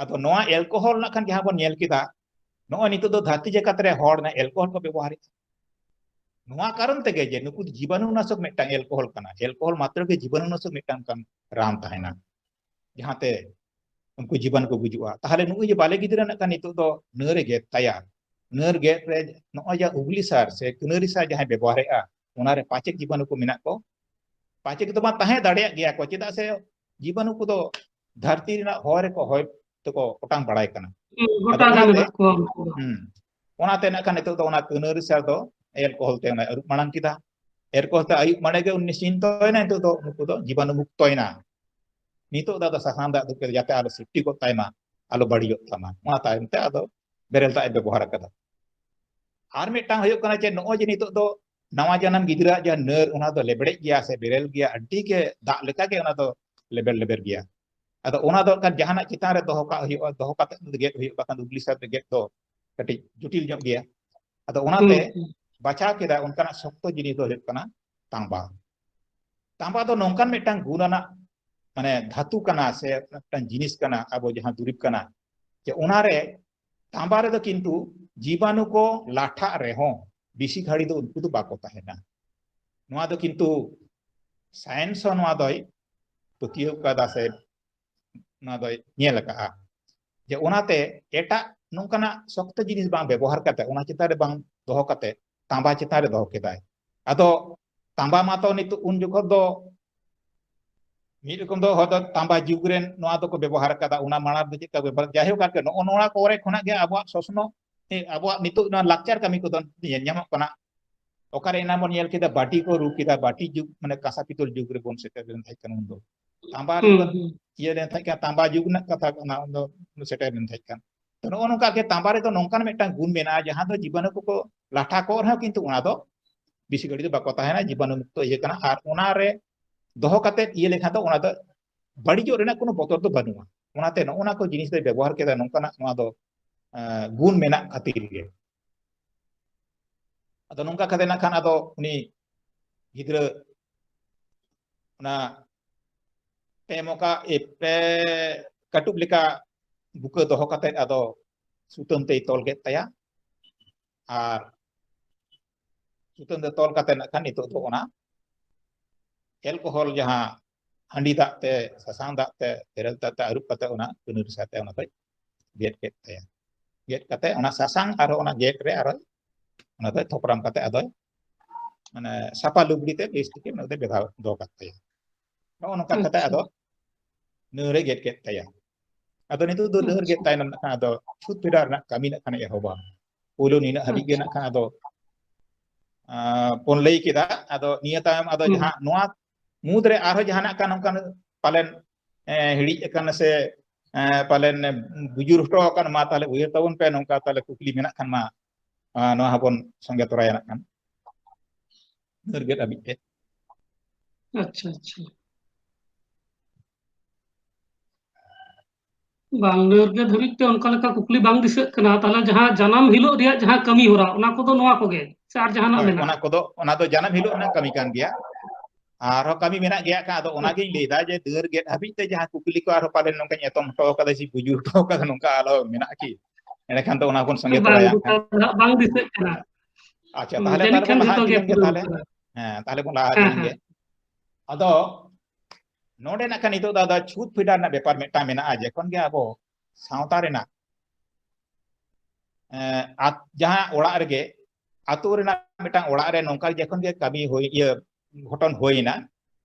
ᱟᱫᱚ ᱱᱚᱣᱟ ᱮᱞᱠᱳᱦᱚᱞ ᱱᱟᱜ ᱠᱷᱟᱱ ᱡᱟᱦᱟᱸ ᱵᱚᱱ ᱧᱮᱞ ᱠᱮᱫᱟ, ᱱᱚᱜᱼᱚᱭ ᱱᱤᱛᱚᱜ ᱫᱚ ᱫᱷᱟᱹᱨᱛᱤ ᱡᱟᱠᱟᱛ ᱨᱮ ᱦᱚᱲ ᱱᱟᱜ ᱮᱞᱠᱳᱦᱚᱞ ᱠᱚ ᱵᱮᱵᱚᱦᱟᱨᱮᱫᱼᱟ᱾ ᱱᱚᱣᱟ ᱠᱟᱨᱚᱱ ᱛᱮᱜᱮ ᱡᱮ ᱱᱩᱠᱩ ᱫᱚ ᱡᱤᱵᱟᱱᱩᱱᱟᱥᱚᱠ ᱢᱤᱫᱴᱟᱝ ᱮᱞᱠᱳᱦᱚᱞ ᱠᱟᱱᱟ, ᱮᱞᱠᱳᱦᱚᱞ ᱢᱟᱛᱨᱚ ᱜᱮ ᱡᱤᱵᱟᱱᱩᱱᱟᱥᱚᱠ ᱢᱤᱫᱴᱟᱝ ᱠᱟᱱ ᱨᱟᱱ ᱛᱟᱦᱮᱱᱟ, ᱡᱟᱦᱟᱸᱛᱮ ᱩᱱᱠᱩ ᱡᱤᱵᱟᱱᱩ ᱠᱚ ᱜᱩᱡᱩᱜᱼᱟ᱾ ᱛᱟᱦᱚᱞᱮ ᱱᱩᱜᱼᱩᱭ ᱡᱮ ᱵᱟᱞᱮ ᱜᱤᱫᱽᱨᱟᱹ ᱱᱟᱜ ᱠᱷᱟᱱ ᱱᱤᱛᱚᱜ ᱫᱚ ᱱᱟᱹᱨ ᱮ ᱜᱮᱫ ᱛᱟᱭᱟ, ᱱᱟᱹᱨ ᱜᱮᱫ ᱨᱮ ᱱᱚᱜᱼᱚᱭ ᱡᱟᱦᱟᱸ ᱩᱜᱽᱞᱤ ᱥᱟᱨ ᱥᱮ ᱠᱟᱹᱱᱟᱹᱨᱤ ᱥᱟᱨ ᱡᱟᱦᱟᱸᱭ ᱵᱮᱵᱚᱦᱟᱨᱮᱫᱼᱟ, ᱚᱱᱟᱨᱮ ᱯᱟᱪᱮᱠ ᱡᱤᱵᱟᱱᱩ ᱠᱚ ᱢᱮᱱᱟᱜ ᱠᱚ, ᱯᱟᱪᱮᱠ ᱫᱚ ᱢᱟ ᱛᱟᱦᱮᱸ ᱫᱟᱲᱮᱭᱟᱜ ᱜᱮᱭᱟ ᱠᱚ, ᱪᱮᱫᱟᱜ ᱥᱮ ᱡᱤᱵᱟᱱᱩ ᱠᱚᱫᱚ ᱫᱷᱟᱹᱨᱛᱤ ᱨᱮᱱᱟᱜ ᱦᱚᱭ ᱨᱮᱠᱚ ᱦᱚᱭ ᱛᱮᱠᱚ ᱚᱴᱟᱝ ᱵᱟᱲᱟᱭ ᱠᱟᱱᱟ᱾ ᱦᱩᱸ, ᱟᱫᱚ ᱜᱚᱴᱟ ᱜᱮ ᱚᱱᱟᱛᱮ, ᱢᱮᱱᱟᱜ ᱠᱚᱣᱟ ᱩᱱᱠᱩ ᱫᱚ᱾ ᱦᱩᱸ, ᱚᱱᱟᱛᱮ ᱱᱟᱜ ᱠᱷᱟᱱ ᱱᱤᱛᱚᱜ ᱫᱚ ᱚᱱᱟ ᱠᱟᱹᱱᱟᱹᱨᱤ ᱥᱟᱨ ᱫᱚ ᱮᱞᱠᱳᱦᱚᱞ ᱛᱮ ᱚᱱᱟᱭ ᱟᱹᱨᱩᱵ ᱢᱟᱲᱟᱝ ᱠᱮᱫᱟ᱾ ᱮᱞᱠᱳᱦᱚᱞ ᱛᱮ ᱟᱹᱨᱩᱵ ᱢᱟᱲᱟᱝ ᱜᱮ ᱩᱱᱤ ᱱᱤᱥᱪᱤᱱᱛᱚᱭᱮᱱᱟ, ᱱᱤᱛᱚᱜ ᱫᱚ ᱱᱩᱠᱩ ᱫᱚ ᱡᱤᱵᱟᱱᱩ ᱢᱩᱠᱛᱚᱭᱮᱱᱟ᱾ ᱱᱤᱛᱚᱜ ᱫᱚ ᱟᱫᱚ ᱥᱟᱥᱟᱝ ᱫᱟᱜ ᱫᱩᱞ ᱠᱟᱛᱮ ᱡᱟᱛᱮ ᱟᱞᱚ ᱥᱤᱯᱴᱤ ᱜᱚᱫ ᱛᱟᱭᱢᱟ, ᱟᱞᱚ ᱵᱟᱹᱲᱤᱡᱚᱜ ᱛᱟᱢᱟ, ᱚᱱᱟ ᱛᱟᱭᱚᱢ ᱛᱮ ᱟᱫᱚ ᱵᱮᱨᱮᱞ ᱫᱟᱜ ᱮ ᱵᱮᱵᱚᱦᱟᱨ ᱟᱠᱟᱫᱟ᱾ ᱟᱨ ᱢᱤᱫᱴᱟᱝ ᱦᱩᱭᱩᱜ ᱠᱟᱱᱟ ᱡᱮ ᱱᱚᱜᱼᱚᱭ ᱡᱮ ᱱᱤᱛᱚᱜ ᱫᱚ ᱱᱟᱣᱟ ᱡᱟᱱᱟᱢ ᱜᱤᱫᱽᱨᱟᱹᱣᱟᱜ ᱡᱟᱦᱟᱸ ᱱᱟᱹᱨ, ᱚᱱᱟ ᱫᱚ ᱞᱮᱵᱲᱮᱡ ᱜᱮᱭᱟ ᱥᱮ ᱵᱮᱨᱮᱞ ᱜᱮᱭᱟ, ᱟᱹᱰᱤ ᱜᱮ ᱫᱟᱜ ᱞᱮᱠᱟ ᱜᱮ ᱚᱱᱟ ᱫᱚ ᱞᱮᱵᱮᱨ ᱞᱮᱵᱮᱨ ᱜᱮᱭᱟ᱾ ᱟᱫᱚ ᱚᱱᱟ ᱫᱚ ᱠᱷᱟᱱ ᱡᱟᱦᱟᱱᱟᱜ ᱪᱮᱛᱟᱱ ᱨᱮ ᱫᱚᱦᱚ ᱠᱟᱜ ᱦᱩᱭᱩᱜᱼᱟ, ᱫᱚᱦᱚ ᱠᱟᱛᱮ ᱜᱮᱫ ᱦᱩᱭᱩᱜᱼᱟ, ᱵᱟᱠᱷᱟᱱ ᱩᱜᱽᱞᱤ ᱥᱟᱨ ᱛᱮ ᱜᱮᱫ ᱫᱚ ᱠᱟᱹᱴᱤᱡ ᱡᱚᱴᱤᱞ ᱧᱚᱜ ᱜᱮᱭᱟ᱾ ᱟᱫᱚ ᱚᱱᱟᱛᱮ ᱦᱩᱸ, ᱦᱩᱸ᱾ ᱵᱟᱪᱷᱟᱣ ᱠᱮᱫᱟ, ᱚᱱᱠᱟᱱᱟᱜ ᱥᱚᱠᱛᱚ ᱡᱤᱱᱤᱥ ᱫᱚ ᱦᱩᱭᱩᱜ ᱠᱟᱱᱟ ᱛᱟᱸᱵᱟ᱾ ᱛᱟᱸᱵᱟ ᱫᱚ ᱱᱚᱝᱠᱟᱱ ᱢᱤᱫᱴᱟᱝ ᱜᱩᱱ ᱟᱱᱟᱜ, ᱢᱟᱱᱮ, ᱫᱷᱟᱹᱛᱩ ᱠᱟᱱᱟ ᱥᱮ ᱢᱤᱫᱴᱟᱝ ᱡᱤᱱᱤᱥ ᱠᱟᱱᱟ, ᱟᱵᱚ ᱡᱟᱦᱟᱸ ᱫᱩᱨᱤᱵᱽ ᱠᱟᱱᱟ, ᱡᱮ ᱚᱱᱟᱨᱮ, ᱛᱟᱸᱵᱟ ᱨᱮᱫᱚ ᱠᱤᱱᱛᱩ ᱡᱤᱵᱟᱱᱩ ᱠᱚ ᱞᱟᱴᱷᱟᱜ ᱨᱮᱦᱚᱸ ᱵᱮᱥᱤ ᱜᱷᱟᱹᱲᱤ ᱫᱚ ᱩᱱᱠᱩ ᱫᱚ ᱵᱟᱠᱚ ᱛᱟᱦᱮᱱᱟ᱾ ᱱᱚᱣᱟ ᱫᱚ ᱠᱤᱱᱛᱩ ᱥᱟᱭᱮᱱᱥ ᱦᱚᱸ ᱱᱚᱣᱟ ᱫᱚᱭ ᱯᱟᱹᱛᱭᱟᱹᱣ ᱠᱟᱫᱟ ᱥᱮ ᱱᱚᱣᱟ ᱫᱚᱭ ᱧᱮᱞ ᱟᱠᱟᱫᱼᱟ, ᱡᱮ ᱚᱱᱟᱛᱮ ᱮᱴᱟᱜ ᱱᱚᱝᱠᱟᱱᱟᱜ ᱥᱚᱠᱛᱚ ᱡᱤᱱᱤᱥ ᱵᱟᱝ ᱵᱮᱵᱚᱦᱟᱨ ᱠᱟᱛᱮ, ᱚᱱᱟ ᱪᱮᱛᱟᱱ ᱨᱮ ᱵᱟᱝ ᱫᱚᱦᱚ ᱠᱟᱛᱮ ᱛᱟᱸᱵᱟ ᱪᱮᱛᱟᱱ ᱨᱮ ᱫᱚᱦᱚ ᱠᱮᱫᱟᱭ᱾ ᱟᱫᱚ ᱛᱟᱸᱵᱟ ᱢᱟᱛᱚ ᱱᱤᱛᱚᱜ ᱩᱱ ᱡᱚᱠᱷᱚᱱ ᱫᱚ ᱢᱤᱫ ᱨᱚᱠᱚᱢ ᱫᱚ ᱦᱚᱭᱛᱚ ᱛᱟᱸᱵᱟ ᱡᱩᱜᱽ ᱨᱮᱱ ᱱᱚᱣᱟ ᱫᱚᱠᱚ ᱵᱮᱵᱚᱦᱟᱨ ᱟᱠᱟᱫᱟ, ᱚᱱᱟ ᱢᱟᱲᱟᱝ ᱫᱚ ᱪᱮᱫ ᱞᱮᱠᱟ ᱵᱮᱵᱚᱦᱟᱨ, ᱡᱟᱭᱦᱳᱠ ᱟᱨᱠᱤ ᱱᱚᱜᱼᱚ ᱱᱚᱣᱟ ᱠᱚᱨᱮ ᱠᱷᱚᱱᱟᱜ ᱜᱮ ᱟᱵᱚᱣᱟᱜ ᱥᱚᱥᱱᱚᱜ, ᱮ, ᱟᱵᱚᱣᱟᱜ ᱱᱤᱛᱚᱜ ᱱᱚᱣᱟ ᱞᱟᱠᱪᱟᱨ ᱠᱟᱹᱢᱤ ᱠᱚᱫᱚ ᱧᱮᱞ ᱧᱟᱢᱚᱜ ᱠᱟᱱᱟ᱾ ᱚᱠᱟᱨᱮ ᱮᱱᱟᱝ ᱵᱚᱱ ᱧᱮᱞ ᱠᱮᱫᱟ ᱵᱟᱹᱴᱤ ᱠᱚ ᱨᱩ ᱠᱮᱫᱟ, ᱵᱟᱹᱴᱤ ᱡᱩᱜᱽ, ᱢᱟᱱᱮ ᱠᱟᱸᱥᱟ ᱯᱤᱛᱚᱞ ᱡᱩᱜᱽ ᱨᱮᱵᱚᱱ ᱥᱮᱴᱮᱨ ᱞᱮᱱ ᱛᱟᱦᱮᱸ ᱠᱟᱱᱟ ᱩᱱᱫᱚ᱾ ᱛᱟᱸᱵᱟ ᱦᱩᱸ, ᱨᱮᱵᱚᱱ ᱦᱩᱸ᱾ ᱤᱭᱟᱹ ᱞᱮᱱ ᱛᱟᱦᱮᱸ ᱠᱟᱱᱟ, ᱛᱟᱸᱵᱟ ᱡᱩᱜᱽ ᱨᱮᱱᱟᱜ ᱠᱟᱛᱷᱟ ᱠᱟᱱᱟ ᱩᱱᱫᱚ ᱥᱮᱴᱮᱨ ᱞᱮᱱ ᱛᱟᱦᱮᱸ ᱠᱟᱱᱟ᱾ ᱛᱚ ᱱᱚᱜᱼᱚ ᱱᱚᱝᱠᱟ ᱜᱮ ᱛᱟᱸᱵᱟ ᱨᱮᱫᱚ ᱱᱚᱝᱠᱟᱱ ᱢᱤᱫᱴᱟᱝ ᱜᱩᱱ ᱢᱮᱱᱟᱜᱼᱟ, ᱡᱟᱦᱟᱸ ᱫᱚ ᱡᱤᱵᱟᱱᱩ ᱠᱚᱠᱚ ᱞᱟᱴᱷᱟ ᱠᱚᱜ ᱨᱮᱦᱚᱸ ᱠᱤᱱᱛᱩ ᱚᱱᱟ ᱫᱚ ᱵᱮᱥᱤ ᱜᱷᱟᱹᱲᱤᱡ ᱫᱚ ᱵᱟᱠᱚ ᱛᱟᱦᱮᱱᱟ, ᱡᱤᱵᱟᱱᱩ ᱢᱩᱠᱛᱚ ᱤᱭᱟᱹ ᱠᱟᱱᱟ᱾ ᱟᱨ ᱚᱱᱟ ᱨᱮ ᱫᱚᱦᱚ ᱠᱟᱛᱮ ᱤᱭᱟᱹ ᱞᱮᱠᱷᱟᱱ ᱫᱚ ᱚᱱᱟ ᱫᱚ ᱵᱟᱹᱲᱤᱡᱚᱜ ᱨᱮᱱᱟᱜ ᱠᱳᱱᱳ ᱵᱚᱛᱚᱨ ᱫᱚ ᱵᱟᱹᱱᱩᱜᱼᱟ᱾ ᱚᱱᱟᱛᱮ ᱱᱚᱜᱼᱚ ᱱᱟ ᱠᱚ ᱡᱤᱱᱤᱥ ᱫᱚᱭ ᱵᱮᱵᱚᱦᱟᱨ ᱠᱮᱫᱟ ᱱᱚᱝᱠᱟᱱᱟᱜ, ᱱᱚᱣᱟ ᱫᱚ, ᱮᱸ, ᱜᱩᱱ ᱢᱮᱱᱟᱜ ᱠᱷᱟᱹᱛᱤᱨ ᱜᱮ᱾ ᱟᱫᱚ ᱱᱚᱝᱠᱟ ᱠᱟᱛᱮ ᱱᱟᱜ ᱠᱷᱟᱱ ᱟᱫᱚ ᱩᱱᱤ ᱜᱤᱫᱽᱨᱟᱹ ᱚᱱᱟ ᱯᱮ ᱢᱚᱠᱟ, ᱮ, ᱯᱮ ᱠᱟᱹᱴᱩᱵ ᱞᱮᱠᱟ ᱵᱩᱠᱟᱹ ᱫᱚᱦᱚ ᱠᱟᱛᱮ ᱟᱫᱚ ᱥᱩᱛᱟᱹᱢ ᱛᱮᱭ ᱛᱚᱞ ᱠᱮᱫ ᱛᱟᱭᱟ᱾ ᱟᱨ ᱥᱩᱛᱟᱹᱢ ᱛᱮ ᱛᱚᱞ ᱠᱟᱛᱮ ᱱᱟᱜ ᱠᱷᱟᱱ ᱱᱤᱛᱚᱜ ᱫᱚ ᱚᱱᱟ ᱮᱞᱠᱳᱦᱚᱞ ᱡᱟᱦᱟᱸ ᱦᱟᱺᱰᱤ ᱫᱟᱜ ᱛᱮ, ᱥᱟᱥᱟᱝ ᱫᱟᱜ ᱛᱮ, ᱵᱮᱨᱮᱞ ᱫᱟᱜ ᱛᱮ ᱟᱹᱨᱩᱵ ᱠᱟᱛᱮ ᱚᱱᱟ ᱠᱟᱹᱱᱟᱹᱨᱤ ᱥᱟᱛᱮ ᱚᱱᱟ ᱫᱚᱭ ᱜᱮᱫ ᱠᱮᱫ ᱛᱟᱭᱟ᱾ ᱜᱮᱫ ᱠᱟᱛᱮ ᱚᱱᱟ ᱥᱟᱥᱟᱝ ᱟᱨᱦᱚᱸ ᱚᱱᱟ ᱜᱮᱫ ᱨᱮ ᱟᱨᱦᱚᱸ ᱚᱱᱟ ᱫᱚᱭ ᱛᱷᱚᱯᱨᱟᱢ ᱠᱟᱛᱮ ᱟᱫᱚᱭ, ᱢᱟᱱᱮ, ᱥᱟᱯᱷᱟ ᱞᱩᱜᱽᱲᱤ ᱛᱮ ᱵᱮᱥ ᱴᱷᱤᱠ ᱚᱱᱟ ᱫᱚᱭ ᱵᱮᱫᱷᱟᱣ ᱫᱚᱦᱚ ᱠᱟᱜ ᱛᱟᱭᱟ᱾ ᱱᱚᱜᱼᱚ ᱱᱚᱝᱠᱟ ᱠᱟᱛᱮ ᱟᱪᱪᱷᱟ᱾ ᱟᱫᱚ ᱱᱟᱹᱨ ᱮ ᱜᱮᱫ ᱠᱮᱫ ᱛᱟᱭᱟ᱾ ᱟᱫᱚ ᱱᱤᱛᱚᱜ ᱫᱚ ᱱᱟᱹᱨ ᱜᱮᱫ ᱟᱪᱪᱷᱟ᱾ ᱛᱟᱭᱱᱚᱢ ᱱᱟᱜ ᱠᱷᱟᱱ ᱟᱫᱚ ᱪᱷᱩᱛ ᱯᱷᱮᱰᱟᱣ ᱨᱮᱱᱟᱜ ᱠᱟᱹᱢᱤ ᱱᱟᱜ ᱠᱷᱟᱱ ᱮ ᱮᱦᱚᱵᱟ᱾ ᱯᱳᱭᱞᱳ ᱱᱤᱱᱟᱹᱜ ᱦᱟᱹᱵᱤᱡ ᱜᱮ ᱟᱪᱪᱷᱟ᱾ ᱱᱟᱜ ᱠᱷᱟᱱ ᱟᱫᱚ, ᱟᱸ, ᱵᱚᱱ ᱞᱟᱹᱭ ᱠᱮᱫᱟ᱾ ᱟᱫᱚ ᱱᱤᱭᱟᱹ ᱛᱟᱭᱚᱢ ᱟᱫᱚ ᱦᱩᱸ᱾ ᱡᱟᱦᱟᱸ ᱱᱚᱣᱟ ᱢᱩᱫᱽᱨᱮ ᱟᱨᱦᱚᱸ ᱡᱟᱦᱟᱱᱟᱜ ᱠᱟᱱ ᱚᱱᱠᱟᱱ ᱯᱟᱞᱮᱱ, ᱮᱸ, ᱦᱤᱲᱤᱡ ᱟᱠᱟᱱᱟ ᱥᱮ, ᱮᱸ, ᱯᱟᱞᱮᱱ ᱵᱩᱡᱩᱨ ᱦᱚᱴᱚ ᱟᱠᱟᱱ, ᱢᱟ ᱛᱟᱦᱞᱮ ᱩᱭᱦᱟᱹᱨ ᱛᱟᱵᱚᱱ ᱯᱮ, ᱱᱚᱝᱠᱟ ᱛᱟᱦᱞᱮ ᱠᱩᱠᱞᱤ ᱢᱮᱱᱟᱜ ᱠᱷᱟᱱ ᱢᱟ, ᱟᱸ, ᱱᱚᱣᱟ ᱦᱚᱸᱵᱚᱱ ᱥᱚᱸᱜᱮ ᱛᱚᱨᱟᱭᱟ ᱱᱟᱜ ᱠᱷᱟᱱ᱾ ᱱᱟᱹᱨ ᱜᱮᱫ ᱦᱟᱹᱵᱤᱡ ᱛᱮ᱾ ᱟᱪᱪᱷᱟ, ᱟᱪᱪᱷᱟ᱾ ᱵᱟᱝ, ᱱᱟᱹᱨ ᱜᱮᱫ ᱫᱷᱟᱹᱵᱤᱡ ᱛᱮ ᱚᱱᱠᱟ ᱞᱮᱠᱟ ᱠᱩᱠᱞᱤ ᱵᱟᱝ ᱫᱤᱥᱟᱹᱜ ᱠᱟᱱᱟ᱾ ᱛᱟᱦᱞᱮ ᱡᱟᱦᱟᱸ ᱡᱟᱱᱟᱢ ᱦᱤᱞᱳᱜ ᱨᱮᱭᱟᱜ ᱡᱟᱦᱟᱸ ᱠᱟᱹᱢᱤ ᱦᱚᱨᱟ, ᱚᱱᱟ ᱠᱚᱫᱚ ᱱᱚᱣᱟ ᱠᱚᱜᱮ ᱥᱮ ᱟᱨ ᱡᱟᱦᱟᱱᱟᱜ ᱦᱳᱭ, ᱢᱮᱱᱟᱜᱼᱟ? ᱚᱱᱟ ᱠᱚᱫᱚ, ᱚᱱᱟ ᱫᱚ ᱡᱟᱱᱟᱢ ᱦᱤᱞᱳᱜ ᱨᱮᱱᱟᱜ ᱠᱟᱹᱢᱤ ᱠᱟᱱ ᱜᱮᱭᱟ᱾ ᱟᱨᱦᱚᱸ ᱠᱟᱹᱢᱤ ᱢᱮᱱᱟᱜ ᱜᱮᱭᱟ ᱠᱷᱟᱱ, ᱟᱫᱚ ᱚᱱᱟᱜᱤᱧ ᱞᱟᱹᱭᱫᱟ ᱡᱮ ᱱᱟᱹᱨ ᱜᱮᱫ ᱦᱟᱹᱵᱤᱡ ᱛᱮ ᱡᱟᱦᱟᱸ ᱠᱩᱠᱞᱤ ᱠᱚ ᱟᱨᱦᱚᱸ ᱯᱟᱞᱮᱱ ᱱᱚᱝᱠᱟᱧ ᱮᱛᱚᱢ ᱦᱚᱴᱚ ᱠᱟᱫᱟ ᱥᱮ ᱵᱩᱡᱩᱨ ᱦᱚᱴᱚ ᱠᱟᱫᱟ, ᱱᱚᱝᱠᱟ ᱟᱞᱚ ᱢᱮᱱᱟᱜᱼᱟ ᱠᱤ? ᱮᱸᱰᱮᱠᱷᱟᱱ ᱫᱚ ᱚᱱᱟ ᱵᱚᱱ ᱥᱚᱸᱜᱮ ᱵᱟᱝ, ᱛᱚᱨᱟᱭᱟ ᱚᱱᱠᱟ ᱦᱟᱸᱜ᱾ ᱫᱚ ᱦᱟᱸᱜ ᱵᱟᱝ ᱫᱤᱥᱟᱹᱜ ᱠᱟᱱᱟ᱾ ᱟᱪᱪᱷᱟ, ᱦᱩᱸ, ᱛᱟᱦᱞᱮ, ᱡᱟᱹᱱᱤᱡ ᱛᱟᱦᱞᱮ ᱠᱷᱟᱱ ᱵᱚᱱ ᱞᱟᱦᱟ ᱡᱷᱚᱛᱚ ᱤᱫᱤ ᱜᱮ ᱞᱮᱱ ᱜᱮ ᱯᱩᱨᱟᱹᱣ ᱛᱟᱦᱞᱮ᱾ ᱠᱟᱱᱟ᱾ ᱦᱮᱸ, ᱛᱟᱦᱞᱮ ᱵᱚᱱ ᱞᱟᱦᱟ ᱤᱫᱤ ᱦᱮᱸ, ᱞᱮᱱ ᱜᱮ᱾ ᱦᱮᱸ᱾ ᱟᱫᱚ ᱱᱚᱰᱮ ᱱᱟᱜ ᱠᱷᱟᱱ ᱱᱤᱛᱚᱜ ᱫᱚ ᱟᱫᱚ ᱪᱷᱩᱛ ᱯᱷᱮᱰᱟᱣ ᱨᱮᱱᱟᱜ ᱵᱮᱯᱟᱨ ᱢᱤᱫᱴᱟᱝ ᱢᱮᱱᱟᱜᱼᱟ᱾ ᱡᱚᱠᱷᱚᱱ ᱜᱮ ᱟᱵᱚ ᱥᱟᱶᱛᱟ ᱨᱮᱱᱟᱜ, ᱮᱸ, ᱟᱛ-, ᱡᱟᱦᱟᱸ ᱚᱲᱟᱜ ᱨᱮᱜᱮ, ᱟᱛᱳ ᱨᱮᱱᱟᱜ ᱢᱤᱫᱴᱟᱝ ᱚᱲᱟᱜ ᱨᱮ ᱱᱚᱝᱠᱟ ᱡᱚᱠᱷᱚᱱ ᱜᱮ ᱠᱟᱹᱢᱤ ᱦᱩᱭ, ᱤᱭᱟᱹ, ᱜᱷᱚᱴᱚᱱ ᱦᱩᱭᱮᱱᱟ,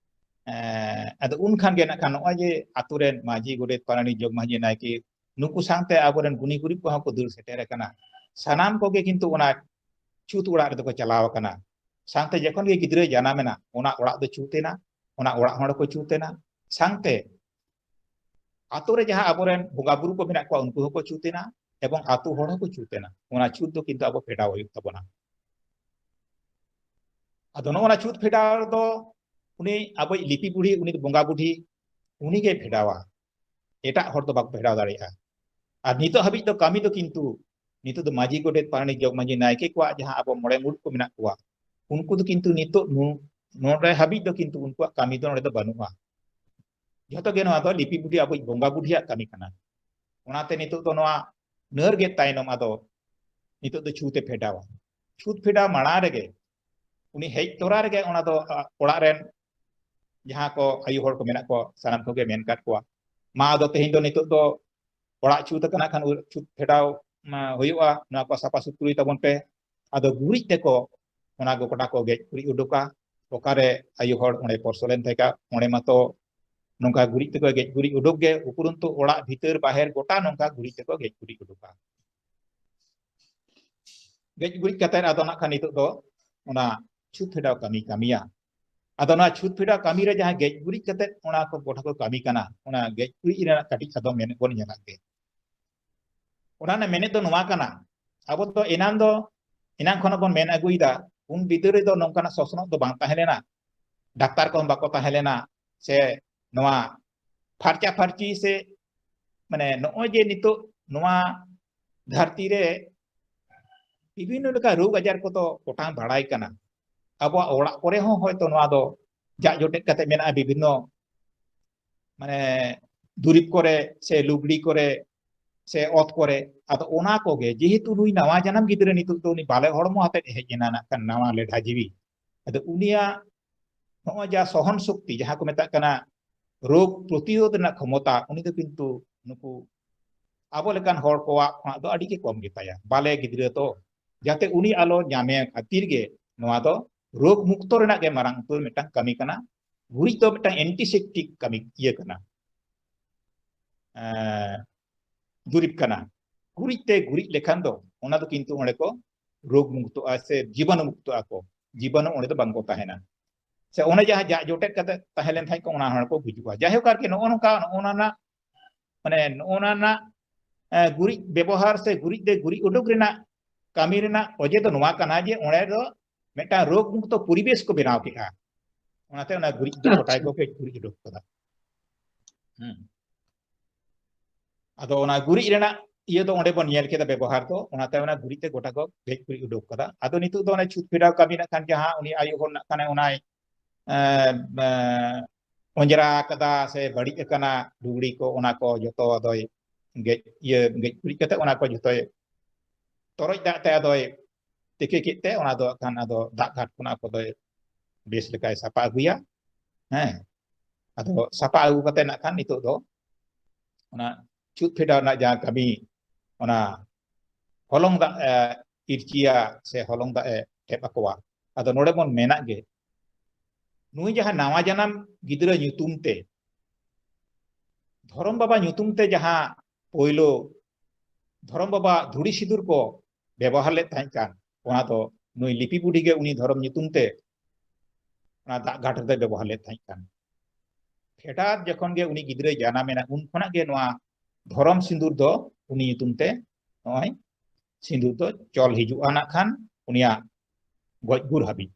ᱮᱸ, ᱟᱫᱚ ᱩᱱ ᱠᱷᱟᱱ ᱜᱮ ᱱᱟᱜ ᱠᱷᱟᱱ ᱱᱚᱜᱼᱚᱭ ᱡᱮ ᱟᱛᱳ ᱨᱮᱱ ᱢᱟᱹᱡᱷᱤ, ᱜᱚᱰᱮᱛ, ᱯᱟᱨᱟᱱᱤᱠ, ᱡᱚᱜᱽ ᱢᱟᱹᱡᱷᱤ, ᱱᱟᱭᱠᱮ, ᱱᱩᱠᱩ ᱥᱟᱶᱛᱮ ᱟᱵᱚᱨᱮᱱ ᱜᱩᱱᱤ ᱜᱩᱨᱤᱵ ᱠᱚᱦᱚᱸ ᱠᱚ ᱫᱟᱹᱲ ᱥᱮᱴᱮᱨ ᱟᱠᱟᱱᱟ᱾ ᱥᱟᱱᱟᱢ ᱠᱚᱜᱮ ᱠᱤᱱᱛᱩ ᱚᱱᱟ ᱪᱷᱩᱛ ᱚᱲᱟᱜ ᱨᱮᱫᱚ ᱠᱚ ᱪᱟᱞᱟᱣ ᱟᱠᱟᱱᱟ᱾ ᱥᱟᱶᱛᱮ ᱡᱚᱠᱷᱚᱱ ᱜᱮ ᱜᱤᱫᱽᱨᱟᱹᱭ ᱡᱟᱱᱟᱢ ᱮᱱᱟ, ᱚᱱᱟ ᱚᱲᱟᱜ ᱫᱚ ᱪᱷᱩᱛ ᱮᱱᱟ, ᱚᱱᱟ ᱚᱲᱟᱜ ᱦᱚᱲ ᱦᱚᱸᱠᱚ ᱪᱷᱩᱛ ᱮᱱᱟ᱾ ᱥᱟᱶᱛᱮ ᱟᱛᱳ ᱨᱮ ᱡᱟᱦᱟᱸ ᱟᱵᱚᱨᱮᱱ ᱵᱚᱸᱜᱟ ᱵᱩᱨᱩ ᱠᱚ ᱢᱮᱱᱟᱜ ᱠᱚᱣᱟ, ᱩᱱᱠᱩ ᱦᱚᱸᱠᱚ ᱪᱷᱩᱛ ᱮᱱᱟ ᱮᱵᱚᱝ ᱟᱛᱳ ᱦᱚᱲ ᱦᱚᱸᱠᱚ ᱪᱷᱩᱛ ᱮᱱᱟ᱾ ᱚᱱᱟ ᱪᱷᱩᱛ ᱫᱚ ᱠᱤᱱᱛᱩ ᱟᱵᱚ ᱯᱷᱮᱰᱟᱣ ᱦᱩᱭᱩᱜ ᱛᱟᱵᱚᱱᱟ᱾ ᱟᱫᱚ ᱱᱚᱜᱼᱚ ᱱᱟ ᱪᱷᱩᱛ ᱯᱷᱮᱰᱟᱣ ᱨᱮᱫᱚ ᱩᱱᱤ ᱟᱵᱚᱭᱤᱡ ᱞᱤᱯᱤ ᱵᱩᱲᱦᱤ, ᱩᱱᱤ ᱫᱚ ᱵᱚᱸᱜᱟ ᱵᱩᱰᱷᱤ, ᱩᱱᱤ ᱜᱮᱭ ᱯᱷᱮᱰᱟᱣᱟ, ᱮᱴᱟᱜ ᱦᱚᱲ ᱫᱚ ᱵᱟᱠᱚ ᱯᱷᱮᱰᱟᱣ ᱫᱟᱲᱮᱭᱟᱜᱼᱟ᱾ ᱟᱨ ᱱᱤᱛᱚᱜ ᱦᱟᱹᱵᱤᱡ ᱫᱚ ᱠᱟᱹᱢᱤ ᱫᱚ ᱠᱤᱱᱛᱩ ᱱᱤᱛᱚᱜ ᱫᱚ ᱢᱟᱹᱡᱷᱤ, ᱜᱚᱰᱮᱛ, ᱯᱟᱨᱟᱱᱤᱠ, ᱡᱚᱜᱽ ᱢᱟᱹᱡᱷᱤ, ᱱᱟᱭᱠᱮ ᱠᱚᱣᱟᱜ ᱡᱟᱦᱟᱸ ᱟᱵᱚ ᱢᱚᱬᱮ ᱢᱩᱬᱩᱫ ᱠᱚ ᱢᱮᱱᱟᱜ ᱠᱚᱣᱟ, ᱩᱱᱠᱩ ᱫᱚ ᱠᱤᱱᱛᱩ ᱱᱤᱛᱚᱜ ᱱᱚ-, ᱱᱚᱰᱮ ᱦᱟᱹᱵᱤᱡ ᱫᱚ ᱠᱤᱱᱛᱩ ᱩᱱᱠᱩᱣᱟᱜ ᱠᱟᱹᱢᱤ ᱫᱚ ᱱᱚᱰᱮ ᱫᱚ ᱵᱟᱹᱱᱩᱜᱼᱟ᱾ ᱡᱷᱚᱛᱚ ᱜᱮ ᱱᱚᱣᱟ ᱫᱚ ᱞᱤᱯᱤ ᱵᱩᱰᱷᱤ ᱟᱵᱚᱭᱤᱡ ᱵᱚᱸᱜᱟ ᱵᱩᱰᱷᱤᱭᱟᱜ ᱠᱟᱹᱢᱤ ᱠᱟᱱᱟ᱾ ᱚᱱᱟᱛᱮ ᱱᱤᱛᱚᱜ ᱫᱚ ᱱᱚᱣᱟ ᱱᱟᱹᱨ ᱜᱮᱫ ᱛᱟᱭᱱᱚᱢ ᱟᱫᱚ ᱱᱤᱛᱚᱜ ᱫᱚ ᱪᱷᱩᱛ ᱮ ᱯᱷᱮᱰᱟᱣᱟ᱾ ᱪᱷᱩᱛ ᱯᱷᱮᱰᱟᱣ ᱢᱟᱲᱟᱝ ᱨᱮᱜᱮ ᱩᱱᱤ ᱦᱮᱡ ᱛᱚᱨᱟ ᱨᱮᱜᱮ ᱚᱱᱟ ᱫᱚ, ᱟ, ᱚᱲᱟᱜ ᱨᱮᱱ ᱡᱟᱦᱟᱸ ᱠᱚ ᱟᱭᱳ ᱦᱚᱲ ᱠᱚ ᱢᱮᱱᱟᱜ ᱠᱚᱣᱟ, ᱥᱟᱱᱟᱢ ᱠᱚᱜᱮ ᱢᱮᱱ ᱠᱟᱫ ᱠᱚᱣᱟ, ᱢᱟ ᱟᱫᱚ ᱛᱮᱦᱮᱧ ᱫᱚ ᱱᱤᱛᱚᱜ ᱫᱚ ᱚᱲᱟᱜ ᱪᱷᱩᱛ ᱟᱠᱟᱱᱟ, ᱠᱷᱟᱱ ᱪᱷᱩᱛ ᱯᱷᱮᱰᱟᱣ, ᱢᱟ, ᱦᱩᱭᱩᱜᱼᱟ, ᱱᱚᱣᱟ ᱠᱚ ᱥᱟᱯᱷᱟ ᱥᱩᱛᱨᱩᱭ ᱛᱟᱵᱚᱱ ᱯᱮ᱾ ᱟᱫᱚ ᱜᱩᱨᱤᱡ ᱛᱮᱠᱚ ᱚᱱᱟ ᱠᱚ ᱜᱚᱴᱟ ᱠᱚ ᱜᱮᱡ ᱜᱩᱨᱤᱡ ᱩᱰᱩᱠᱟ᱾ ᱚᱠᱟᱨᱮ ᱟᱭᱳ ᱦᱚᱲ ᱚᱸᱰᱮ ᱯᱚᱨᱥᱚ ᱞᱮᱱ ᱛᱟᱦᱮᱸ ᱠᱟ, ᱚᱸᱰᱮ ᱢᱟᱛᱚ ᱱᱚᱝᱠᱟ ᱜᱩᱨᱤᱡ ᱛᱮᱠᱚ ᱜᱮᱡ ᱜᱩᱨᱤᱡ ᱩᱰᱩᱠ ᱜᱮ, ᱩᱯᱩᱨᱩᱱᱛᱩ ᱚᱲᱟᱜ ᱵᱷᱤᱛᱟᱹᱨ ᱵᱟᱦᱮᱨ ᱜᱚᱴᱟ ᱱᱚᱝᱠᱟ ᱜᱩᱨᱤᱡ ᱛᱮᱠᱚ ᱜᱮᱡ ᱜᱩᱨᱤᱡ ᱩᱰᱩᱠᱟ᱾ ᱜᱮᱡ ᱜᱩᱨᱤᱡ ᱠᱟᱛᱮ ᱟᱫᱚ ᱱᱟᱜ ᱠᱷᱟᱱ ᱱᱤᱛᱚᱜ ᱫᱚ ᱚᱱᱟ ᱪᱷᱩᱛ ᱯᱷᱮᱰᱟᱣ ᱠᱟᱹᱢᱤ ᱠᱟᱹᱢᱤᱭᱟ᱾ ᱟᱫᱚ ᱱᱚᱣᱟ ᱪᱷᱩᱛ ᱯᱷᱮᱰᱟᱣ ᱠᱟᱹᱢᱤ ᱨᱮ ᱡᱟᱦᱟᱸ ᱜᱮᱡ ᱜᱩᱨᱤᱡ ᱠᱟᱛᱮ ᱚᱱᱟ ᱠᱚ ᱜᱚᱴᱟ ᱠᱚ ᱠᱟᱹᱢᱤ ᱠᱟᱱᱟ, ᱚᱱᱟ ᱜᱮᱡ ᱜᱩᱨᱤᱡ ᱨᱮᱱᱟᱜ ᱠᱟᱹᱴᱤᱡ ᱟᱫᱚ ᱢᱮᱱᱮᱫ ᱵᱚᱱ ᱧᱮᱞᱟᱜ ᱜᱮ᱾ ᱚᱱᱟ ᱨᱮᱱᱟᱜ ᱢᱮᱱᱮᱫ ᱫᱚ ᱱᱚᱣᱟ ᱠᱟᱱᱟ, ᱟᱵᱚ ᱫᱚ ᱮᱱᱟᱝ ᱫᱚ, ᱮᱱᱟᱝ ᱠᱷᱚᱱᱟᱜ ᱵᱚᱱ ᱢᱮᱱ ᱟᱹᱜᱩᱭᱮᱫᱟ, ᱩᱱ ᱵᱤᱫᱟᱹᱞ ᱨᱮᱫᱚ ᱱᱚᱝᱠᱟᱱᱟᱜ ᱥᱚᱥᱱᱚᱜ ᱫᱚ ᱵᱟᱝ ᱛᱟᱦᱮᱸ ᱞᱮᱱᱟ, ᱰᱟᱠᱛᱟᱨ ᱠᱚᱦᱚᱸ ᱵᱟᱠᱚ ᱛᱟᱦᱮᱸ ᱞᱮᱱᱟ, ᱥᱮ ᱱᱚᱣᱟ ᱯᱷᱟᱨᱪᱟ ᱯᱷᱟᱨᱪᱤ ᱥᱮ, ᱢᱟᱱᱮ, ᱱᱚᱜᱼᱚᱭ ᱡᱮ ᱱᱤᱛᱚᱜ ᱱᱚᱣᱟ ᱫᱷᱟᱹᱨᱛᱤ ᱨᱮ ᱵᱤᱵᱷᱤᱱᱱᱚ ᱞᱮᱠᱟ ᱨᱳᱜᱽ ᱟᱡᱟᱨ ᱠᱚᱫᱚ ᱚᱴᱟᱝ ᱵᱟᱲᱟᱭ ᱠᱟᱱᱟ᱾ ᱟᱵᱚᱣᱟᱜ ᱚᱲᱟᱜ ᱠᱚᱨᱮ ᱦᱚᱸ ᱦᱚᱭᱛᱚ ᱱᱚᱣᱟ ᱫᱚ ᱡᱟᱜ ᱡᱚᱴᱮᱫ ᱠᱟᱛᱮ ᱢᱮᱱᱟᱜᱼᱟ, ᱵᱤᱵᱷᱤᱱᱱᱚ, ᱢᱟᱱᱮ, ᱫᱩᱨᱤᱵᱽ ᱠᱚᱨᱮ ᱥᱮ ᱞᱩᱜᱽᱲᱤ ᱠᱚᱨᱮ ᱥᱮ ᱚᱛ ᱠᱚᱨᱮ᱾ ᱟᱫᱚ ᱚᱱᱟ ᱠᱚᱜᱮ, ᱡᱮᱦᱮᱛᱩ ᱱᱩᱭ ᱱᱟᱣᱟ ᱡᱟᱱᱟᱢ ᱜᱤᱫᱽᱨᱟᱹ ᱱᱤᱛᱚᱜ ᱫᱚ ᱩᱱᱤ ᱵᱟᱞᱮ ᱦᱚᱲᱢᱚ ᱟᱛᱮᱫ ᱮ ᱦᱮᱡ ᱮᱱᱟ, ᱱᱟᱜ ᱠᱷᱟᱱ ᱱᱟᱣᱟ ᱞᱮᱰᱷᱟ ᱡᱤᱣᱤ, ᱟᱫᱚ ᱩᱱᱤᱭᱟᱜ ᱱᱚᱜᱼᱚᱭ ᱡᱟ ᱥᱚᱦᱚᱱ ᱥᱚᱠᱛᱤ, ᱡᱟᱦᱟᱸ ᱠᱚ ᱢᱮᱛᱟᱜ ᱠᱟᱱᱟ ᱨᱳᱜᱽ ᱯᱨᱚᱛᱤᱨᱳᱫᱷ ᱨᱮᱱᱟᱜ ᱠᱷᱚᱢᱚᱛᱟ, ᱩᱱᱤ ᱫᱚ ᱠᱤᱱᱛᱩ ᱱᱩᱠᱩ ᱟᱵᱚ ᱞᱮᱠᱟᱱ ᱦᱚᱲ ᱠᱚᱣᱟᱜ ᱠᱷᱚᱱᱟᱜ ᱫᱚ ᱟᱹᱰᱤ ᱜᱮ ᱠᱚᱢ ᱜᱮᱛᱟᱭᱟ᱾ ᱵᱟᱞᱮ ᱜᱤᱫᱽᱨᱟᱹ ᱛᱚ, ᱡᱟᱛᱮ ᱩᱱᱤ ᱟᱞᱚ ᱧᱟᱢᱮ ᱠᱷᱟᱹᱛᱤᱨ ᱜᱮ ᱱᱚᱣᱟ ᱫᱚ ᱨᱳᱜᱽ ᱢᱩᱠᱛᱚ ᱨᱮᱱᱟᱜ ᱜᱮ ᱢᱟᱨᱟᱝ ᱩᱛᱟᱹᱨ ᱢᱤᱫᱴᱟᱝ ᱠᱟᱹᱢᱤ ᱠᱟᱱᱟ᱾ ᱜᱩᱨᱤᱡ ᱫᱚ ᱢᱤᱫᱴᱟᱝ ᱮᱱᱴᱤᱥᱮᱯᱴᱤᱠ ᱠᱟᱹᱢᱤ ᱤᱭᱟᱹ ᱠᱟᱱᱟ, ᱮᱸ, ᱫᱩᱨᱤᱵᱽ ᱠᱟᱱᱟ᱾ ᱜᱩᱨᱤᱡ ᱛᱮ ᱜᱩᱨᱤᱡ ᱞᱮᱠᱷᱟᱱ ᱫᱚ ᱚᱱᱟ ᱫᱚ ᱠᱤᱱᱛᱩ ᱚᱸᱰᱮ ᱠᱚ ᱨᱳᱜᱽ ᱢᱩᱠᱛᱚᱜᱼᱟ ᱥᱮ ᱡᱤᱵᱟᱱᱩ ᱢᱩᱠᱛᱚᱜᱼᱟ ᱠᱚ, ᱡᱤᱵᱟᱱᱩ ᱚᱸᱰᱮ ᱫᱚ ᱵᱟᱝ ᱠᱚ ᱛᱟᱦᱮᱱᱟ᱾ ᱥᱮ ᱚᱱᱮ ᱡᱟᱦᱟᱸ ᱡᱟᱜ ᱡᱚᱴᱮᱫ ᱠᱟᱛᱮ ᱛᱟᱦᱮᱸ ᱞᱮᱱ ᱠᱷᱟᱡ ᱠᱚ, ᱚᱱᱟ ᱦᱚᱲ ᱠᱚ ᱜᱩᱡᱩᱜᱼᱟ᱾ ᱡᱟᱭᱦᱳᱠ, ᱟᱨᱠᱤ ᱱᱚᱜᱼᱚ ᱱᱚᱝᱠᱟ, ᱱᱚᱜᱼᱚ ᱱᱟ ᱨᱮᱱᱟᱜ, ᱢᱟᱱᱮ ᱱᱚᱜᱼᱚ ᱱᱟ ᱨᱮᱱᱟᱜ, ᱮ, ᱜᱩᱨᱤᱡ ᱵᱮᱵᱚᱦᱟᱨ ᱥᱮ ᱜᱩᱨᱤᱡ ᱛᱮ ᱜᱩᱨᱤᱡ ᱩᱰᱩᱠ ᱨᱮᱱᱟᱜ ᱠᱟᱹᱢᱤ ᱨᱮᱱᱟᱜ ᱚᱡᱮ ᱫᱚ ᱱᱚᱣᱟ ᱠᱟᱱᱟ ᱡᱮ ᱚᱸᱰᱮ ᱫᱚ ᱢᱤᱫᱴᱟᱝ ᱨᱳᱜᱽ ᱢᱩᱠᱛᱚ ᱯᱚᱨᱤᱵᱮᱥ ᱠᱚ ᱵᱮᱱᱟᱣ ᱠᱮᱫᱼᱟ᱾ ᱚᱱᱟᱛᱮ ᱚᱱᱟ ᱜᱩᱨᱤᱡ ᱫᱚ ᱜᱚᱴᱟ ᱟᱪᱪᱷᱟ᱾ ᱜᱮᱠᱚ ᱜᱮᱡ ᱜᱩᱨᱤᱡ ᱩᱰᱩᱠ ᱠᱟᱫᱟ᱾ ᱦᱩᱸ᱾ ᱟᱫᱚ ᱚᱱᱟ ᱜᱩᱨᱤᱡ ᱨᱮᱱᱟᱜ ᱤᱭᱟᱹ ᱫᱚ ᱚᱸᱰᱮ ᱵᱚᱱ ᱧᱮᱞ ᱠᱮᱫᱟ ᱵᱮᱵᱚᱦᱟᱨ ᱫᱚ, ᱚᱱᱟᱛᱮ ᱚᱱᱟ ᱜᱩᱨᱤᱡ ᱛᱮ ᱜᱚᱴᱟ ᱠᱚ ᱜᱮᱡ ᱜᱩᱨᱤᱡ ᱩᱰᱩᱠ ᱠᱟᱫᱟ᱾ ᱟᱫᱚ ᱱᱤᱛᱚᱜ ᱫᱚ ᱚᱱᱮ ᱪᱷᱩᱛ ᱯᱷᱮᱰᱟᱣ ᱠᱟᱹᱢᱤ ᱱᱟᱜ ᱠᱷᱟᱱ ᱡᱟᱦᱟᱸ ᱩᱱᱤ ᱟᱭᱳ ᱦᱚᱲ ᱱᱟᱜ ᱠᱷᱟᱱᱮ ᱚᱱᱟᱭ, ᱮᱸ, ᱮᱸ, ᱚᱸᱡᱽᱨᱟ ᱠᱟᱫᱟ ᱥᱮ ᱵᱟᱹᱲᱤᱡ ᱟᱠᱟᱱᱟ ᱞᱩᱜᱽᱲᱤ ᱠᱚ, ᱚᱱᱟ ᱠᱚ ᱡᱚᱛᱚ ᱟᱫᱚᱭ ᱜᱮᱡ, ᱤᱭᱟᱹ, ᱜᱮᱡ ᱜᱩᱨᱤᱡ ᱠᱟᱛᱮ ᱚᱱᱟ ᱠᱚ ᱡᱚᱛᱚᱭ ᱛᱚᱨᱚᱡ ᱫᱟᱜ ᱛᱮ ᱟᱫᱚᱭ ᱛᱤᱠᱤ ᱠᱮᱫ ᱛᱮ ᱚᱱᱟ ᱫᱚ ᱠᱷᱟᱱ ᱟᱫᱚ ᱫᱟᱜ ᱜᱷᱟᱴ ᱠᱷᱚᱱᱟᱜ ᱟᱠᱚ ᱫᱚᱭ ᱵᱮᱥ ᱞᱮᱠᱟᱭ ᱥᱟᱯᱟ ᱟᱹᱜᱩᱭᱟ᱾ ᱦᱮᱸ, ᱟᱫᱚ ᱥᱟᱯᱟ ᱟᱹᱜᱩ ᱠᱟᱛᱮ ᱱᱟᱜ ᱠᱷᱟᱱ ᱱᱤᱛᱚᱜ ᱫᱚ ᱚᱱᱟ ᱪᱷᱩᱛ ᱯᱷᱮᱰᱟᱣ ᱨᱮᱱᱟᱜ ᱡᱟᱦᱟᱸ ᱠᱟᱹᱢᱤ, ᱚᱱᱟ ᱦᱚᱞᱚᱝ ᱫᱟᱜ ᱮ ᱤᱨᱪᱤᱭᱟ ᱥᱮ ᱦᱚᱞᱚᱝ ᱫᱟᱜ ᱮ ᱴᱷᱮᱯ ᱟᱠᱚᱣᱟ᱾ ᱟᱫᱚ ᱱᱚᱰᱮ ᱵᱚᱱ ᱢᱮᱱᱟᱜ ᱜᱮ, ᱱᱩᱭ ᱡᱟᱦᱟᱸ ᱱᱟᱣᱟ ᱡᱟᱱᱟᱢ ᱜᱤᱫᱽᱨᱟᱹ ᱧᱩᱛᱩᱢ ᱛᱮ, ᱫᱷᱚᱨᱚᱢ ᱵᱟᱵᱟ ᱧᱩᱛᱩᱢ ᱛᱮ ᱡᱟᱦᱟᱸ ᱯᱳᱭᱞᱳ ᱫᱷᱚᱨᱚᱢ ᱵᱟᱵᱟ ᱫᱷᱩᱲᱤ ᱥᱤᱸᱫᱩᱨ ᱠᱚ ᱵᱮᱵᱚᱦᱟᱨ ᱞᱮᱫ ᱛᱟᱦᱮᱸ ᱠᱟᱱ, ᱚᱱᱟ ᱫᱚ ᱱᱩᱭ ᱞᱤᱯᱤ ᱵᱩᱰᱷᱤ ᱜᱮ ᱩᱱᱤ ᱫᱷᱚᱨᱚᱢ ᱧᱩᱛᱩᱢ ᱛᱮ ᱚᱱᱟ ᱫᱟᱜ ᱜᱷᱟᱴ ᱨᱮᱫᱚᱭ ᱵᱮᱵᱚᱦᱟᱨ ᱞᱮᱫ ᱛᱟᱦᱮᱸ ᱠᱟᱱ᱾ ᱯᱷᱮᱰᱟᱛ ᱡᱚᱠᱷᱚᱱ ᱜᱮ ᱩᱱᱤ ᱜᱤᱫᱽᱨᱟᱹᱭ ᱡᱟᱱᱟᱢᱮᱱᱟ, ᱩᱱ ᱠᱷᱚᱱᱟᱜ ᱜᱮ ᱱᱚᱣᱟ ᱫᱷᱚᱨᱚᱢ ᱥᱤᱸᱫᱩᱨ ᱫᱚ ᱩᱱᱤ ᱧᱩᱛᱩᱢ ᱛᱮ ᱱᱚᱜᱼᱚᱭ ᱥᱤᱸᱫᱩᱨ ᱫᱚ ᱪᱚᱞ ᱦᱤᱡᱩᱜᱼᱟ ᱱᱟᱜ ᱠᱷᱟᱱ ᱩᱱᱤᱭᱟᱜ ᱜᱚᱡ ᱜᱩᱨ ᱦᱟᱹᱵᱤᱡ᱾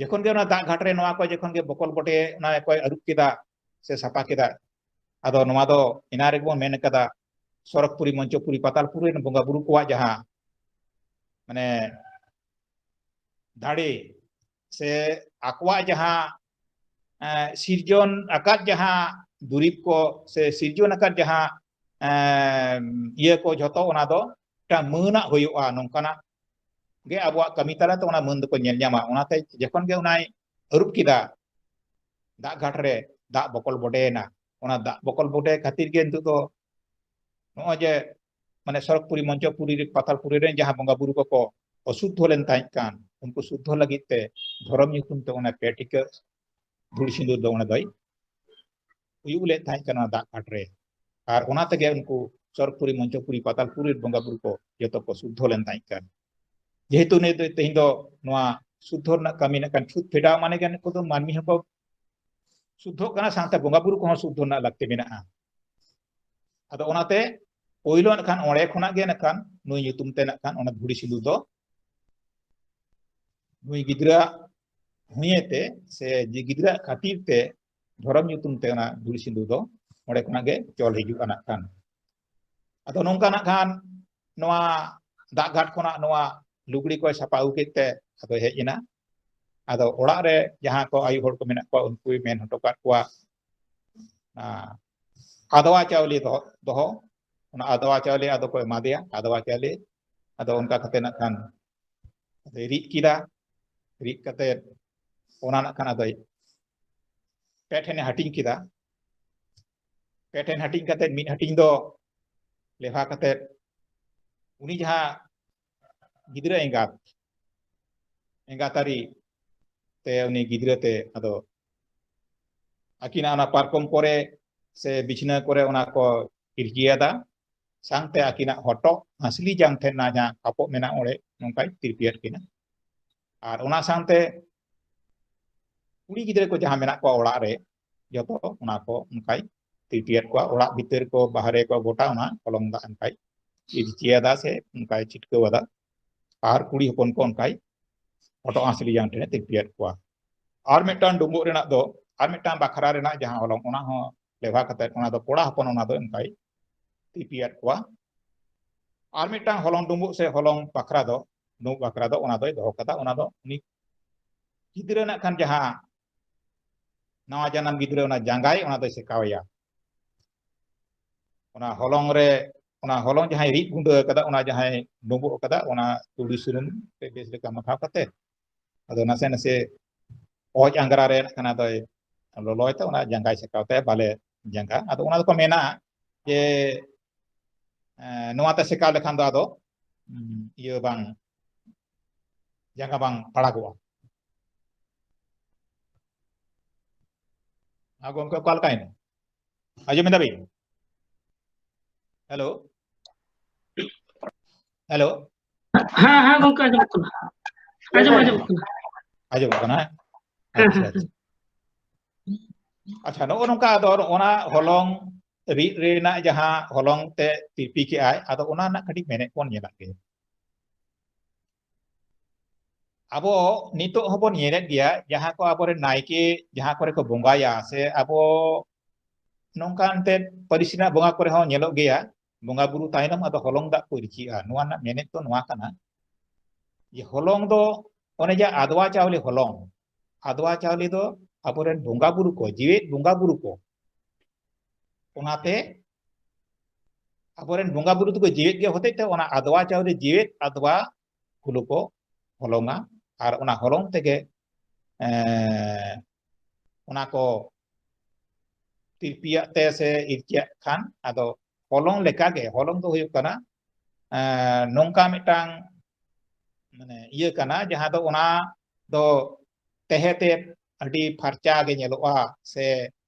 ᱡᱚᱠᱷᱚᱱ ᱜᱮ ᱚᱱᱟ ᱫᱟᱜ ᱜᱷᱟᱴ ᱨᱮ ᱱᱚᱣᱟ ᱠᱚ ᱡᱚᱠᱷᱚᱱ ᱜᱮ ᱵᱚᱠᱚᱞ ᱵᱚᱴᱮ ᱚᱱᱟ ᱠᱚᱭ ᱟᱹᱨᱩᱵ ᱠᱮᱫᱟ ᱥᱮ ᱥᱟᱯᱷᱟ ᱠᱮᱫᱟ, ᱟᱫᱚ ᱱᱚᱣᱟ ᱫᱚ ᱮᱱᱟ ᱨᱮᱜᱮ ᱵᱚᱱ ᱢᱮᱱ ᱠᱟᱫᱟ, ᱥᱚᱨᱚᱜᱽᱯᱩᱨᱤ, ᱢᱚᱧᱪᱚᱯᱩᱨᱤ, ᱯᱟᱛᱟᱞᱯᱩᱨᱤ ᱨᱮᱱ ᱵᱚᱸᱜᱟ ᱵᱩᱨᱩ ᱠᱚᱣᱟᱜ ᱡᱟᱦᱟᱸ ᱢᱟᱱᱮ ᱫᱟᱲᱮ ᱥᱮ ᱟᱠᱚᱣᱟᱜ ᱡᱟᱦᱟᱸ, ᱮ, ᱥᱤᱨᱡᱚᱱ ᱟᱠᱟᱫ ᱡᱟᱦᱟᱸ ᱫᱩᱨᱤᱵᱽ ᱠᱚ ᱥᱮ ᱥᱤᱨᱡᱚᱱ ᱟᱠᱟᱫ ᱡᱟᱦᱟᱸ, ᱮ, ᱤᱭᱟᱹ ᱠᱚ ᱡᱷᱚᱛᱚ ᱚᱱᱟ ᱫᱚ ᱢᱤᱫᱴᱟᱝ ᱢᱟᱹᱱᱟᱜ ᱦᱩᱭᱩᱜᱼᱟ, ᱱᱚᱝᱠᱟᱱᱟᱜ ᱜᱮ ᱟᱵᱚᱣᱟᱜ ᱠᱟᱹᱢᱤ ᱛᱟᱞᱟᱛᱮ ᱚᱱᱟ ᱢᱟᱹᱱ ᱫᱚᱠᱚ ᱧᱮᱞ ᱧᱟᱢᱟ᱾ ᱚᱱᱟᱛᱮ ᱡᱚᱠᱷᱚᱱ ᱜᱮ ᱚᱱᱟᱭ ᱟᱹᱨᱩᱵ ᱠᱮᱫᱟ, ᱫᱟᱜ ᱜᱷᱟᱴ ᱨᱮ ᱫᱟᱜ ᱵᱚᱠᱚᱞ ᱵᱚᱰᱮᱭᱮᱱᱟ᱾ ᱚᱱᱟ ᱫᱟᱜ ᱵᱚᱠᱚᱞ ᱵᱚᱰᱮ ᱠᱷᱟᱹᱛᱤᱨ ᱜᱮ ᱱᱤᱛᱚᱜ ᱫᱚ ᱱᱚᱜᱼᱚᱭ ᱡᱮ ᱢᱟᱱᱮ ᱥᱚᱨᱚᱜᱽᱯᱩᱨᱤ, ᱢᱚᱧᱪᱚᱯᱩᱨᱤ, ᱯᱟᱛᱟᱞᱯᱩᱨᱤ ᱨᱮᱱ ᱡᱟᱦᱟᱸ ᱵᱚᱸᱜᱟ ᱵᱩᱨᱩ ᱠᱚᱠᱚ ᱚᱥᱩᱫᱽᱫᱷᱚ ᱞᱮᱱ ᱛᱟᱦᱮᱸ ᱠᱟᱱ, ᱩᱱᱠᱩ ᱥᱩᱫᱽᱫᱷᱚ ᱞᱟᱹᱜᱤᱫ ᱛᱮ ᱫᱷᱚᱨᱚᱢ ᱧᱩᱛᱩᱢ ᱛᱮ ᱚᱱᱟ ᱯᱮ ᱴᱤᱠᱟᱹ ᱫᱷᱩᱲᱤ ᱥᱤᱸᱫᱩᱨ ᱫᱚ ᱚᱸᱰᱮ ᱫᱚᱭ ᱦᱩᱭᱩᱜ ᱞᱮᱫ ᱛᱟᱦᱮᱸ ᱠᱟᱱᱟ ᱫᱟᱜ ᱜᱷᱟᱴ ᱨᱮ᱾ ᱟᱨ ᱚᱱᱟ ᱛᱮᱜᱮ ᱩᱱᱠᱩ ᱥᱚᱨᱚᱜᱽᱯᱩᱨᱤ, ᱢᱚᱧᱪᱚᱯᱩᱨᱤ, ᱯᱟᱛᱟᱞᱯᱩᱨᱤ ᱵᱚᱸᱜᱟ ᱵᱩᱨᱩ ᱠᱚ ᱡᱚᱛᱚ ᱠᱚ ᱥᱩᱫᱽᱫᱷᱚ ᱞᱮᱱ ᱛᱟᱦᱮᱸ ᱠᱟᱱ᱾ ᱡᱮᱦᱮᱛᱩ ᱱᱤᱛ ᱫᱚ, ᱛᱮᱦᱮᱧ ᱫᱚ ᱱᱚᱣᱟ ᱥᱩᱫᱽᱫᱷᱚ ᱨᱮᱱᱟᱜ ᱠᱟᱹᱢᱤ ᱱᱟᱜ ᱠᱷᱟᱱ ᱪᱷᱩᱛ ᱯᱷᱮᱰᱟᱣ ᱢᱟᱱᱮ ᱜᱮ ᱱᱩᱠᱩ ᱫᱚ ᱢᱟᱹᱱᱢᱤ ᱦᱚᱸᱠᱚ ᱥᱩᱫᱽᱫᱷᱚᱜ ᱠᱟᱱᱟ, ᱥᱟᱶᱛᱮ ᱵᱚᱸᱜᱟ ᱵᱩᱨᱩ ᱠᱚᱦᱚᱸ ᱥᱩᱫᱽᱫᱷᱚ ᱨᱮᱱᱟᱜ ᱞᱟᱹᱠᱛᱤ ᱢᱮᱱᱟᱜᱼᱟ᱾ ᱟᱫᱚ ᱚᱱᱟᱛᱮ ᱯᱳᱭᱞᱳ ᱱᱟᱜ ᱠᱷᱟᱱ ᱚᱸᱰᱮ ᱠᱷᱚᱱᱟᱜ ᱜᱮ ᱱᱟᱜ ᱠᱷᱟᱱ ᱱᱩᱭ ᱧᱩᱛᱩᱢ ᱛᱮ ᱱᱟᱜ ᱠᱷᱟᱱ ᱚᱱᱟ ᱫᱷᱩᱲᱤ ᱥᱤᱸᱫᱩᱨ ᱫᱚ ᱱᱩᱭ ᱜᱤᱫᱽᱨᱟᱹ ᱦᱩᱭᱮ ᱛᱮ ᱥᱮ ᱡᱮ ᱜᱤᱫᱽᱨᱟᱹ ᱠᱷᱟᱹᱛᱤᱨ ᱛᱮ ᱫᱷᱚᱨᱚᱢ ᱧᱩᱛᱩᱢ ᱛᱮ ᱚᱱᱟ ᱫᱷᱩᱲᱤ ᱥᱤᱸᱫᱩᱨ ᱫᱚ ᱚᱸᱰᱮ ᱠᱷᱚᱱᱟᱜ ᱜᱮ ᱪᱚᱞ ᱦᱤᱡᱩᱜᱼᱟ ᱱᱟᱜ ᱠᱷᱟᱱ᱾ ᱟᱫᱚ ᱱᱚᱝᱠᱟ ᱱᱟᱜ ᱠᱷᱟᱱ ᱱᱚᱣᱟ ᱫᱟᱜ ᱜᱷᱟᱴ ᱠᱷᱚᱱᱟᱜ ᱱᱚᱣᱟ ᱞᱩᱜᱽᱲᱤ ᱠᱚᱭ ᱥᱟᱯᱷᱟ ᱟᱹᱜᱩ ᱠᱮᱫ ᱛᱮ ᱟᱫᱚᱭ ᱦᱮᱡ ᱮᱱᱟ᱾ ᱟᱫᱚ ᱚᱲᱟᱜ ᱨᱮ ᱡᱟᱦᱟᱸ ᱠᱚ ᱟᱭᱳ ᱦᱚᱲ ᱠᱚ ᱢᱮᱱᱟᱜ ᱠᱚᱣᱟ, ᱩᱱᱠᱩᱭ ᱢᱮᱱ ᱦᱚᱴᱚ ᱠᱟᱫ ᱠᱚᱣᱟ, ᱟᱸ, ᱟᱫᱣᱟ ᱪᱟᱣᱞᱮ ᱫᱚᱦᱚ, ᱫᱚᱦᱚ, ᱚᱱᱟ ᱟᱫᱣᱟ ᱪᱟᱣᱞᱮ ᱟᱫᱚ ᱠᱚ ᱮᱢᱟ ᱫᱮᱭᱟ, ᱟᱫᱣᱟ ᱪᱟᱣᱞᱮ᱾ ᱟᱫᱚ ᱚᱱᱠᱟ ᱠᱟᱛᱮ ᱱᱟᱜ ᱠᱷᱟᱱ ᱟᱫᱚᱭ ᱨᱤᱫ ᱠᱮᱫᱟ, ᱨᱤᱫ ᱠᱟᱛᱮ ᱚᱱᱟ ᱱᱟᱜ ᱠᱷᱟᱱ ᱟᱫᱚᱭ ᱯᱮ ᱴᱷᱮᱱᱮ ᱦᱟᱹᱴᱤᱧ ᱠᱮᱫᱟ᱾ ᱯᱮ ᱴᱷᱮᱱ ᱦᱟᱹᱴᱤᱧ ᱠᱟᱛᱮ ᱢᱤᱫ ᱦᱟᱹᱴᱤᱧ ᱫᱚ ᱞᱮᱣᱦᱟ ᱠᱟᱛᱮ ᱩᱱᱤ ᱡᱟᱦᱟᱸ ᱜᱤᱫᱽᱨᱟᱹ ᱮᱸᱜᱟᱛ, ᱮᱸᱜᱟᱛ ᱟᱹᱨᱤ ᱛᱮ ᱩᱱᱤ ᱜᱤᱫᱽᱨᱟᱹ ᱛᱮ ᱟᱫᱚ ᱟᱹᱠᱤᱱᱟᱜ ᱚᱱᱟ ᱯᱟᱨᱠᱚᱢ ᱠᱚᱨᱮ ᱥᱮ ᱵᱤᱪᱷᱱᱟᱹ ᱠᱚᱨᱮ ᱚᱱᱟ ᱠᱚ ᱤᱨᱪᱤᱭᱟᱫᱟ᱾ ᱥᱟᱶᱛᱮ ᱟᱹᱠᱤᱱᱟᱜ ᱦᱚᱴᱚᱜ ᱦᱟᱸᱥᱞᱤ ᱡᱟᱝ ᱴᱷᱮᱱ ᱚᱱᱟ ᱡᱟᱦᱟᱸ ᱠᱟᱯᱚᱜ ᱢᱮᱱᱟᱜ ᱚᱸᱰᱮ ᱱᱚᱝᱠᱟᱭ ᱛᱤᱨᱯᱤᱭᱟᱫ ᱠᱤᱱᱟ᱾ ᱟᱨ ᱚᱱᱟ ᱥᱟᱶᱛᱮ ᱠᱩᱲᱤ ᱜᱤᱫᱽᱨᱟᱹ ᱠᱚ ᱡᱟᱦᱟᱸ ᱢᱮᱱᱟᱜ ᱠᱚᱣᱟ ᱚᱲᱟᱜ ᱨᱮ, ᱡᱚᱛᱚ ᱚᱱᱟ ᱠᱚ ᱚᱱᱠᱟᱭ ᱛᱤᱨᱯᱤᱭᱟᱫ ᱠᱚᱣᱟ᱾ ᱚᱲᱟᱜ ᱵᱷᱤᱛᱟᱹᱨ ᱠᱚ, ᱵᱟᱦᱨᱮ ᱠᱚ, ᱜᱚᱴᱟ ᱚᱱᱟ ᱦᱚᱞᱚᱝ ᱫᱟᱜ ᱚᱱᱠᱟᱭ ᱤᱨᱪᱤᱭᱟᱫᱟ ᱥᱮ ᱚᱱᱠᱟᱭ ᱪᱷᱤᱴᱠᱟᱹᱣ ᱟᱫᱟ᱾ ᱟᱨ ᱠᱩᱲᱤ ᱦᱚᱯᱚᱱ ᱠᱚ ᱚᱱᱠᱟᱭ ᱦᱚᱴᱚᱜ ᱦᱟᱸᱥᱞᱤ ᱡᱟᱝ ᱴᱷᱮᱱᱮ ᱛᱤᱨᱯᱤᱭᱟᱫ ᱠᱚᱣᱟ᱾ ᱟᱨ ᱢᱤᱫᱴᱟᱝ ᱰᱩᱸᱵᱩᱜ ᱨᱮᱱᱟᱜ ᱫᱚ, ᱟᱨ ᱢᱤᱫᱴᱟᱝ ᱵᱟᱠᱷᱨᱟ ᱨᱮᱱᱟᱜ ᱡᱟᱦᱟᱸ ᱦᱚᱞᱚᱝ, ᱚᱱᱟ ᱦᱚᱸ ᱞᱮᱣᱦᱟ ᱠᱟᱛᱮ ᱚᱱᱟ ᱫᱚ ᱠᱚᱲᱟ ᱦᱚᱯᱚᱱ ᱚᱱᱟ ᱫᱚ ᱚᱱᱠᱟᱭ ᱛᱤᱨᱯᱤᱭᱟᱫ ᱠᱚᱣᱟ᱾ ᱟᱨ ᱢᱤᱫᱴᱟᱝ ᱦᱚᱞᱚᱝ ᱰᱩᱸᱵᱩᱜ ᱥᱮ ᱦᱚᱞᱚᱝ ᱵᱟᱠᱷᱨᱟ ᱫᱚ, ᱰᱩᱸᱵᱩᱜ ᱵᱟᱠᱷᱨᱟ ᱫᱚ ᱚᱱᱟ ᱫᱚᱭ ᱫᱚᱦᱚ ᱠᱟᱫᱟ᱾ ᱚᱱᱟ ᱫᱚ ᱩᱱᱤ ᱜᱤᱫᱽᱨᱟᱹ ᱱᱟᱜ ᱠᱷᱟᱱ ᱡᱟᱦᱟᱸ ᱱᱟᱣᱟ ᱡᱟᱱᱟᱢ ᱜᱤᱫᱽᱨᱟᱹ ᱚᱱᱟ ᱡᱟᱸᱜᱟᱭ, ᱚᱱᱟ ᱫᱚᱭ ᱥᱮᱠᱟᱣᱮᱭᱟ᱾ ᱚᱱᱟ ᱦᱚᱞᱚᱝ ᱨᱮ, ᱚᱱᱟ ᱦᱚᱞᱚᱝ ᱡᱟᱦᱟᱸᱭ ᱨᱤᱫ ᱜᱩᱸᱰᱟᱹ ᱟᱠᱟᱫᱟ, ᱚᱱᱟ ᱡᱟᱦᱟᱸᱭ ᱰᱩᱸᱵᱩᱜ ᱟᱠᱟᱫᱟ, ᱚᱱᱟ ᱛᱩᱲᱤ ᱥᱩᱱᱩᱢ ᱨᱮ ᱵᱮᱥ ᱞᱮᱠᱟ ᱢᱟᱠᱷᱟᱣ ᱠᱟᱛᱮ, ᱟᱫᱚ ᱱᱟᱥᱮ ᱱᱟᱥᱮ ᱚᱡ ᱟᱝᱜᱽᱨᱟ ᱨᱮ ᱱᱟᱜ ᱠᱷᱟᱱ ᱟᱫᱚᱭ ᱞᱚᱞᱚᱭ ᱛᱮ ᱚᱱᱟ ᱡᱟᱸᱜᱟᱭ ᱥᱮᱠᱟᱣ ᱛᱟᱭᱟ, ᱵᱟᱞᱮ ᱡᱟᱸᱜᱟ᱾ ᱟᱫᱚ ᱚᱱᱟ ᱫᱚᱠᱚ ᱢᱮᱱᱟ ᱡᱮ, ᱮᱸ, ᱱᱚᱣᱟ ᱛᱮ ᱥᱮᱠᱟᱣ ᱞᱮᱠᱷᱟᱱ ᱫᱚ ᱟᱫᱚ, ᱩᱸ, ᱤᱭᱟᱹ ᱵᱟᱝ, ᱡᱟᱸᱜᱟ ᱵᱟᱝ ᱯᱟᱲᱟᱜᱚᱜᱼᱟ᱾ ᱟᱨ ᱜᱚᱢᱠᱮ, ᱚᱠᱟ ᱞᱮᱠᱟᱭᱮᱱᱟ? ᱟᱸᱡᱚᱢ ᱮᱫᱟ ᱵᱤᱱ? ᱦᱮᱞᱳ? ᱦᱮᱞᱳ? ᱦᱮᱸ, ᱦᱮᱸ, ᱜᱚᱢᱠᱮ, ᱟᱸᱡᱚᱢᱚᱜ ᱠᱟᱱᱟ᱾ ᱟᱸᱡᱚᱢ, ᱟᱸᱡᱚᱢᱚᱜ ᱠᱟᱱᱟ᱾ ᱟᱸᱡᱚᱢᱚᱜ ᱠᱟᱱᱟ, ᱦᱮᱸ? ᱦᱮᱸ, ᱟᱪᱪᱷᱟ, ᱦᱮᱸ, ᱟᱪᱪᱷᱟ᱾ ᱦᱮᱸ᱾ ᱟᱪᱪᱷᱟ, ᱱᱚᱜᱼᱚ ᱱᱚᱝᱠᱟ ᱟᱫᱚ ᱚᱱᱟ ᱦᱚᱞᱚᱝ ᱨᱤᱫ ᱨᱮᱱᱟᱜ ᱡᱟᱦᱟᱸ ᱦᱚᱞᱚᱝ ᱛᱮ ᱛᱤᱨᱯᱤ ᱠᱮᱜᱼᱟᱭ, ᱟᱫᱚ ᱚᱱᱟ ᱨᱮᱱᱟᱜ ᱠᱟᱹᱴᱤᱡ ᱢᱮᱱᱮᱫ ᱵᱚᱱ ᱧᱮᱞᱟᱜ ᱜᱮ᱾ ᱟᱵᱚ ᱱᱤᱛᱚᱜ ᱦᱚᱸᱵᱚᱱ ᱧᱮᱞᱮᱫ ᱜᱮᱭᱟ, ᱡᱟᱦᱟᱸ ᱠᱚ ᱟᱵᱚᱨᱮᱱ ᱱᱟᱭᱠᱮ ᱡᱟᱦᱟᱸ ᱠᱚᱨᱮ ᱠᱚ ᱵᱚᱸᱜᱟᱭᱟ, ᱥᱮ ᱟᱵᱚ ᱱᱚᱝᱠᱟ ᱮᱱᱛᱮᱫ ᱯᱟᱹᱨᱤᱥ ᱨᱮᱱᱟᱜ ᱵᱚᱸᱜᱟ ᱠᱚᱨᱮ ᱦᱚᱸ ᱧᱮᱞᱚᱜ ᱜᱮᱭᱟ, ᱵᱚᱸᱜᱟ ᱵᱩᱨᱩ ᱛᱟᱭᱱᱚᱢ ᱟᱫᱚ ᱦᱚᱞᱚᱝ ᱫᱟᱜ ᱠᱚ ᱤᱨᱪᱤᱜᱼᱟ᱾ ᱱᱚᱣᱟ ᱨᱮᱱᱟᱜ ᱢᱮᱱᱮᱫ ᱫᱚ ᱱᱚᱣᱟ ᱠᱟᱱᱟ ᱡᱮ ᱦᱚᱞᱚᱝ ᱫᱚ ᱚᱱᱮ ᱡᱮ ᱟᱫᱣᱟ ᱪᱟᱣᱞᱮ ᱦᱚᱞᱚᱝ, ᱟᱫᱣᱟ ᱪᱟᱣᱞᱮ ᱫᱚ ᱟᱵᱚᱨᱮᱱ ᱵᱚᱸᱜᱟ ᱵᱩᱨᱩ ᱠᱚ, ᱡᱤᱣᱮᱫ ᱵᱚᱸᱜᱟ ᱵᱩᱨᱩ ᱠᱚ, ᱚᱱᱟᱛᱮ ᱟᱵᱚᱨᱮᱱ ᱵᱚᱸᱜᱟ ᱵᱩᱨᱩ ᱫᱚᱠᱚ ᱡᱤᱣᱮᱫ ᱜᱮ ᱦᱚᱛᱮᱡ ᱛᱮ ᱚᱱᱟ ᱟᱫᱣᱟ ᱪᱟᱣᱞᱮ ᱡᱤᱣᱮᱫ ᱟᱫᱣᱟ ᱦᱩᱞᱩ ᱠᱚ ᱦᱚᱞᱚᱝᱟ, ᱟᱨ ᱚᱱᱟ ᱦᱚᱞᱚᱝ ᱛᱮᱜᱮ, ᱮᱸ, ᱚᱱᱟ ᱠᱚ ᱛᱤᱨᱯᱤᱭᱟᱜ ᱛᱮ ᱥᱮ ᱤᱨᱪᱤᱭᱟᱜ ᱠᱷᱟᱱ, ᱟᱫᱚ ᱦᱚᱞᱚᱝ ᱞᱮᱠᱟᱜᱮ, ᱦᱚᱞᱚᱝ ᱫᱚ ᱦᱩᱭᱩᱜ ᱠᱟᱱᱟ, ᱮᱸ, ᱱᱚᱝᱠᱟ ᱢᱤᱫᱴᱟᱝ, ᱢᱟᱱᱮ, ᱤᱭᱟᱹ ᱠᱟᱱᱟ, ᱡᱟᱦᱟᱸ ᱫᱚ ᱚᱱᱟ ᱫᱚ ᱛᱟᱦᱮᱸ ᱛᱮ ᱟᱹᱰᱤ ᱯᱷᱟᱨᱪᱟ ᱜᱮ ᱧᱮᱞᱚᱜᱼᱟ, ᱥᱮ,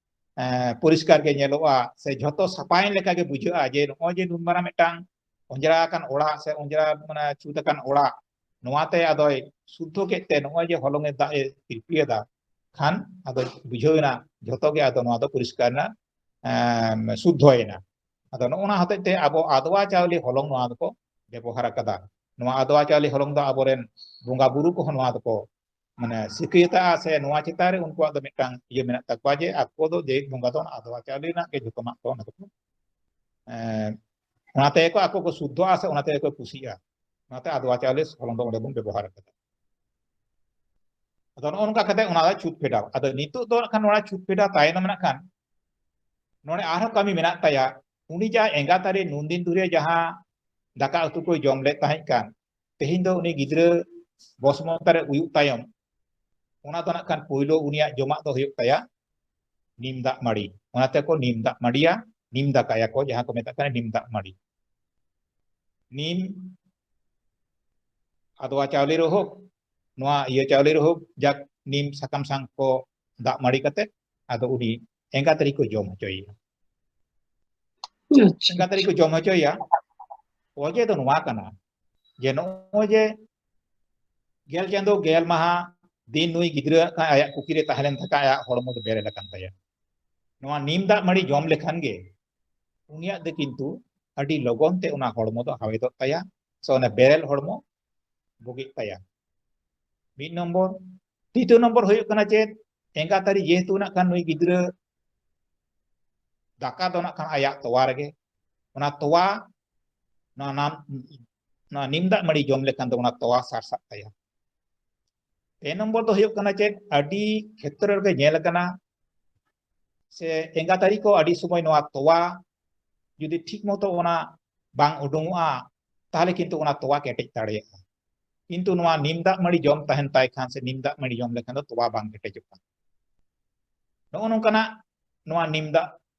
ᱮᱸ, ᱯᱚᱨᱤᱥᱠᱟᱨ ᱜᱮ ᱧᱮᱞᱚᱜᱼᱟ, ᱥᱮ ᱡᱷᱚᱛᱚ ᱥᱟᱯᱷᱟᱭᱮᱱ ᱞᱮᱠᱟ ᱜᱮ ᱵᱩᱡᱷᱟᱹᱜᱼᱟ, ᱡᱮ ᱱᱚᱜᱼᱚᱭ ᱡᱮ ᱱᱩᱱ ᱢᱟᱨᱟᱝ ᱢᱤᱫᱴᱟᱝ ᱚᱸᱡᱽᱨᱟ ᱟᱠᱟᱱ ᱚᱲᱟᱜ ᱥᱮ ᱚᱸᱡᱽᱨᱟ, ᱢᱟᱱᱮ, ᱪᱷᱩᱛ ᱟᱠᱟᱱ ᱚᱲᱟᱜ, ᱱᱚᱣᱟᱛᱮ ᱟᱫᱚᱭ ᱥᱩᱫᱽᱫᱷᱚ ᱠᱮᱫ ᱛᱮ, ᱱᱚᱜᱼᱚᱭ ᱡᱮ ᱦᱚᱞᱚᱝ ᱮ ᱫᱟᱜ ᱮ ᱛᱤᱨᱯᱤᱭᱮᱫᱟ, ᱠᱷᱟᱱ ᱟᱫᱚ ᱵᱩᱡᱷᱟᱹᱣ ᱮᱱᱟ ᱡᱷᱚᱛᱚ ᱜᱮ, ᱟᱫᱚ ᱱᱚᱣᱟ ᱫᱚ ᱯᱚᱨᱤᱥᱠᱟᱨ ᱮᱱᱟ, ᱮᱸ, ᱥᱩᱫᱽᱫᱷᱚᱭᱮᱱᱟ᱾ ᱟᱫᱚ ᱱᱚᱜᱼᱚ ᱱᱟ ᱦᱚᱛᱮᱡ ᱛᱮ ᱟᱵᱚ ᱟᱫᱣᱟ ᱪᱟᱣᱞᱮ ᱦᱚᱞᱚᱝ ᱱᱚᱣᱟ ᱫᱚᱠᱚ ᱵᱮᱵᱚᱦᱟᱨ ᱟᱠᱟᱫᱟ᱾ ᱱᱚᱣᱟ ᱟᱫᱣᱟ ᱪᱟᱣᱞᱮ ᱦᱚᱞᱚᱝ ᱫᱚ ᱟᱵᱚᱨᱮᱱ ᱵᱚᱸᱜᱟ ᱵᱩᱨᱩ ᱠᱚᱦᱚᱸ ᱱᱚᱣᱟ ᱫᱚᱠᱚ, ᱢᱟᱱᱮ, ᱥᱤᱠᱟᱹᱭᱟᱛᱟᱜᱼᱟ ᱥᱮ ᱱᱚᱣᱟ ᱪᱮᱛᱟᱱ ᱨᱮ ᱩᱱᱠᱩᱣᱟᱜ ᱫᱚ ᱢᱤᱫᱴᱟᱝ ᱤᱭᱟᱹ ᱢᱮᱱᱟᱜ ᱛᱟᱠᱚᱣᱟ ᱡᱮ ᱟᱠᱚ ᱫᱚ ᱡᱮ ᱵᱚᱸᱜᱟ ᱫᱚ ᱚᱱᱟ ᱟᱫᱣᱟ ᱪᱟᱣᱞᱮ ᱨᱮᱱᱟᱜ ᱜᱮ ᱡᱷᱚᱛᱚᱢᱟᱜ ᱠᱚ ᱚᱱᱟ ᱫᱚᱠᱚ, ᱮᱸ, ᱚᱱᱟ ᱛᱮᱜᱮ ᱠᱚ ᱟᱠᱚ ᱠᱚ ᱥᱩᱫᱽᱫᱷᱚᱜᱼᱟ ᱥᱮ ᱚᱱᱟ ᱛᱮᱜᱮ ᱠᱚ ᱠᱩᱥᱤᱜᱼᱟ᱾ ᱚᱱᱟᱛᱮ ᱟᱫᱣᱟ ᱪᱟᱣᱞᱮ ᱦᱚᱞᱚᱝ ᱫᱚ ᱚᱸᱰᱮ ᱵᱚᱱ ᱵᱮᱵᱚᱦᱟᱨ ᱟᱠᱟᱫᱟ᱾ ᱟᱫᱚ ᱱᱚᱜᱼᱚ ᱱᱚᱝᱠᱟ ᱠᱟᱛᱮ ᱚᱱᱟ ᱫᱚ ᱪᱷᱩᱛ ᱯᱷᱮᱰᱟᱣ᱾ ᱟᱫᱚ ᱱᱤᱛᱚᱜ ᱫᱚ ᱱᱟᱜ ᱠᱷᱟᱱ ᱱᱚᱣᱟ ᱪᱷᱩᱛ ᱯᱷᱮᱰᱟᱣ ᱛᱟᱭᱱᱚᱢ ᱱᱟᱜ ᱠᱷᱟᱱ ᱱᱚᱰᱮ ᱟᱨᱦᱚᱸ ᱠᱟᱹᱢᱤ ᱢᱮᱱᱟᱜ ᱛᱟᱭᱟ᱾ ᱩᱱᱤ ᱡᱟᱦᱟᱸ ᱮᱸᱜᱟᱛ ᱟᱨᱮ ᱱᱩᱱᱫᱤᱱ ᱫᱷᱩᱨᱤᱭᱟᱹ ᱡᱟᱦᱟᱸ ᱫᱟᱠᱟ ᱩᱛᱩ ᱠᱚᱭ ᱡᱚᱢ ᱞᱮᱫ ᱛᱟᱦᱮᱸ ᱠᱟᱱ, ᱛᱮᱦᱮᱧ ᱫᱚ ᱩᱱᱤ ᱜᱤᱫᱽᱨᱟᱹ ᱵᱚᱥᱢᱚᱛᱟ ᱨᱮ ᱩᱭᱩᱜ ᱛᱟᱭᱚᱢ ᱚᱱᱟ ᱫᱚ ᱱᱟᱜ ᱠᱷᱟᱱ ᱯᱳᱭᱞᱳ ᱩᱱᱤᱭᱟᱜ ᱡᱚᱢᱟᱜ ᱫᱚ ᱦᱩᱭᱩᱜ ᱛᱟᱭᱟ ᱱᱤᱢ ᱫᱟᱜ ᱢᱟᱹᱲᱤ᱾ ᱚᱱᱟ ᱛᱮᱠᱚ ᱱᱤᱢ ᱫᱟᱜ ᱢᱟᱹᱲᱤᱭᱟ, ᱱᱤᱢ ᱫᱟᱠᱟᱭᱟᱠᱚ, ᱡᱟᱦᱟᱸ ᱠᱚ ᱢᱮᱛᱟᱜ ᱠᱟᱱᱟ ᱱᱤᱢ ᱫᱟᱜ ᱢᱟᱹᱲᱤ᱾ ᱱᱤᱢ ᱟᱫᱣᱟ ᱪᱟᱣᱞᱮ ᱨᱮ ᱦᱳᱠ, ᱱᱚᱣᱟ ᱤᱭᱟᱹ ᱪᱟᱣᱞᱮ ᱨᱮ ᱦᱳᱠ, ᱡᱟᱠ ᱱᱤᱢ ᱥᱟᱠᱟᱢ ᱥᱟᱝ ᱠᱚ ᱫᱟᱜ ᱢᱟᱹᱲᱤ ᱠᱟᱛᱮ ᱟᱫᱚ ᱩᱱᱤ ᱮᱸᱜᱟᱛ ᱟᱹᱨᱤ ᱠᱚ ᱡᱚᱢ ᱦᱚᱪᱚᱭᱮᱭᱟ᱾ ᱟᱪᱪᱷᱟ, ᱮᱸᱜᱟᱛ ᱟᱹᱨᱤ ᱠᱚ ᱡᱚᱢ ᱦᱚᱪᱚᱭᱮᱭᱟ᱾ ᱚᱡᱮ ᱫᱚ ᱱᱚᱣᱟ ᱠᱟᱱᱟ ᱡᱮ ᱱᱚᱜᱼᱚᱭ ᱡᱮ ᱜᱮᱞ ᱪᱟᱸᱫᱳ ᱜᱮᱞ ᱢᱟᱦᱟ ᱫᱤᱱ ᱱᱩᱭ ᱜᱤᱫᱽᱨᱟᱹ ᱟᱜ ᱠᱷᱟᱱ ᱟᱭᱟᱜ ᱠᱩᱠᱷᱤ ᱨᱮ ᱛᱟᱦᱮᱸ ᱞᱮᱱ ᱛᱟᱠᱷᱟᱱ ᱟᱭᱟᱜ ᱦᱚᱲᱢᱚ ᱫᱚ ᱵᱮᱨᱮᱞ ᱟᱠᱟᱱ ᱛᱟᱭᱟ᱾ ᱱᱚᱣᱟ ᱱᱤᱢ ᱫᱟᱜ ᱢᱟᱹᱲᱤ ᱡᱚᱢ ᱞᱮᱠᱷᱟᱱ ᱜᱮ ᱩᱱᱤᱭᱟᱜ ᱫᱚ ᱠᱤᱱᱛᱩ ᱟᱹᱰᱤ ᱞᱚᱜᱚᱱ ᱛᱮ ᱚᱱᱟ ᱦᱚᱲᱢᱚ ᱫᱚ ᱦᱟᱣᱮᱫᱚᱜ ᱛᱟᱭᱟ, ᱥᱮ ᱚᱱᱟ ᱵᱮᱨᱮᱞ ᱦᱚᱲᱢᱚ ᱵᱩᱜᱤᱜ ᱛᱟᱭᱟ᱾ ᱢᱤᱫ ᱱᱚᱢᱵᱚᱨ᱾ ᱫᱤᱛᱤᱭᱚ ᱱᱚᱢᱵᱚᱨ ᱦᱩᱭᱩᱜ ᱠᱟᱱᱟ ᱪᱮᱫ, ᱮᱸᱜᱟᱛ ᱟᱹᱨᱤ ᱡᱮᱦᱮᱛᱩ ᱱᱟᱜ ᱠᱷᱟᱱ ᱱᱩᱭ ᱜᱤᱫᱽᱨᱟᱹ ᱫᱟᱠᱟ ᱫᱚ ᱱᱟᱜ ᱠᱷᱟᱱ ᱟᱭᱟᱜ ᱛᱚᱣᱟ ᱨᱮᱜᱮ, ᱚᱱᱟ ᱛᱚᱣᱟ, ᱱᱚᱣᱟ ᱱᱟᱢ-, ᱱᱚᱣᱟ ᱱᱤᱢ ᱫᱟᱜ ᱢᱟᱹᱲᱤ ᱡᱚᱢ ᱞᱮᱠᱷᱟᱱ ᱫᱚ ᱚᱱᱟ ᱛᱚᱣᱟ ᱥᱟᱨᱥᱟᱜ ᱛᱟᱭᱟ᱾ ᱯᱮ ᱱᱚᱢᱵᱚᱨ ᱫᱚ ᱦᱩᱭᱩᱜ ᱠᱟᱱᱟ ᱪᱮᱫ, ᱟᱹᱰᱤ ᱠᱷᱮᱛᱨᱚ ᱨᱮᱜᱮ ᱧᱮᱞ ᱟᱠᱟᱱᱟ ᱥᱮ ᱮᱸᱜᱟᱛ ᱟᱹᱨᱤ ᱠᱚ ᱟᱹᱰᱤ ᱥᱚᱢᱚᱭ ᱱᱚᱣᱟ ᱛᱚᱣᱟ ᱡᱩᱫᱤ ᱴᱷᱤᱠ ᱢᱚᱛᱚ ᱚᱱᱟ ᱵᱟᱝ ᱩᱰᱩᱝᱚᱜᱼᱟ, ᱛᱟᱦᱚᱞᱮ ᱠᱤᱱᱛᱩ ᱚᱱᱟ ᱛᱚᱣᱟ ᱠᱮᱴᱮᱡ ᱫᱟᱲᱮᱭᱟᱜᱼᱟ᱾ ᱠᱤᱱᱛᱩ ᱱᱚᱣᱟ ᱱᱤᱢ ᱫᱟᱜ ᱢᱟᱹᱲᱤ ᱡᱚᱢ ᱛᱟᱦᱮᱱ ᱛᱟᱭ ᱠᱷᱟᱱ ᱥᱮ ᱱᱤᱢ ᱫᱟᱜ ᱢᱟᱹᱲᱤ ᱡᱚᱢ ᱞᱮᱠᱷᱟᱱ ᱫᱚ ᱛᱚᱣᱟ ᱵᱟᱝ ᱠᱮᱴᱮᱡᱚᱜᱼᱟ᱾ ᱱᱚᱜᱼᱚ ᱱᱚᱝᱠᱟᱱᱟᱜ ᱱᱚᱣᱟ ᱱᱤᱢ ᱫᱟᱜ,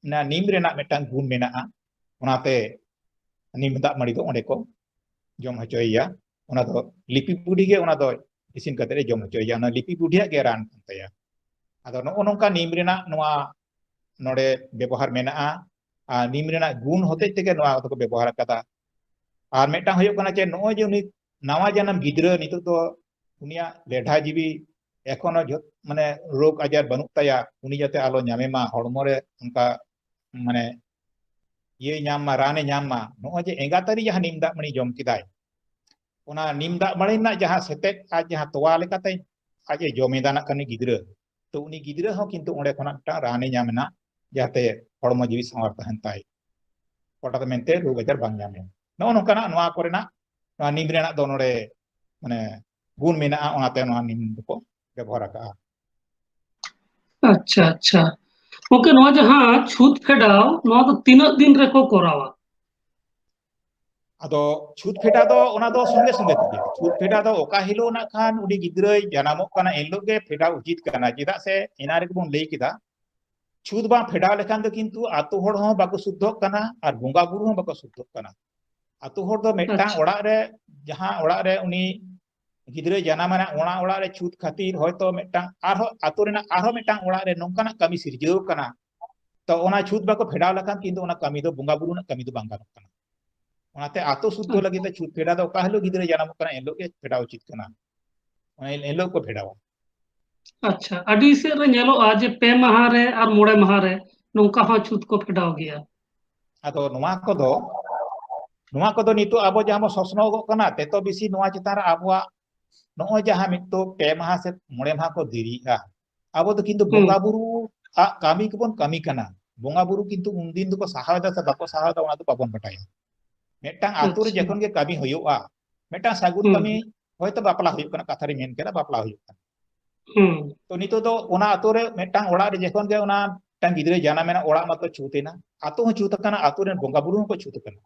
ᱱᱤᱢ ᱨᱮᱱᱟᱜ ᱢᱤᱫᱴᱟᱝ ᱜᱩᱱ ᱢᱮᱱᱟᱜᱼᱟ, ᱚᱱᱟᱛᱮ ᱱᱤᱢ ᱫᱟᱜ ᱢᱟᱹᱲᱤ ᱫᱚ ᱚᱸᱰᱮ ᱠᱚ ᱡᱚᱢ ᱦᱚᱪᱚᱭᱮᱭᱟ᱾ ᱚᱱᱟ ᱫᱚ ᱞᱤᱯᱤ ᱵᱩᱰᱷᱤ ᱜᱮ ᱚᱱᱟ ᱫᱚ ᱤᱥᱤᱱ ᱠᱟᱛᱮ ᱮ ᱡᱚᱢ ᱦᱚᱪᱚᱭᱮᱭᱟ, ᱚᱱᱟ ᱞᱤᱯᱤ ᱵᱩᱰᱷᱤᱭᱟᱜ ᱜᱮ ᱨᱟᱱ ᱠᱟᱱ ᱛᱟᱭᱟ᱾ ᱟᱫᱚ ᱱᱚᱜᱼᱚ ᱱᱚᱝᱠᱟ ᱱᱤᱢ ᱨᱮᱱᱟᱜ ᱱᱚᱣᱟ ᱱᱚᱰᱮ ᱵᱮᱵᱚᱦᱟᱨ ᱢᱮᱱᱟᱜᱼᱟ, ᱟᱨ ᱱᱤᱢ ᱨᱮᱱᱟᱜ ᱜᱩᱱ ᱦᱚᱛᱮᱡ ᱛᱮᱜᱮ ᱱᱚᱣᱟ ᱫᱚᱠᱚ ᱵᱮᱵᱚᱦᱟᱨ ᱟᱠᱟᱫᱟ᱾ ᱟᱨ ᱢᱤᱫᱴᱟᱝ ᱦᱩᱭᱩᱜ ᱠᱟᱱᱟ ᱪᱮᱫ, ᱱᱚᱜᱼᱚᱭ ᱡᱮ ᱩᱱᱤ ᱱᱟᱣᱟ ᱡᱟᱱᱟᱢ ᱜᱤᱫᱽᱨᱟᱹ ᱱᱤᱛᱚᱜ ᱫᱚ ᱩᱱᱤᱭᱟᱜ ᱞᱮᱰᱷᱟ ᱡᱤᱣᱤ ᱮᱠᱷᱚᱱᱳ ᱡᱚᱛ-, ᱢᱟᱱᱮ ᱨᱳᱜᱽ ᱟᱡᱟᱨ ᱵᱟᱹᱱᱩᱜ ᱛᱟᱭᱟ, ᱩᱱᱤ ᱡᱟᱛᱮ ᱟᱞᱚ ᱧᱟᱢᱮ ᱢᱟ, ᱦᱚᱲᱢᱚ ᱨᱮ ᱚᱱᱠᱟ ᱢᱟᱱᱮ ᱤᱭᱟᱹᱭ ᱧᱟᱢ ᱢᱟ, ᱨᱟᱱᱮ ᱧᱟᱢ ᱢᱟ᱾ ᱱᱚᱜᱼᱚᱭ ᱡᱮ ᱮᱸᱜᱟᱛ ᱟᱹᱨᱤ ᱡᱟᱦᱟᱸ ᱱᱤᱢ ᱫᱟᱜ ᱢᱟᱹᱲᱤ ᱡᱚᱢ ᱠᱮᱫᱟᱭ, ᱚᱱᱟ ᱱᱤᱢ ᱫᱟᱜ ᱢᱟᱹᱲᱤ ᱨᱮᱱᱟᱜ ᱡᱟᱦᱟᱸ ᱥᱮᱛᱮᱫ ᱟᱡ ᱡᱟᱦᱟᱸ ᱛᱚᱣᱟ ᱞᱮᱠᱟᱛᱮ ᱟᱡ ᱮ ᱡᱚᱢ ᱮᱫᱟ ᱱᱟᱜ ᱠᱷᱟᱱ ᱜᱤᱫᱽᱨᱟᱹ, ᱛᱚ ᱩᱱᱤ ᱜᱤᱫᱽᱨᱟᱹ ᱦᱚᱸ ᱠᱤᱱᱛᱩ ᱚᱸᱰᱮ ᱠᱷᱚᱱᱟᱜ ᱢᱤᱫᱴᱟᱝ ᱨᱟᱱᱮ ᱧᱟᱢ ᱮᱱᱟ, ᱡᱟᱛᱮ ᱦᱚᱲᱢᱚ ᱡᱤᱣᱤ ᱥᱟᱶᱟᱨ ᱛᱟᱦᱮᱱ ᱛᱟᱭ, ᱦᱚᱴᱟᱛ ᱢᱮᱱᱛᱮ ᱨᱳᱜᱽ ᱟᱡᱟᱨ ᱵᱟᱝ ᱧᱟᱢᱮ᱾ ᱱᱚᱜᱼᱚ ᱱᱚᱝᱠᱟᱱᱟᱜ ᱱᱚᱣᱟ ᱠᱚᱨᱮᱱᱟᱜ, ᱱᱚᱣᱟ ᱱᱤᱢ ᱨᱮᱱᱟᱜ ᱫᱚ ᱱᱚᱰᱮ ᱢᱟᱱᱮ ᱜᱩᱱ ᱢᱮᱱᱟᱜᱼᱟ, ᱚᱱᱟᱛᱮ ᱱᱚᱣᱟ ᱱᱤᱢ ᱫᱚᱠᱚ ᱵᱮᱵᱚᱦᱟᱨ ᱟᱠᱟᱜᱼᱟ᱾ ᱟᱪᱪᱷᱟ, ᱟᱪᱪᱷᱟ᱾ ᱜᱚᱝᱠᱮ, ᱱᱚᱣᱟ ᱡᱟᱦᱟᱸ ᱪᱷᱩᱛ ᱯᱷᱮᱰᱟᱣ, ᱱᱚᱣᱟ ᱫᱚ ᱛᱤᱱᱟᱹᱜ ᱫᱤᱱ ᱨᱮᱠᱚ ᱠᱚᱨᱟᱣᱟ? ᱟᱫᱚ ᱪᱷᱩᱛ ᱯᱷᱮᱰᱟᱣ ᱫᱚ ᱚᱱᱟ ᱫᱚ ᱥᱚᱸᱜᱮ ᱥᱚᱸᱜᱮ ᱛᱮᱜᱮ᱾ ᱪᱷᱩᱛ ᱯᱷᱮᱰᱟᱣ ᱫᱚ ᱚᱠᱟ ᱦᱤᱞᱳᱜ ᱱᱟᱜ ᱠᱷᱟᱱ ᱩᱱᱤ ᱜᱤᱫᱽᱨᱟᱹᱭ ᱡᱟᱱᱟᱢᱚᱜ ᱠᱟᱱᱟ, ᱮᱱ ᱦᱤᱞᱳᱜ ᱜᱮ ᱯᱷᱮᱰᱟᱣ ᱩᱪᱤᱛ ᱠᱟᱱᱟ᱾ ᱪᱮᱫᱟᱜ ᱥᱮ ᱮᱱᱟ ᱨᱮᱜᱮ ᱵᱚᱱ ᱞᱟᱹᱭ ᱠᱮᱫᱟ, ᱪᱷᱩᱛ ᱵᱟᱝ ᱯᱷᱮᱰᱟᱣ ᱞᱮᱠᱷᱟᱱ ᱫᱚ ᱠᱤᱱᱛᱩ ᱟᱛᱳ ᱦᱚᱲ ᱦᱚᱸ ᱵᱟᱠᱚ ᱥᱩᱫᱽᱫᱷᱚᱜ ᱠᱟᱱᱟ ᱟᱨ ᱵᱚᱸᱜᱟ ᱵᱩᱨᱩ ᱦᱚᱸ ᱵᱟᱠᱚ ᱥᱩᱫᱽᱫᱷᱚᱜ ᱠᱟᱱᱟ᱾ ᱟᱛᱳ ᱦᱚᱲ ᱫᱚ ᱢᱤᱫᱴᱟᱝ ᱟᱪᱪᱷᱟ᱾ ᱚᱲᱟᱜ ᱨᱮ, ᱡᱟᱦᱟᱸ ᱚᱲᱟᱜ ᱨᱮ ᱩᱱᱤ ᱜᱤᱫᱽᱨᱟᱹ ᱡᱟᱱᱟᱢ ᱮᱱᱟ, ᱚᱱᱟ ᱚᱲᱟᱜ ᱨᱮ ᱪᱷᱩᱛ ᱠᱷᱟᱹᱛᱤᱨ ᱦᱚᱭᱛᱳ ᱢᱤᱫᱴᱟᱝ ᱟᱨᱦᱚᱸ ᱟᱛᱳ ᱨᱮᱱᱟᱜ ᱟᱨᱦᱚᱸ ᱢᱤᱫᱴᱟᱝ ᱚᱲᱟᱜ ᱨᱮ ᱱᱚᱝᱠᱟᱱᱟᱜ ᱠᱟᱹᱢᱤ ᱥᱤᱨᱡᱟᱹᱣ ᱠᱟᱱᱟ, ᱛᱚ ᱚᱱᱟ ᱪᱷᱩᱛ ᱵᱟᱠᱚ ᱯᱷᱮᱰᱟᱣ ᱞᱮᱠᱷᱟᱱ ᱠᱤᱱᱛᱩ ᱚᱱᱟ ᱠᱟᱹᱢᱤ ᱫᱚ, ᱵᱚᱸᱜᱟ ᱵᱩᱨᱩ ᱨᱮᱱᱟᱜ ᱠᱟᱹᱢᱤ ᱫᱚ ᱵᱟᱝ ᱜᱟᱱᱚᱜ ᱠᱟᱱᱟ᱾ ᱚᱱᱟᱛᱮ ᱟᱛᱳ ᱥᱩᱫᱽᱫᱷᱚ ᱟᱪᱪᱷᱟ᱾ ᱞᱟᱹᱜᱤᱫ ᱛᱮ ᱪᱷᱩᱛ ᱯᱷᱮᱰᱟᱣ ᱫᱚ ᱚᱠᱟ ᱦᱤᱞᱳᱜ ᱜᱤᱫᱽᱨᱟᱹ ᱡᱟᱱᱟᱢᱚᱜ ᱠᱟᱱᱟ, ᱮᱱ ᱦᱤᱞᱳᱜ ᱜᱮ ᱯᱷᱮᱰᱟᱣ ᱩᱪᱤᱛ ᱠᱟᱱᱟ᱾ ᱚᱱᱟ ᱮᱱ ᱦᱤᱞᱳᱜ ᱠᱚ ᱯᱷᱮᱰᱟᱣᱟ᱾ ᱟᱪᱪᱷᱟ, ᱟᱹᱰᱤ ᱥᱮᱫ ᱨᱮ ᱧᱮᱞᱚᱜᱼᱟ ᱡᱮ ᱯᱮ ᱢᱟᱦᱟ ᱨᱮ ᱟᱨ ᱢᱚᱬᱮ ᱢᱟᱦᱟ ᱨᱮ ᱱᱚᱝᱠᱟ ᱦᱚᱸ ᱪᱷᱩᱛ ᱠᱚ ᱯᱷᱮᱰᱟᱣ ᱜᱮᱭᱟ᱾ ᱟᱫᱚ ᱱᱚᱣᱟ ᱠᱚᱫᱚ, ᱱᱚᱣᱟ ᱠᱚᱫᱚ ᱱᱤᱛᱚᱜ ᱟᱵᱚ ᱡᱟᱦᱟᱸ ᱵᱚᱱ ᱥᱚᱥᱱᱚᱜᱚᱜ ᱠᱟᱱᱟ, ᱛᱮᱛᱚ ᱵᱮᱥᱤ ᱱᱚᱣᱟ ᱪᱮᱛᱟᱱ ᱨᱮ ᱟᱵᱚᱣᱟᱜ ᱱᱚᱜᱼᱚᱭ ᱡᱟᱦᱟᱸ ᱱᱤᱛᱚᱜ ᱯᱮ ᱢᱟᱦᱟ ᱥᱮ ᱢᱚᱬᱮ ᱢᱟᱦᱟ ᱠᱚ ᱫᱮᱨᱤᱜᱼᱟ, ᱟᱵᱚ ᱫᱚ ᱠᱤᱱᱛᱩ ᱦᱩᱸ᱾ ᱵᱚᱸᱜᱟ ᱵᱩᱨᱩ ᱟᱜ ᱠᱟᱹᱢᱤ ᱠᱚᱵᱚᱱ ᱠᱟᱹᱢᱤ ᱠᱟᱱᱟ᱾ ᱵᱚᱸᱜᱟ ᱵᱩᱨᱩ ᱠᱤᱱᱛᱩ ᱩᱱᱫᱤᱱ ᱫᱚᱠᱚ ᱥᱟᱦᱟᱣ ᱮᱫᱟ ᱥᱮ ᱵᱟᱠᱚ ᱥᱟᱦᱟᱣ ᱮᱫᱟ, ᱚᱱᱟ ᱫᱚ ᱵᱟᱵᱚᱱ ᱵᱟᱰᱟᱭᱟ᱾ ᱢᱤᱫᱴᱟᱝ ᱟᱛᱳ ᱨᱮ ᱟᱪᱪᱷᱟ᱾ ᱡᱚᱠᱷᱚᱱ ᱜᱮ ᱠᱟᱹᱢᱤ ᱦᱩᱭᱩᱜᱼᱟ, ᱢᱤᱫᱴᱟᱝ ᱥᱟᱹᱜᱩᱱ ᱦᱩᱸ᱾ ᱠᱟᱹᱢᱤ, ᱦᱚᱭᱛᱳ ᱵᱟᱯᱞᱟ ᱦᱩᱭᱩᱜ ᱠᱟᱱᱟ, ᱠᱟᱛᱷᱟ ᱨᱮ ᱢᱮᱱ ᱠᱮᱫᱟ, ᱵᱟᱯᱞᱟ ᱦᱩᱭᱩᱜ ᱠᱟᱱᱟ, ᱦᱩᱸ᱾ ᱛᱚ ᱱᱤᱛᱚᱜ ᱫᱚ ᱚᱱᱟ ᱟᱛᱳ ᱨᱮ ᱢᱤᱫᱴᱟᱝ ᱚᱲᱟᱜ ᱨᱮ ᱡᱚᱠᱷᱚᱱ ᱜᱮ ᱚᱱᱟ ᱢᱤᱫᱴᱟᱝ ᱜᱤᱫᱽᱨᱟᱹ ᱡᱟᱱᱟᱢ ᱮᱱᱟ, ᱚᱲᱟᱜ ᱢᱟᱛᱚ ᱪᱷᱩᱛ ᱮᱱᱟ, ᱟᱛᱳ ᱦᱚᱸ ᱪᱷᱩᱛ ᱟᱠᱟᱱᱟ, ᱟᱛᱳ ᱨᱮᱱ ᱵᱚᱸᱜᱟ ᱵᱩᱨᱩ ᱦᱚᱸᱠᱚ ᱪᱷᱩᱛ ᱟᱠᱟᱱᱟ᱾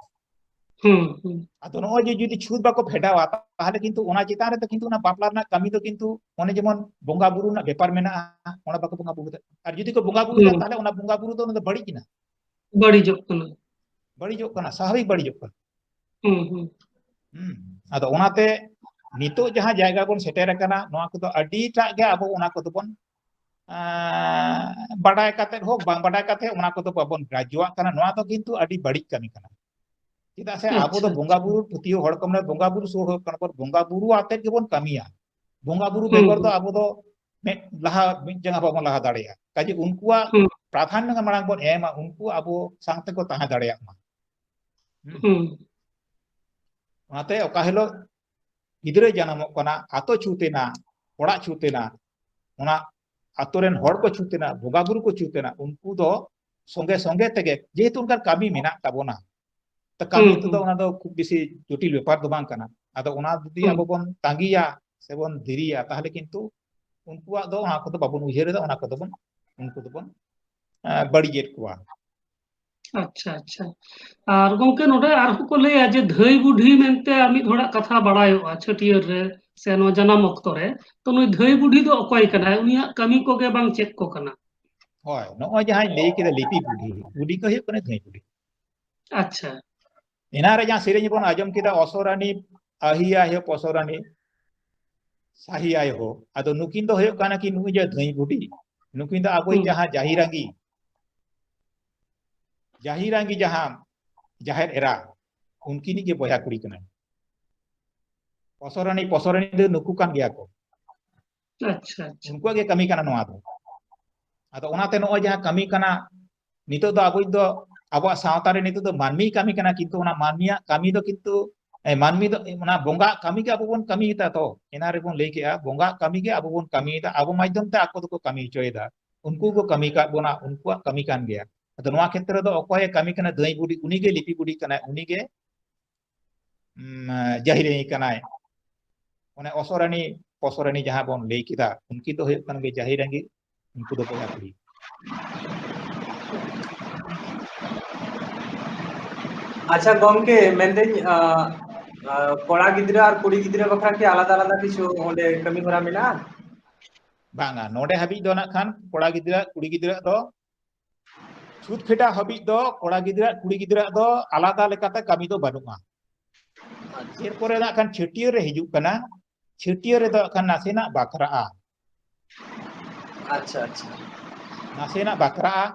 ᱦᱩᱸ, ᱦᱩᱸ᱾ ᱟᱫᱚ ᱱᱚᱜᱼᱚᱭ ᱡᱮ ᱡᱩᱫᱤ ᱪᱷᱩᱛ ᱵᱟᱠᱚ ᱯᱷᱮᱰᱟᱣᱟ, ᱛᱟᱦᱚᱞᱮ ᱠᱤᱱᱛᱩ ᱚᱱᱟ ᱪᱮᱛᱟᱱ ᱨᱮᱫᱚ ᱠᱤᱱᱛᱩ ᱚᱱᱟ ᱵᱟᱯᱞᱟ ᱨᱮᱱᱟᱜ ᱠᱟᱹᱢᱤ ᱫᱚ ᱠᱤᱱᱛᱩ ᱚᱱᱮ ᱡᱮᱢᱚᱱ ᱵᱚᱸᱜᱟ ᱵᱩᱨᱩ ᱨᱮᱱᱟᱜ ᱵᱮᱯᱟᱨ ᱢᱮᱱᱟᱜᱼᱟ, ᱚᱱᱟ ᱵᱟᱠᱚ ᱵᱚᱸᱜᱟ ᱵᱩᱨᱩ ᱫᱟᱲᱮᱭᱟᱜᱼᱟ᱾ ᱟᱨ ᱡᱩᱫᱤ ᱠᱚ ᱵᱚᱸᱜᱟ ᱵᱩᱨᱩᱭᱟ, ᱦᱩᱸ᱾ ᱛᱟᱦᱚᱞᱮ ᱚᱱᱟ ᱵᱚᱸᱜᱟ ᱵᱩᱨᱩ ᱫᱚ ᱚᱱᱟ ᱫᱚ ᱵᱟᱹᱲᱤᱡ ᱮᱱᱟ, ᱵᱟᱹᱲᱤᱡᱚᱜ ᱠᱟᱱᱟ᱾ ᱵᱟᱹᱲᱤᱡᱚᱜ ᱠᱟᱱᱟ, ᱥᱟᱵᱷᱟᱵᱤᱠ ᱵᱟᱹᱲᱤᱡᱚᱜ ᱠᱟᱱᱟ᱾ ᱦᱩᱸ, ᱦᱩᱸ᱾ ᱦᱩᱸ᱾ ᱟᱫᱚ ᱚᱱᱟᱛᱮ ᱱᱤᱛᱚᱜ ᱡᱟᱦᱟᱸ ᱡᱟᱭᱜᱟ ᱵᱚᱱ ᱥᱮᱴᱮᱨ ᱟᱠᱟᱱᱟ, ᱱᱚᱣᱟ ᱠᱚᱫᱚ ᱟᱹᱰᱤᱴᱟᱜ ᱜᱮ ᱟᱵᱚ ᱚᱱᱟ ᱠᱚᱫᱚ ᱵᱚᱱ, ᱟᱸ, ᱵᱟᱰᱟᱭ ᱠᱟᱛᱮᱫ ᱦᱳᱠ ᱵᱟᱝ ᱵᱟᱰᱟᱭ ᱠᱟᱛᱮᱫ ᱚᱱᱟ ᱠᱚᱫᱚ ᱵᱟᱵᱚᱱ ᱜᱨᱟᱡᱩᱣᱟᱜ ᱠᱟᱱᱟ, ᱱᱚᱣᱟ ᱫᱚ ᱠᱤᱱᱛᱩ ᱟᱹᱰᱤ ᱵᱟᱹᱲᱤᱡ ᱠᱟᱹᱢᱤ ᱠᱟᱱᱟ᱾ ᱪᱮᱫᱟᱜ ᱥᱮ ᱟᱵᱚ ᱟᱪᱪᱷᱟ, ᱫᱚ ᱵᱚᱸᱜᱟ ᱟᱪᱪᱷᱟ᱾ ᱵᱩᱨᱩ ᱯᱟᱹᱛᱭᱟᱹᱣ ᱦᱚᱲ ᱠᱚ, ᱢᱟᱱᱮ ᱵᱚᱸᱜᱟ ᱵᱩᱨᱩ ᱥᱩᱨ ᱦᱚᱲ ᱠᱟᱱᱟ ᱵᱚᱱ, ᱵᱚᱸᱜᱟ ᱵᱩᱨᱩ ᱟᱛᱮᱫ ᱜᱮᱵᱚᱱ ᱠᱟᱹᱢᱤᱭᱟ᱾ ᱵᱚᱸᱜᱟ ᱵᱩᱨᱩ ᱦᱩᱸ, ᱵᱮᱜᱚᱨ ᱫᱚ ᱦᱩᱸ᱾ ᱟᱵᱚ ᱫᱚ ᱢᱤᱫ ᱞᱟᱦᱟ, ᱢᱤᱫ ᱡᱟᱸᱜᱟ ᱵᱟᱵᱚᱱ ᱞᱟᱦᱟ ᱫᱟᱲᱮᱭᱟᱜᱼᱟ᱾ ᱠᱟᱡᱮ ᱩᱱᱠᱩᱣᱟᱜ ᱦᱩᱸ᱾ ᱯᱨᱟᱫᱷᱟᱱᱱᱚ ᱜᱮ ᱢᱟᱲᱟᱝ ᱵᱚᱱ ᱮᱢᱟ, ᱩᱱᱠᱩ ᱟᱵᱚ ᱥᱟᱶ ᱛᱮᱠᱚ ᱛᱟᱦᱮᱸ ᱫᱟᱲᱮᱭᱟᱜ ᱢᱟ᱾ ᱦᱩᱸ᱾ ᱦᱩᱸ᱾ ᱚᱱᱟᱛᱮ ᱚᱠᱟ ᱦᱤᱞᱳᱜ ᱜᱤᱫᱽᱨᱟᱹᱭ ᱡᱟᱱᱟᱢᱚᱜ ᱠᱟᱱᱟ, ᱟᱛᱳ ᱪᱷᱩᱛ ᱮᱱᱟ, ᱚᱲᱟᱜ ᱪᱷᱩᱛ ᱮᱱᱟ, ᱚᱱᱟ ᱟᱛᱳ ᱨᱮᱱ ᱦᱚᱲ ᱠᱚ ᱪᱷᱩᱛ ᱮᱱᱟ, ᱵᱚᱸᱜᱟ ᱵᱩᱨᱩ ᱠᱚ ᱪᱷᱩᱛ ᱮᱱᱟ, ᱩᱱᱠᱩ ᱫᱚ ᱥᱚᱸᱜᱮ ᱥᱚᱸᱜᱮ ᱛᱮᱜᱮ, ᱡᱮᱦᱮᱛᱩ ᱚᱱᱠᱟᱱ ᱠᱟᱹᱢᱤ ᱢᱮᱱᱟᱜ ᱛᱟᱵᱚᱱᱟ, ᱛᱚ ᱠᱟᱹᱢᱤ ᱦᱩᱸ, ᱛᱮᱫᱚ ᱦᱩᱸ᱾ ᱚᱱᱟ ᱫᱚ ᱠᱷᱩᱵ ᱵᱮᱥᱤ ᱡᱚᱴᱤᱞ ᱵᱮᱯᱟᱨ ᱫᱚ ᱵᱟᱝ ᱠᱟᱱᱟ᱾ ᱟᱫᱚ ᱚᱱᱟ ᱡᱩᱫᱤ ᱦᱩᱸ᱾ ᱟᱵᱚ ᱵᱚᱱ ᱛᱟᱸᱜᱤᱭᱟ ᱥᱮᱵᱚᱱ ᱫᱮᱨᱤᱭᱟ, ᱛᱟᱦᱚᱞᱮ ᱠᱤᱱᱛᱩ ᱩᱱᱠᱩᱣᱟᱜ ᱫᱚ ᱚᱱᱟ ᱠᱚᱫᱚ ᱵᱟᱵᱚᱱ ᱩᱭᱦᱟᱹᱨ ᱮᱫᱟ, ᱚᱱᱟ ᱠᱚᱫᱚ ᱵᱚᱱ, ᱩᱱᱠᱩ ᱫᱚᱵᱚᱱ, ᱮᱸ, ᱵᱟᱹᱲᱤᱡᱮᱫ ᱠᱚᱣᱟ᱾ ᱟᱪᱪᱷᱟ, ᱟᱪᱪᱷᱟ᱾ ᱟᱨ ᱜᱚᱝᱠᱮ, ᱱᱚᱰᱮ ᱟᱨᱦᱚᱸ ᱠᱚ ᱞᱟᱹᱭᱟ ᱡᱮ ᱫᱷᱟᱹᱭ ᱵᱩᱰᱷᱤ ᱢᱮᱱᱛᱮ ᱟᱨ ᱢᱤᱫ ᱦᱚᱲᱟᱜ ᱠᱟᱛᱷᱟ ᱵᱟᱲᱟᱭᱚᱜᱼᱟ ᱪᱷᱟᱹᱴᱭᱟᱹᱨ ᱨᱮ ᱥᱮ ᱱᱚᱣᱟ ᱡᱟᱱᱟᱢ ᱚᱠᱛᱚ ᱨᱮ᱾ ᱛᱚ, ᱱᱩᱭ ᱫᱷᱟᱹᱭ ᱵᱩᱰᱷᱤ ᱫᱚ ᱚᱠᱚᱭ ᱠᱟᱱᱟᱭ? ᱩᱱᱤᱭᱟᱜ ᱠᱟᱹᱢᱤ ᱠᱚᱜᱮ ᱵᱟᱝ ᱪᱮᱫ ᱠᱚ ᱠᱟᱱᱟ? ᱦᱳᱭ, ᱱᱚᱜᱼᱚᱭ ᱡᱟᱦᱟᱸᱧ ᱞᱟᱹᱭ ᱠᱮᱫᱟ ᱞᱤᱯᱤ ᱵᱩᱰᱷᱤ, ᱩᱱᱤ ᱜᱮ ᱦᱩᱭᱩᱜ ᱠᱟᱱᱟᱭ ᱫᱷᱟᱹᱭ ᱵᱩᱰᱷᱤ᱾ ᱟᱪᱪᱷᱟ᱾ ᱮᱱᱟᱱ ᱨᱮ ᱡᱟᱦᱟᱸ ᱥᱮᱨᱮᱧ ᱵᱚᱱ ᱟᱸᱡᱚᱢ ᱠᱮᱫᱟ, ᱚᱥᱚᱨᱟᱱᱤ ᱟᱦᱤ ᱟᱭᱳ, ᱯᱚᱥᱚᱨᱟᱱᱤ ᱥᱟᱦᱤ ᱟᱭᱳ ᱦᱳ᱾ ᱟᱫᱚ ᱱᱩᱠᱤᱱ ᱫᱚ ᱦᱩᱭᱩᱜ ᱠᱟᱱᱟ ᱠᱤᱱ ᱱᱩᱭ ᱡᱮ ᱫᱷᱟᱹᱭ ᱵᱩᱰᱷᱤ, ᱱᱩᱠᱤᱱ ᱫᱚ ᱟᱵᱚᱭᱤᱡ ᱦᱩᱸ᱾ ᱡᱟᱦᱟᱸ ᱡᱟᱦᱤᱨᱟᱸᱜᱤ, ᱡᱟᱦᱤᱨᱟᱸᱜᱤ ᱡᱟᱦᱟᱸ ᱡᱟᱦᱮᱨ ᱮᱨᱟ, ᱩᱱᱠᱤᱱᱤᱡ ᱜᱮ ᱵᱚᱭᱦᱟ ᱠᱩᱲᱤ ᱠᱟᱱᱟᱭ᱾ ᱯᱚᱥᱚᱨᱟᱱᱤ, ᱯᱚᱥᱚᱨᱟᱱᱤ ᱫᱚ ᱱᱩᱠᱩ ᱠᱟᱱ ᱜᱮᱭᱟ ᱠᱚ᱾ ᱟᱪᱪᱷᱟ, ᱟᱪᱪᱷᱟ᱾ ᱩᱱᱠᱩᱣᱟᱜ ᱜᱮ ᱠᱟᱹᱢᱤ ᱠᱟᱱᱟ ᱱᱚᱣᱟ ᱫᱚ᱾ ᱟᱫᱚ ᱚᱱᱟᱛᱮ ᱱᱚᱜᱼᱚᱭ ᱡᱟᱦᱟᱸ ᱠᱟᱹᱢᱤ ᱠᱟᱱᱟ, ᱱᱤᱛᱚᱜ ᱫᱚ ᱟᱵᱚ ᱫᱚ, ᱟᱵᱚᱣᱟᱜ ᱥᱟᱶᱛᱟ ᱨᱮ ᱱᱤᱛᱚᱜ ᱫᱚ ᱢᱟᱹᱱᱢᱤ ᱠᱟᱹᱢᱤ ᱠᱟᱱᱟ, ᱠᱤᱱᱛᱩ ᱚᱱᱟ ᱢᱟᱹᱱᱢᱤᱭᱟᱜ ᱠᱟᱹᱢᱤ ᱫᱚ ᱠᱤᱱᱛᱩ, ᱮ, ᱢᱟᱹᱱᱢᱤ ᱫᱚ, ᱚᱱᱟ ᱵᱚᱸᱜᱟᱣᱟᱜ ᱠᱟᱹᱢᱤ ᱜᱮ ᱟᱵᱚ ᱵᱚᱱ ᱠᱟᱹᱢᱤᱭᱮᱫᱟ ᱛᱚ᱾ ᱮᱱᱟᱱ ᱨᱮᱵᱚᱱ ᱞᱟᱹᱭ ᱠᱮᱜᱼᱟ, ᱵᱚᱸᱜᱟᱣᱟᱜ ᱠᱟᱹᱢᱤ ᱜᱮ ᱟᱵᱚ ᱵᱚᱱ ᱠᱟᱹᱢᱤᱭᱮᱫᱟ, ᱟᱵᱚ ᱢᱟᱫᱽᱫᱷᱚᱢ ᱛᱮ ᱟᱠᱚ ᱫᱚᱠᱚ ᱠᱟᱹᱢᱤ ᱦᱚᱪᱚᱭᱮᱫᱟ, ᱩᱱᱠᱩ ᱠᱚ ᱠᱟᱹᱢᱤ ᱠᱟᱜ ᱵᱚᱱᱟ, ᱩᱱᱠᱩᱣᱟᱜ ᱠᱟᱹᱢᱤ ᱠᱟᱱ ᱜᱮᱭᱟ᱾ ᱟᱫᱚ ᱱᱚᱣᱟ ᱠᱷᱮᱛᱨᱮ ᱫᱚ ᱚᱠᱚᱭᱮ ᱠᱟᱹᱢᱤ ᱠᱟᱱᱟ? ᱫᱷᱟᱹᱭ ᱵᱩᱰᱷᱤ, ᱩᱱᱤᱜᱮ ᱞᱤᱯᱤ ᱵᱩᱰᱷᱤ ᱠᱟᱱᱟᱭ, ᱩᱱᱤᱜᱮ, ᱩᱢ, ᱡᱟᱦᱤᱨᱟᱹᱭ ᱠᱟᱱᱟᱭ᱾ ᱚᱱᱮ ᱚᱥᱚᱨᱟᱱᱤ, ᱯᱚᱥᱚᱨᱟᱱᱤ ᱡᱟᱦᱟᱸ ᱵᱚᱱ ᱞᱟᱹᱭ ᱠᱮᱫᱟ, ᱩᱱᱠᱤᱱ ᱫᱚ ᱦᱩᱭᱩᱜ ᱠᱟᱱ ᱜᱮ ᱡᱟᱦᱤᱨᱟᱸᱜᱤ, ᱩᱱᱠᱩ ᱫᱚ ᱵᱚᱭᱦᱟ ᱠᱩᱲᱤ᱾ ᱟᱪᱪᱷᱟ ᱜᱚᱢᱠᱮ, ᱢᱮᱱᱫᱟᱹᱧ, ᱟ, ᱟ, ᱠᱚᱲᱟ ᱜᱤᱫᱽᱨᱟᱹ ᱟᱨ ᱠᱩᱲᱤ ᱜᱤᱫᱽᱨᱟᱹ ᱵᱟᱠᱷᱨᱟ ᱠᱤ ᱟᱞᱟᱫᱟ ᱟᱞᱟᱫᱟ ᱠᱤᱪᱷᱩ ᱚᱸᱰᱮ ᱠᱟᱹᱢᱤ ᱦᱚᱨᱟ ᱢᱮᱱᱟᱜᱼᱟ? ᱵᱟᱝᱟ, ᱱᱚᱰᱮ ᱦᱟᱹᱵᱤᱡ ᱫᱚ ᱱᱟᱜ ᱠᱷᱟᱱ ᱠᱚᱲᱟ ᱜᱤᱫᱽᱨᱟᱹ ᱠᱩᱲᱤ ᱜᱤᱫᱽᱨᱟᱹ ᱫᱚ ᱪᱷᱩᱛ ᱯᱷᱮᱰᱟᱣ ᱦᱟᱹᱵᱤᱡ ᱫᱚ ᱠᱚᱲᱟ ᱜᱤᱫᱽᱨᱟᱹ ᱠᱩᱲᱤ ᱜᱤᱫᱽᱨᱟᱹ ᱫᱚ ᱟᱞᱟᱫᱟ ᱞᱮᱠᱟᱛᱮ ᱠᱟᱹᱢᱤ ᱫᱚ ᱵᱟᱹᱱᱩᱜᱼᱟ᱾ ᱮᱨᱯᱚᱨᱮ ᱱᱟᱜ ᱠᱷᱟᱱ ᱪᱷᱟᱹᱴᱭᱟᱹᱨ ᱨᱮ ᱦᱤᱡᱩᱜ ᱠᱟᱱᱟ, ᱪᱷᱟᱹᱴᱭᱟᱹᱨ ᱨᱮᱫᱚ ᱱᱟᱜ ᱠᱷᱟᱱ ᱱᱟᱥᱮᱱᱟᱜ ᱵᱟᱠᱷᱨᱟᱜᱼᱟ᱾ ᱟᱪᱪᱷᱟ, ᱟᱪᱪᱷᱟ᱾ ᱱᱟᱥᱮᱱᱟᱜ ᱵᱟᱠᱷᱨᱟᱜᱼᱟ,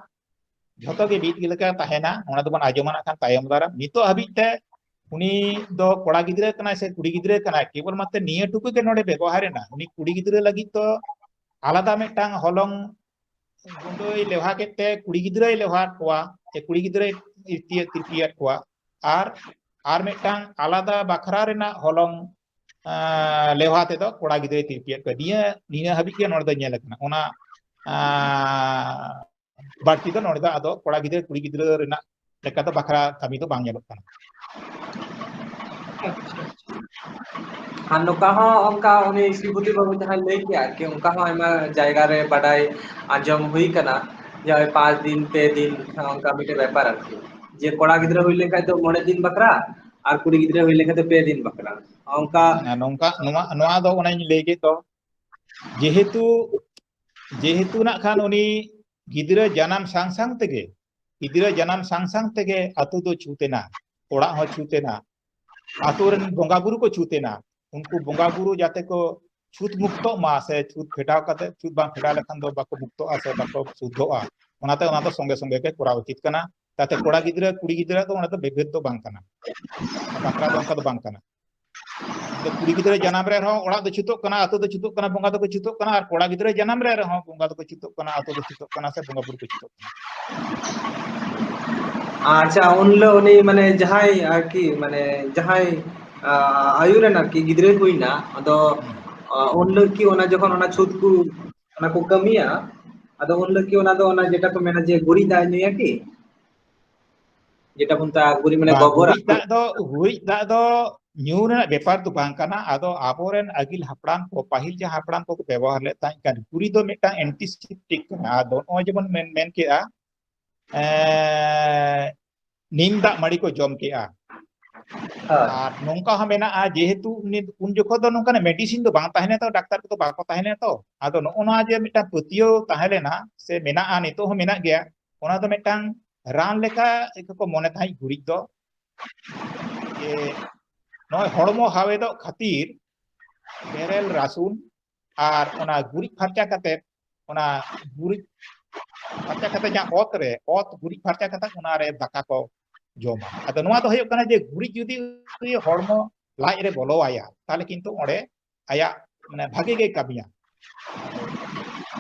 ᱡᱷᱚᱛᱚ ᱜᱮ ᱢᱤᱫ ᱞᱮᱠᱟ ᱛᱟᱦᱮᱱᱟ᱾ ᱚᱱᱟ ᱫᱚᱵᱚᱱ ᱟᱸᱡᱚᱢᱟ ᱱᱟᱜ ᱠᱷᱟᱱ ᱛᱟᱭᱚᱢ ᱫᱟᱨᱟᱢ᱾ ᱱᱤᱛᱚᱜ ᱦᱟᱹᱵᱤᱡ ᱛᱮ ᱩᱱᱤ ᱫᱚ ᱠᱚᱲᱟ ᱜᱤᱫᱽᱨᱟᱹ ᱠᱟᱱᱟᱭ ᱥᱮ ᱠᱩᱲᱤ ᱜᱤᱫᱽᱨᱟᱹ ᱠᱟᱱᱟᱭ, ᱠᱮᱵᱚᱞ ᱢᱟᱛᱨᱚ ᱱᱤᱭᱟᱹ ᱴᱩᱠᱩ ᱜᱮ ᱱᱚᱰᱮ ᱵᱮᱵᱚᱦᱟᱨ ᱮᱱᱟ᱾ ᱩᱱᱤ ᱠᱩᱲᱤ ᱜᱤᱫᱽᱨᱟᱹ ᱞᱟᱹᱜᱤᱫ ᱫᱚ ᱟᱞᱟᱫᱟ ᱢᱤᱫᱴᱟᱝ ᱦᱚᱞᱚᱝ ᱜᱩᱸᱰᱟᱹᱭ ᱞᱮᱣᱦᱟ ᱠᱮᱫ ᱛᱮ ᱠᱩᱲᱤ ᱜᱤᱫᱽᱨᱟᱹᱭ ᱞᱮᱣᱦᱟᱫ ᱠᱚᱣᱟ, ᱥᱮ ᱠᱩᱲᱤ ᱜᱤᱫᱽᱨᱟᱹᱭ ᱛᱤᱨᱯᱤᱭᱟᱫ ᱠᱚᱣᱟ, ᱟᱨ, ᱟᱨ ᱢᱤᱫᱴᱟᱝ ᱟᱞᱟᱫᱟ ᱵᱟᱠᱷᱨᱟ ᱨᱮᱱᱟᱜ ᱦᱚᱞᱚᱝ, ᱟᱸ, ᱞᱮᱣᱦᱟ ᱛᱮᱫᱚ ᱠᱚᱲᱟ ᱜᱤᱫᱽᱨᱟᱹᱭ ᱛᱤᱨᱯᱤᱭᱟᱫ ᱠᱚᱣᱟ᱾ ᱱᱤᱭᱟᱹ, ᱱᱤᱭᱟᱹ ᱦᱟᱹᱵᱤᱡ ᱜᱮ ᱱᱚᱰᱮ ᱫᱚ ᱧᱮᱞ ᱟᱠᱟᱱᱟ᱾ ᱚᱱᱟ, ᱟᱸ, ᱵᱟᱹᱲᱛᱤ ᱫᱚ ᱱᱚᱰᱮ ᱫᱚ ᱟᱫᱚ ᱠᱚᱲᱟ ᱜᱤᱫᱽᱨᱟᱹ ᱠᱩᱲᱤ ᱜᱤᱫᱽᱨᱟᱹ ᱨᱮᱱᱟᱜ ᱞᱮᱠᱟ ᱫᱚ ᱵᱟᱠᱷᱨᱟ ᱠᱟᱹᱢᱤ ᱫᱚ ᱵᱟᱝ ᱧᱮᱞᱚᱜ ᱠᱟᱱᱟ᱾ ᱟᱨ ᱱᱚᱝᱠᱟ ᱦᱚᱸ ᱚᱱᱠᱟ ᱩᱱᱤ ᱥᱨᱤᱯᱚᱛᱤ ᱵᱟᱹᱵᱩ ᱡᱟᱦᱟᱸᱭ ᱞᱟᱹᱭ ᱠᱮᱜᱼᱟ ᱟᱨᱠᱤ, ᱚᱱᱠᱟ ᱦᱚᱸ ᱟᱭᱢᱟ ᱡᱟᱭᱜᱟ ᱨᱮ ᱵᱟᱰᱟᱭ ᱟᱸᱡᱚᱢ ᱦᱩᱭ ᱠᱟᱱᱟ᱾ ᱡᱟᱦᱟᱸᱭ ᱯᱟᱸᱪ ᱫᱤᱱ, ᱯᱮ ᱫᱤᱱ, ᱚᱱᱠᱟ ᱢᱤᱫᱴᱮᱱ ᱵᱮᱯᱟᱨ ᱟᱨᱠᱤ᱾ ᱡᱮ ᱠᱚᱲᱟ ᱜᱤᱫᱽᱨᱟᱹ ᱦᱩᱭ ᱞᱮᱱᱠᱷᱟᱱ ᱫᱚ ᱢᱚᱬᱮ ᱫᱤᱱ ᱵᱟᱠᱷᱨᱟ, ᱟᱨ ᱠᱩᱲᱤ ᱜᱤᱫᱽᱨᱟᱹ ᱦᱩᱭ ᱞᱮᱱᱠᱷᱟᱱ ᱫᱚ ᱯᱮ ᱫᱤᱱ ᱵᱟᱠᱷᱨᱟ᱾ ᱚᱱᱠᱟ ᱦᱮᱸ, ᱱᱚᱝᱠᱟ, ᱱᱚᱣᱟ, ᱱᱚᱣᱟ ᱫᱚ ᱚᱱᱮᱧ ᱞᱟᱹᱭ ᱠᱮᱫ ᱫᱚ, ᱡᱮᱦᱮᱛᱩ, ᱡᱮᱦᱮᱛᱩ ᱱᱟᱜ ᱠᱷᱟᱱ ᱩᱱᱤ ᱜᱤᱫᱽᱨᱟᱹ ᱡᱟᱱᱟᱢ ᱥᱟᱝ ᱥᱟᱝ ᱛᱮᱜᱮ, ᱜᱤᱫᱽᱨᱟᱹ ᱡᱟᱱᱟᱢ ᱥᱟᱝ ᱥᱟᱝ ᱛᱮᱜᱮ ᱟᱛᱳ ᱫᱚ ᱪᱷᱩᱛ ᱮᱱᱟ, ᱚᱲᱟᱜ ᱦᱚᱸ ᱪᱷᱩᱛ ᱮᱱᱟ, ᱟᱛᱳ ᱨᱮᱱ ᱵᱚᱸᱜᱟ ᱵᱩᱨᱩ ᱠᱚ ᱪᱷᱩᱛ ᱮᱱᱟ, ᱩᱱᱠᱩ ᱵᱚᱸᱜᱟ ᱵᱩᱨᱩ ᱡᱟᱛᱮ ᱠᱚ ᱪᱷᱩᱛ ᱢᱩᱠᱛᱚᱜ ᱢᱟ, ᱥᱮ ᱪᱷᱩᱛ ᱯᱷᱮᱰᱟᱣ ᱠᱟᱛᱮ, ᱪᱷᱩᱛ ᱵᱟᱝ ᱯᱷᱮᱰᱟᱣ ᱞᱮᱠᱷᱟᱱ ᱫᱚ ᱵᱟᱠᱚ ᱢᱩᱠᱛᱚᱜᱼᱟ ᱥᱮ ᱵᱟᱠᱚ ᱥᱩᱫᱷᱚᱜᱼᱟ, ᱚᱱᱟᱛᱮ ᱚᱱᱟ ᱫᱚ ᱥᱚᱸᱜᱮ ᱥᱚᱸᱜᱮ ᱜᱮ ᱠᱚᱨᱟᱣ ᱩᱪᱤᱛ ᱠᱟᱱᱟ᱾ ᱛᱟᱛᱮ ᱠᱚᱲᱟ ᱜᱤᱫᱽᱨᱟᱹ ᱠᱩᱲᱤ ᱜᱤᱫᱽᱨᱟᱹ ᱫᱚ ᱚᱱᱟ ᱫᱚ ᱵᱷᱮᱫ ᱫᱚ ᱵᱟᱝ ᱠᱟᱱᱟ, ᱵᱟᱠᱷᱨᱟ ᱫᱚ ᱚᱱᱠᱟ ᱫᱚ ᱵᱟᱝ ᱠᱟᱱᱟ᱾ ᱟᱫᱚ ᱠᱩᱲᱤ ᱜᱤᱫᱽᱨᱟᱹ ᱡᱟᱱᱟᱢ ᱨᱮ ᱨᱮᱦᱚᱸ ᱚᱲᱟᱜ ᱫᱚ ᱪᱷᱩᱛᱚᱜ ᱠᱟᱱᱟ, ᱟᱛᱳ ᱫᱚ ᱪᱷᱩᱛᱚᱜ ᱠᱟᱱᱟ, ᱵᱚᱸᱜᱟ ᱫᱚᱠᱚ ᱪᱷᱩᱛᱚᱜ ᱠᱟᱱᱟ, ᱟᱨ ᱠᱚᱲᱟ ᱜᱤᱫᱽᱨᱟᱹ ᱡᱟᱱᱟᱢ ᱨᱮ ᱨᱮᱦᱚᱸ ᱵᱚᱸᱜᱟ ᱫᱚᱠᱚ ᱪᱷᱩᱛᱚᱜ ᱠᱟᱱᱟ, ᱟᱛᱳ ᱫᱚ ᱪᱷᱩᱛᱚᱜ ᱠᱟᱱᱟ, ᱥᱮ ᱵᱚᱸᱜᱟ ᱵᱩᱨᱩ ᱠᱚ ᱪᱷᱩᱛᱚᱜ ᱠᱟᱱᱟ᱾ ᱟᱪᱪᱷᱟ, ᱩᱱ ᱦᱤᱞᱳᱜ ᱩᱱᱤ ᱢᱟᱱᱮ ᱡᱟᱦᱟᱸᱭ ᱟᱨᱠᱤ ᱢᱟᱱᱮ ᱡᱟᱦᱟᱸᱭ, ᱟ, ᱟᱭᱩ ᱨᱮᱱ ᱟᱨᱠᱤ ᱜᱤᱫᱽᱨᱟᱹᱭ ᱦᱩᱭᱱᱟ, ᱟᱫᱚ, ᱦᱩᱸ᱾ ᱟ, ᱩᱱ ᱦᱤᱞᱳᱜ ᱠᱤ ᱚᱱᱟ ᱡᱚᱠᱷᱚᱱ ᱚᱱᱟ ᱪᱷᱩᱛ ᱠᱚ ᱚᱱᱟ ᱠᱚ ᱠᱟᱹᱢᱤᱭᱟ, ᱟᱫᱚ ᱩᱱ ᱦᱤᱞᱳᱜ ᱠᱤ ᱚᱱᱟ ᱫᱚ ᱚᱱᱟ ᱡᱮᱴᱟ ᱠᱚ ᱢᱮᱱᱟ ᱡᱮ ᱜᱩᱨᱤᱡ ᱫᱟᱜ ᱮ ᱧᱩᱭᱟ ᱠᱤ? ᱡᱮᱴᱟ ᱵᱚᱱ ᱢᱮᱛᱟᱜᱼᱟ ᱜᱩᱨᱤᱡ, ᱢᱟᱱᱮ ᱵᱟᱝ, ᱜᱚᱵᱚᱨ ᱜᱩᱨᱤᱡ ᱟᱨᱠᱤ᱾ ᱫᱟᱜ ᱫᱚ, ᱜᱩᱨᱤᱡ ᱫᱟᱜ ᱫᱚ ᱧᱩ ᱨᱮᱱᱟᱜ ᱵᱮᱯᱟᱨ ᱫᱚ ᱵᱟᱝ ᱠᱟᱱᱟ᱾ ᱟᱫᱚ ᱟᱵᱚᱨᱮᱱ ᱟᱹᱜᱤᱞ ᱦᱟᱯᱲᱟᱢ ᱠᱚ, ᱯᱟᱹᱦᱤᱞ ᱡᱟᱦᱟᱸ ᱦᱟᱯᱲᱟᱢ ᱠᱚᱠᱚ ᱵᱮᱵᱚᱦᱟᱨ ᱞᱮᱫ ᱛᱟᱦᱮᱸᱫ ᱠᱟᱱ, ᱜᱩᱨᱤᱡ ᱫᱚ ᱢᱤᱫᱴᱟᱝ antiseptic ᱠᱟᱱᱟ᱾ ᱟᱫᱚ ᱱᱚᱜᱼᱚᱭ ᱡᱮᱢᱚᱱ ᱢᱮᱱ, ᱢᱮᱱ ᱠᱮᱜᱼᱟ, ᱮᱸ, ᱱᱤᱢ ᱫᱟᱜ ᱢᱟᱹᱲᱤ ᱠᱚ ᱡᱚᱢ ᱠᱮᱜᱼᱟ᱾ ᱦᱳᱭ᱾ ᱟᱨ ᱱᱚᱝᱠᱟ ᱦᱚᱸ ᱢᱮᱱᱟᱜᱼᱟ, ᱡᱮᱦᱮᱛᱩ ᱩᱱᱤ, ᱩᱱ ᱡᱚᱠᱷᱚᱱ ᱫᱚ ᱱᱚᱝᱠᱟᱱᱟᱜ medicine ᱫᱚ ᱵᱟᱝ ᱛᱟᱦᱮᱸ ᱞᱮᱱᱟ ᱛᱚ, ᱰᱟᱠᱛᱟᱨ ᱠᱚᱫᱚ ᱵᱟᱠᱚ ᱛᱟᱦᱮᱸ ᱞᱮᱱᱟ ᱛᱚ᱾ ᱟᱫᱚ ᱱᱚᱜᱼᱚ ᱱᱚᱣᱟ ᱡᱮ ᱢᱤᱫᱴᱟᱝ ᱯᱟᱹᱛᱭᱟᱹᱣ ᱛᱟᱦᱮᱸ ᱞᱮᱱᱟ, ᱥᱮ ᱢᱮᱱᱟᱜᱼᱟ, ᱱᱤᱛᱚᱜ ᱦᱚᱸ ᱢᱮᱱᱟᱜ ᱜᱮᱭᱟ, ᱚᱱᱟ ᱫᱚ ᱢᱤᱫᱴᱟᱝ ᱨᱟᱱ ᱞᱮᱠᱟ ᱜᱮᱠᱚ ᱢᱚᱱᱮ ᱛᱟᱦᱮᱸᱫ ᱜᱩᱨᱤᱡ ᱫᱚ᱾ ᱡᱮ ᱱᱚᱜᱼᱚᱭ ᱦᱚᱲᱢᱚ ᱦᱟᱣᱮᱫᱚᱜ ᱠᱷᱟᱹᱛᱤᱨ ᱵᱮᱨᱮᱞ ᱨᱟᱹᱥᱩᱱ ᱟᱨ ᱚᱱᱟ ᱜᱩᱨᱤᱡ ᱯᱷᱟᱨᱪᱟ ᱠᱟᱛᱮ, ᱚᱱᱟ ᱜᱩᱨᱤᱡ ᱯᱷᱟᱨᱪᱟ ᱠᱟᱛᱮ ᱡᱟᱦᱟᱸ ᱚᱛ ᱨᱮ, ᱚᱛ ᱜᱩᱨᱤᱡ ᱯᱷᱟᱨᱪᱟ ᱠᱟᱛᱮ ᱚᱱᱟ ᱨᱮ ᱫᱟᱠᱟ ᱠᱚ ᱡᱚᱢᱟ᱾ ᱟᱫᱚ ᱱᱚᱣᱟ ᱫᱚ ᱦᱩᱭᱩᱜ ᱠᱟᱱᱟ ᱡᱮ ᱜᱩᱨᱤᱡ ᱡᱩᱫᱤ ᱦᱚᱲᱢᱚ ᱞᱟᱡ ᱨᱮ ᱵᱚᱞᱚ ᱟᱭᱟ, ᱛᱟᱦᱚᱞᱮ ᱠᱤᱱᱛᱩ ᱚᱸᱰᱮ ᱟᱭᱟᱜ ᱢᱟᱱᱮ ᱵᱷᱟᱜᱮ ᱜᱮᱭ ᱠᱟᱹᱢᱤᱭᱟ᱾ ᱟᱫᱚ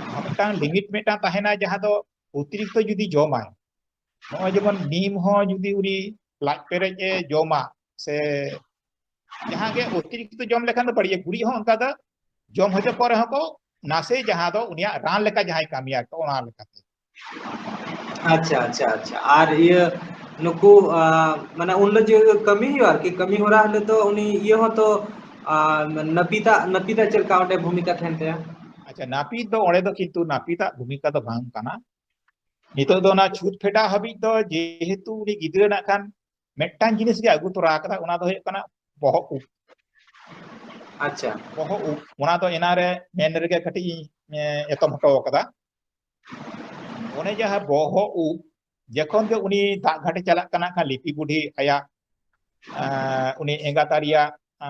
ᱱᱚᱣᱟ ᱢᱤᱫᱴᱟᱝ limit ᱢᱤᱫᱴᱟᱝ ᱛᱟᱦᱮᱱᱟ, ᱡᱟᱦᱟᱸ ᱫᱚ ᱚᱛᱤᱨᱤᱠᱛᱚ ᱡᱩᱫᱤ ᱡᱚᱢᱟᱭ, ᱱᱚᱜᱼᱚᱭ ᱡᱮᱢᱚᱱ ᱱᱤᱢ ᱦᱚᱸ ᱡᱩᱫᱤ ᱩᱱᱤ ᱞᱟᱡ ᱯᱮᱨᱮᱡ ᱮ ᱡᱚᱢᱟ, ᱥᱮ ᱡᱟᱦᱟᱸ ᱜᱮ ᱚᱛᱤᱨᱤᱠᱛᱚ ᱡᱚᱢ ᱞᱮᱠᱷᱟᱱ ᱫᱚ ᱵᱟᱹᱲᱤᱡ, ᱜᱩᱨᱤᱡ ᱦᱚᱸ ᱚᱱᱠᱟ ᱫᱚ ᱡᱚᱢ ᱦᱚᱪᱚ ᱠᱚ ᱨᱮᱦᱚᱸ ᱠᱚ ᱱᱟᱥᱮ, ᱡᱟᱦᱟᱸ ᱫᱚ ᱩᱱᱤᱭᱟᱜ ᱨᱟᱱ ᱞᱮᱠᱟ ᱡᱟᱦᱟᱸᱭ ᱠᱟᱹᱢᱤᱭᱟ, ᱚᱱᱟ ᱞᱮᱠᱟᱛᱮ᱾ ᱟᱪᱪᱷᱟ, ᱟᱪᱪᱷᱟ, ᱟᱪᱪᱷᱟ᱾ ᱟᱨ ᱤᱭᱟᱹ ᱱᱩᱠᱩ, ᱟ, ᱢᱟᱱᱮ ᱩᱱ ᱦᱤᱞᱳᱜ ᱡᱮ ᱠᱟᱹᱢᱤ ᱦᱩᱭᱩᱜᱼᱟ ᱟᱨᱠᱤ, ᱠᱟᱹᱢᱤ ᱦᱚᱨᱟ ᱦᱤᱞᱳᱜ ᱫᱚ ᱩᱱᱤ ᱤᱭᱟᱹ ᱦᱚᱸᱛᱚ, ᱟ, ᱱᱟᱹᱯᱤᱛᱟᱜ, ᱱᱟᱹᱯᱤᱛᱟᱜ ᱪᱮᱫ ᱞᱮᱠᱟ ᱚᱸᱰᱮ ᱵᱷᱩᱢᱤᱠᱟ ᱛᱟᱦᱮᱱ ᱛᱟᱭᱟ? ᱟᱪᱪᱷᱟ, ᱱᱟᱹᱯᱤᱛ ᱫᱚ ᱚᱸᱰᱮ ᱫᱚ ᱠᱤᱱᱛᱩ ᱱᱟᱹᱯᱤᱛᱟᱜ ᱵᱷᱩᱢᱤᱠᱟ ᱫᱚ ᱵᱟᱝ ᱠᱟᱱᱟ᱾ ᱱᱤᱛᱚᱜ ᱫᱚ ᱚᱱᱟ ᱪᱷᱩᱛ ᱯᱷᱮᱰᱟᱣ ᱦᱟᱹᱵᱤᱡ ᱫᱚ ᱡᱮᱦᱮᱛᱩ ᱩᱱᱤ ᱜᱤᱫᱽᱨᱟᱹ ᱱᱟᱜ ᱠᱷᱟᱱ ᱢᱤᱫᱴᱟᱝ ᱡᱤᱱᱤᱥ ᱜᱮ ᱟᱹᱜᱩ ᱛᱚᱨᱟ ᱟᱠᱟᱫᱟ, ᱚᱱᱟ ᱫᱚ ᱦᱩᱭᱩᱜ ᱠᱟᱱᱟ ᱵᱚᱦᱚᱜ ᱩᱵ᱾ ᱟᱪᱪᱷᱟ᱾ ᱵᱚᱦᱚᱜ ᱩᱵ, ᱚᱱᱟ ᱫᱚ ᱮᱱᱟᱱ ᱨᱮ ᱢᱮᱱ ᱨᱮᱜᱮ ᱠᱟᱹᱴᱤᱡ ᱤᱧ, ᱮ, ᱮᱛᱚᱢ ᱦᱚᱴᱚ ᱟᱠᱟᱫᱟ᱾ ᱚᱱᱮ ᱡᱟᱦᱟᱸ ᱵᱚᱦᱚᱜ ᱩᱵ, ᱡᱚᱠᱷᱚᱱ ᱜᱮ ᱩᱱᱤ ᱫᱟᱜ ᱜᱷᱟᱴᱮ ᱪᱟᱞᱟᱜ ᱠᱟᱱᱟ ᱠᱷᱟᱱ, ᱞᱤᱯᱤ ᱵᱩᱰᱷᱤ ᱟᱭᱟᱜ, ᱟ, ᱩᱱᱤ ᱮᱸᱜᱟᱛ ᱟᱨᱮᱭᱟᱜ, ᱟ,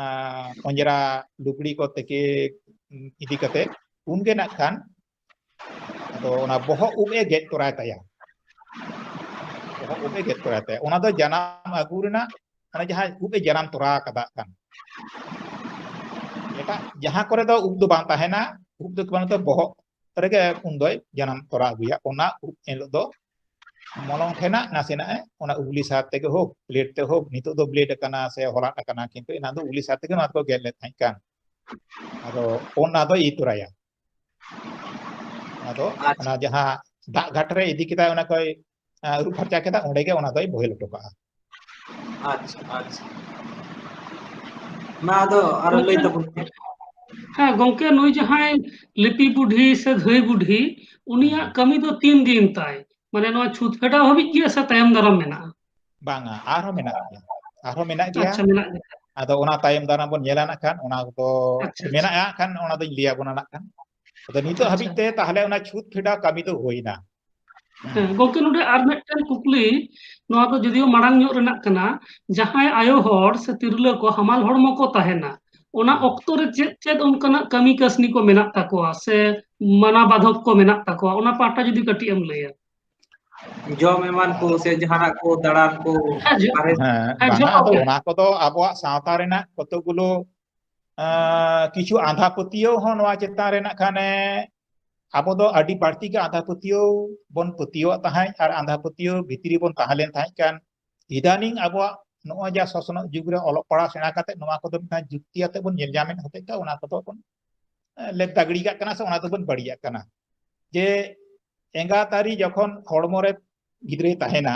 ᱚᱸᱡᱽᱨᱟ ᱞᱩᱜᱽᱲᱤ ᱠᱚ ᱛᱮᱠᱮ ᱤᱫᱤ ᱠᱟᱛᱮ, ᱩᱱᱜᱮ ᱱᱟᱜ ᱠᱷᱟᱱ ᱟᱫᱚ ᱚᱱᱟ ᱵᱚᱦᱚᱜ ᱩᱵ ᱮ ᱜᱮᱫ ᱛᱚᱨᱟᱭ ᱛᱟᱭᱟ᱾ ᱵᱚᱦᱚᱜ ᱩᱵ ᱮ ᱜᱮᱫ ᱛᱚᱨᱟᱭ ᱛᱟᱭᱟ᱾ ᱚᱱᱟ ᱫᱚ ᱡᱟᱱᱟᱢ ᱟᱹᱜᱩ ᱨᱮᱱᱟᱜ, ᱚᱱᱟ ᱡᱟᱦᱟᱸ ᱩᱵ ᱮ ᱡᱟᱱᱟᱢ ᱛᱚᱨᱟ ᱟᱠᱟᱫᱟ ᱠᱷᱟᱱ᱾ ᱮᱴᱟᱜ ᱡᱟᱦᱟᱸ ᱠᱚᱨᱮ ᱫᱚ ᱩᱵ ᱫᱚ ᱵᱟᱝ ᱛᱟᱦᱮᱱᱟ, ᱩᱵ ᱫᱚ ᱠᱮᱵᱚᱞ ᱵᱚᱦᱚᱜ ᱨᱮᱜᱮ ᱩᱱ ᱫᱚᱭ ᱡᱟᱱᱟᱢ ᱛᱚᱨᱟ ᱟᱹᱜᱩᱭᱟ᱾ ᱚᱱᱟ ᱩᱵ ᱮᱱ ᱦᱤᱞᱳᱜ ᱫᱚ ᱢᱚᱞᱚᱝ ᱴᱷᱮᱱᱟᱜ ᱱᱟᱥᱮᱱᱟᱜ ᱮ, ᱚᱱᱟ ᱩᱜᱽᱞᱤ ᱥᱟᱨ ᱛᱮᱜᱮ ᱦᱳᱠ, ᱵᱞᱮᱰ ᱛᱮ ᱦᱳᱠ, ᱱᱤᱛᱚᱜ ᱫᱚ ᱵᱞᱮᱰ ᱟᱠᱟᱱᱟ ᱥᱮ ᱦᱚᱞᱟᱴ ᱟᱠᱟᱱᱟ, ᱠᱤᱱᱛᱩ ᱮᱱᱟᱱ ᱫᱚ ᱩᱜᱽᱞᱤ ᱥᱟᱨ ᱛᱮᱜᱮ ᱱᱚᱣᱟ ᱫᱚᱠᱚ ᱜᱮᱫ ᱞᱮᱫ ᱛᱟᱦᱮᱸ ᱠᱟᱱ᱾ ᱟᱫᱚ ᱚᱱᱟ ᱫᱚ ᱤᱭᱟᱹ ᱛᱚᱨᱟᱭᱟ᱾ ᱟᱫᱚ ᱟᱪᱪᱷᱟ᱾ ᱚᱱᱟ ᱡᱟᱦᱟᱸ ᱫᱟᱜ ᱜᱷᱟᱴ ᱨᱮ ᱤᱫᱤ ᱠᱮᱫᱟ, ᱚᱱᱟ ᱠᱚᱭ, ᱟ, ᱟᱹᱨᱩᱵ ᱯᱷᱟᱨᱪᱟ ᱠᱮᱫᱟ, ᱚᱸᱰᱮ ᱜᱮ ᱚᱱᱟ ᱫᱚᱭ ᱵᱳᱦᱮᱞ ᱦᱚᱴᱚ ᱠᱟᱜᱼᱟ᱾ ᱟᱪᱪᱷᱟ, ᱟᱪᱪᱷᱟ᱾ ᱢᱟ ᱟᱫᱚ ᱟᱨᱚ ᱞᱟᱹᱭ ᱜᱚᱝᱠᱮ, ᱛᱟᱵᱚᱱ ᱯᱮ᱾ ᱦᱮᱸ ᱜᱚᱝᱠᱮ, ᱱᱩᱭ ᱡᱟᱦᱟᱸᱭ ᱞᱤᱯᱤ ᱵᱩᱰᱷᱤ ᱥᱮ ᱫᱷᱟᱹᱭ ᱵᱩᱰᱷᱤ, ᱩᱱᱤᱭᱟᱜ ᱠᱟᱹᱢᱤ ᱫᱚ ᱛᱤᱱ ᱫᱤᱱ ᱛᱟᱭ? ᱢᱟᱱᱮ ᱱᱚᱣᱟ ᱪᱷᱩᱛ ᱯᱷᱮᱰᱟᱣ ᱦᱟᱹᱵᱤᱡ ᱜᱮ ᱥᱮ ᱛᱟᱭᱚᱢ ᱫᱟᱨᱟᱢ ᱢᱮᱱᱟᱜᱼᱟ? ᱵᱟᱝᱟ, ᱟᱨᱦᱚᱸ ᱢᱮᱱᱟᱜ ᱜᱮᱭᱟ, ᱟᱨᱦᱚᱸ ᱢᱮᱱᱟᱜ ᱜᱮᱭᱟ᱾ ᱟᱪᱪᱷᱟ, ᱢᱮᱱᱟᱜ ᱜᱮᱭᱟ᱾ ᱟᱫᱚ ᱚᱱᱟ ᱛᱟᱭᱚᱢ ᱫᱟᱨᱟᱢ ᱵᱚᱱ ᱧᱮᱞᱟ ᱱᱟᱜ ᱠᱷᱟᱱ, ᱚᱱᱟ ᱫᱚ ᱟᱪᱪᱷᱟ, ᱟᱪᱪᱷᱟ᱾ ᱢᱮᱱᱟᱜᱼᱟ ᱠᱷᱟᱱ ᱚᱱᱟ ᱫᱚᱧ ᱞᱟᱹᱭ ᱟᱵᱚᱱᱟ ᱱᱟᱜ ᱠᱷᱟᱱ᱾ ᱟᱫᱚ ᱱᱤᱛᱚᱜ ᱟᱪᱪᱷᱟ᱾ ᱦᱟᱹᱵᱤᱡ ᱛᱮ ᱛᱟᱦᱞᱮ ᱚᱱᱟ ᱪᱷᱩᱛ ᱯᱷᱮᱰᱟᱣ ᱠᱟᱹᱢᱤ ᱫᱚ ᱦᱩᱭᱱᱟ᱾ ᱦᱮᱸ, ᱜᱚᱝᱠᱮ, ᱱᱚᱰᱮ ᱟᱨ ᱢᱤᱫᱴᱮᱱ ᱠᱩᱠᱞᱤ, ᱱᱚᱣᱟ ᱫᱚ ᱡᱩᱫᱤᱭᱳ ᱢᱟᱲᱟᱝ ᱧᱚᱜ ᱨᱮᱱᱟᱜ ᱠᱟᱱᱟ, ᱡᱟᱦᱟᱸᱭ ᱟᱭᱳ ᱦᱚᱲ ᱥᱮ ᱛᱤᱨᱞᱟᱹ ᱠᱚ ᱦᱟᱢᱟᱞ ᱦᱚᱲᱢᱚ ᱠᱚ ᱛᱟᱦᱮᱱᱟ, ᱚᱱᱟ ᱦᱮᱸ᱾ ᱚᱠᱛᱚ ᱨᱮ ᱪᱮᱫ ᱪᱮᱫ ᱚᱱᱠᱟᱱᱟᱜ ᱠᱟᱹᱢᱤ ᱠᱟᱹᱥᱱᱤ ᱠᱚ ᱢᱮᱱᱟᱜ ᱛᱟᱠᱚᱣᱟ ᱥᱮ ᱢᱟᱱᱟ ᱵᱟᱫᱷᱚᱠ ᱠᱚ ᱢᱮᱱᱟᱜ ᱛᱟᱠᱚᱣᱟ, ᱚᱱᱟ ᱯᱟᱦᱴᱟ ᱡᱩᱫᱤ ᱠᱟᱹᱴᱤᱡ ᱮᱢ ᱞᱟᱹᱭᱟ? ᱡᱚᱢ ᱮᱢᱟᱱ ᱠᱚ ᱥᱮ ᱡᱟᱦᱟᱱᱟᱜ ᱠᱚ, ᱫᱟᱬᱟᱱ ᱠᱚ, ᱦᱮᱸ, ᱡᱚ-, ᱵᱟᱨᱦᱮ ᱦᱮᱸ, ᱦᱮᱸ, ᱵᱟᱝᱟ, ᱡᱚᱛᱚ ᱟᱫᱚ ᱜᱮ᱾ ᱚᱱᱟ ᱠᱚᱫᱚ ᱟᱵᱚᱣᱟᱜ ᱥᱟᱶᱛᱟ ᱨᱮᱱᱟᱜ ᱠᱚᱛᱚ ᱜᱩᱞᱳ, ᱟᱸ, ᱠᱤᱪᱷᱩ ᱟᱸᱫᱷᱟ ᱯᱟᱹᱛᱭᱟᱹᱣ ᱦᱚᱸ ᱱᱚᱣᱟ ᱪᱮᱛᱟᱱ ᱨᱮ ᱱᱟᱜ ᱠᱷᱟᱱᱮ, ᱟᱵᱚ ᱫᱚ ᱟᱹᱰᱤ ᱵᱟᱹᱲᱛᱤ ᱜᱮ ᱟᱸᱫᱷᱟ ᱯᱟᱹᱛᱭᱟᱹᱣ ᱵᱚᱱ ᱯᱟᱹᱛᱭᱟᱹᱣᱟᱜ ᱛᱟᱦᱮᱸᱫ ᱟᱨ ᱟᱸᱫᱷᱟ ᱯᱟᱹᱛᱭᱟᱹᱣ ᱵᱷᱤᱛᱨᱤ ᱵᱚᱱ ᱛᱟᱦᱮᱸ ᱞᱮᱱ ᱛᱟᱦᱮᱸᱫ ᱠᱷᱟᱱ, ᱤᱫᱟᱱᱤᱝ ᱟᱵᱚᱣᱟᱜ ᱱᱚᱜᱼᱚᱭ ᱡᱟ ᱥᱚᱥᱱᱚᱜ ᱡᱩᱜᱽ ᱨᱮ ᱚᱞᱚᱜ ᱯᱟᱲᱦᱟᱣ ᱥᱮᱬᱟ ᱠᱟᱛᱮ ᱱᱚᱣᱟ ᱠᱚᱫᱚ ᱢᱤᱫᱴᱟᱝ ᱡᱩᱠᱛᱤ ᱟᱛᱮ ᱵᱚᱱ ᱧᱮᱞ ᱧᱟᱢᱮᱫ ᱦᱚᱛᱮᱡ ᱛᱮ ᱚᱱᱟ ᱠᱚᱫᱚ ᱵᱚᱱ, ᱮ, ᱞᱮᱵ ᱫᱟᱜᱲᱤ ᱠᱟᱜ ᱠᱟᱱᱟ ᱥᱮ ᱚᱱᱟ ᱫᱚᱵᱚᱱ ᱵᱟᱹᱲᱤᱡᱟᱜ ᱠᱟᱱᱟ᱾ ᱡᱮ ᱮᱸᱜᱟᱛ ᱟᱹᱨᱤ ᱡᱚᱠᱷᱚᱱ ᱦᱚᱲᱢᱚ ᱨᱮ ᱜᱤᱫᱽᱨᱟᱹᱭ ᱛᱟᱦᱮᱱᱟ,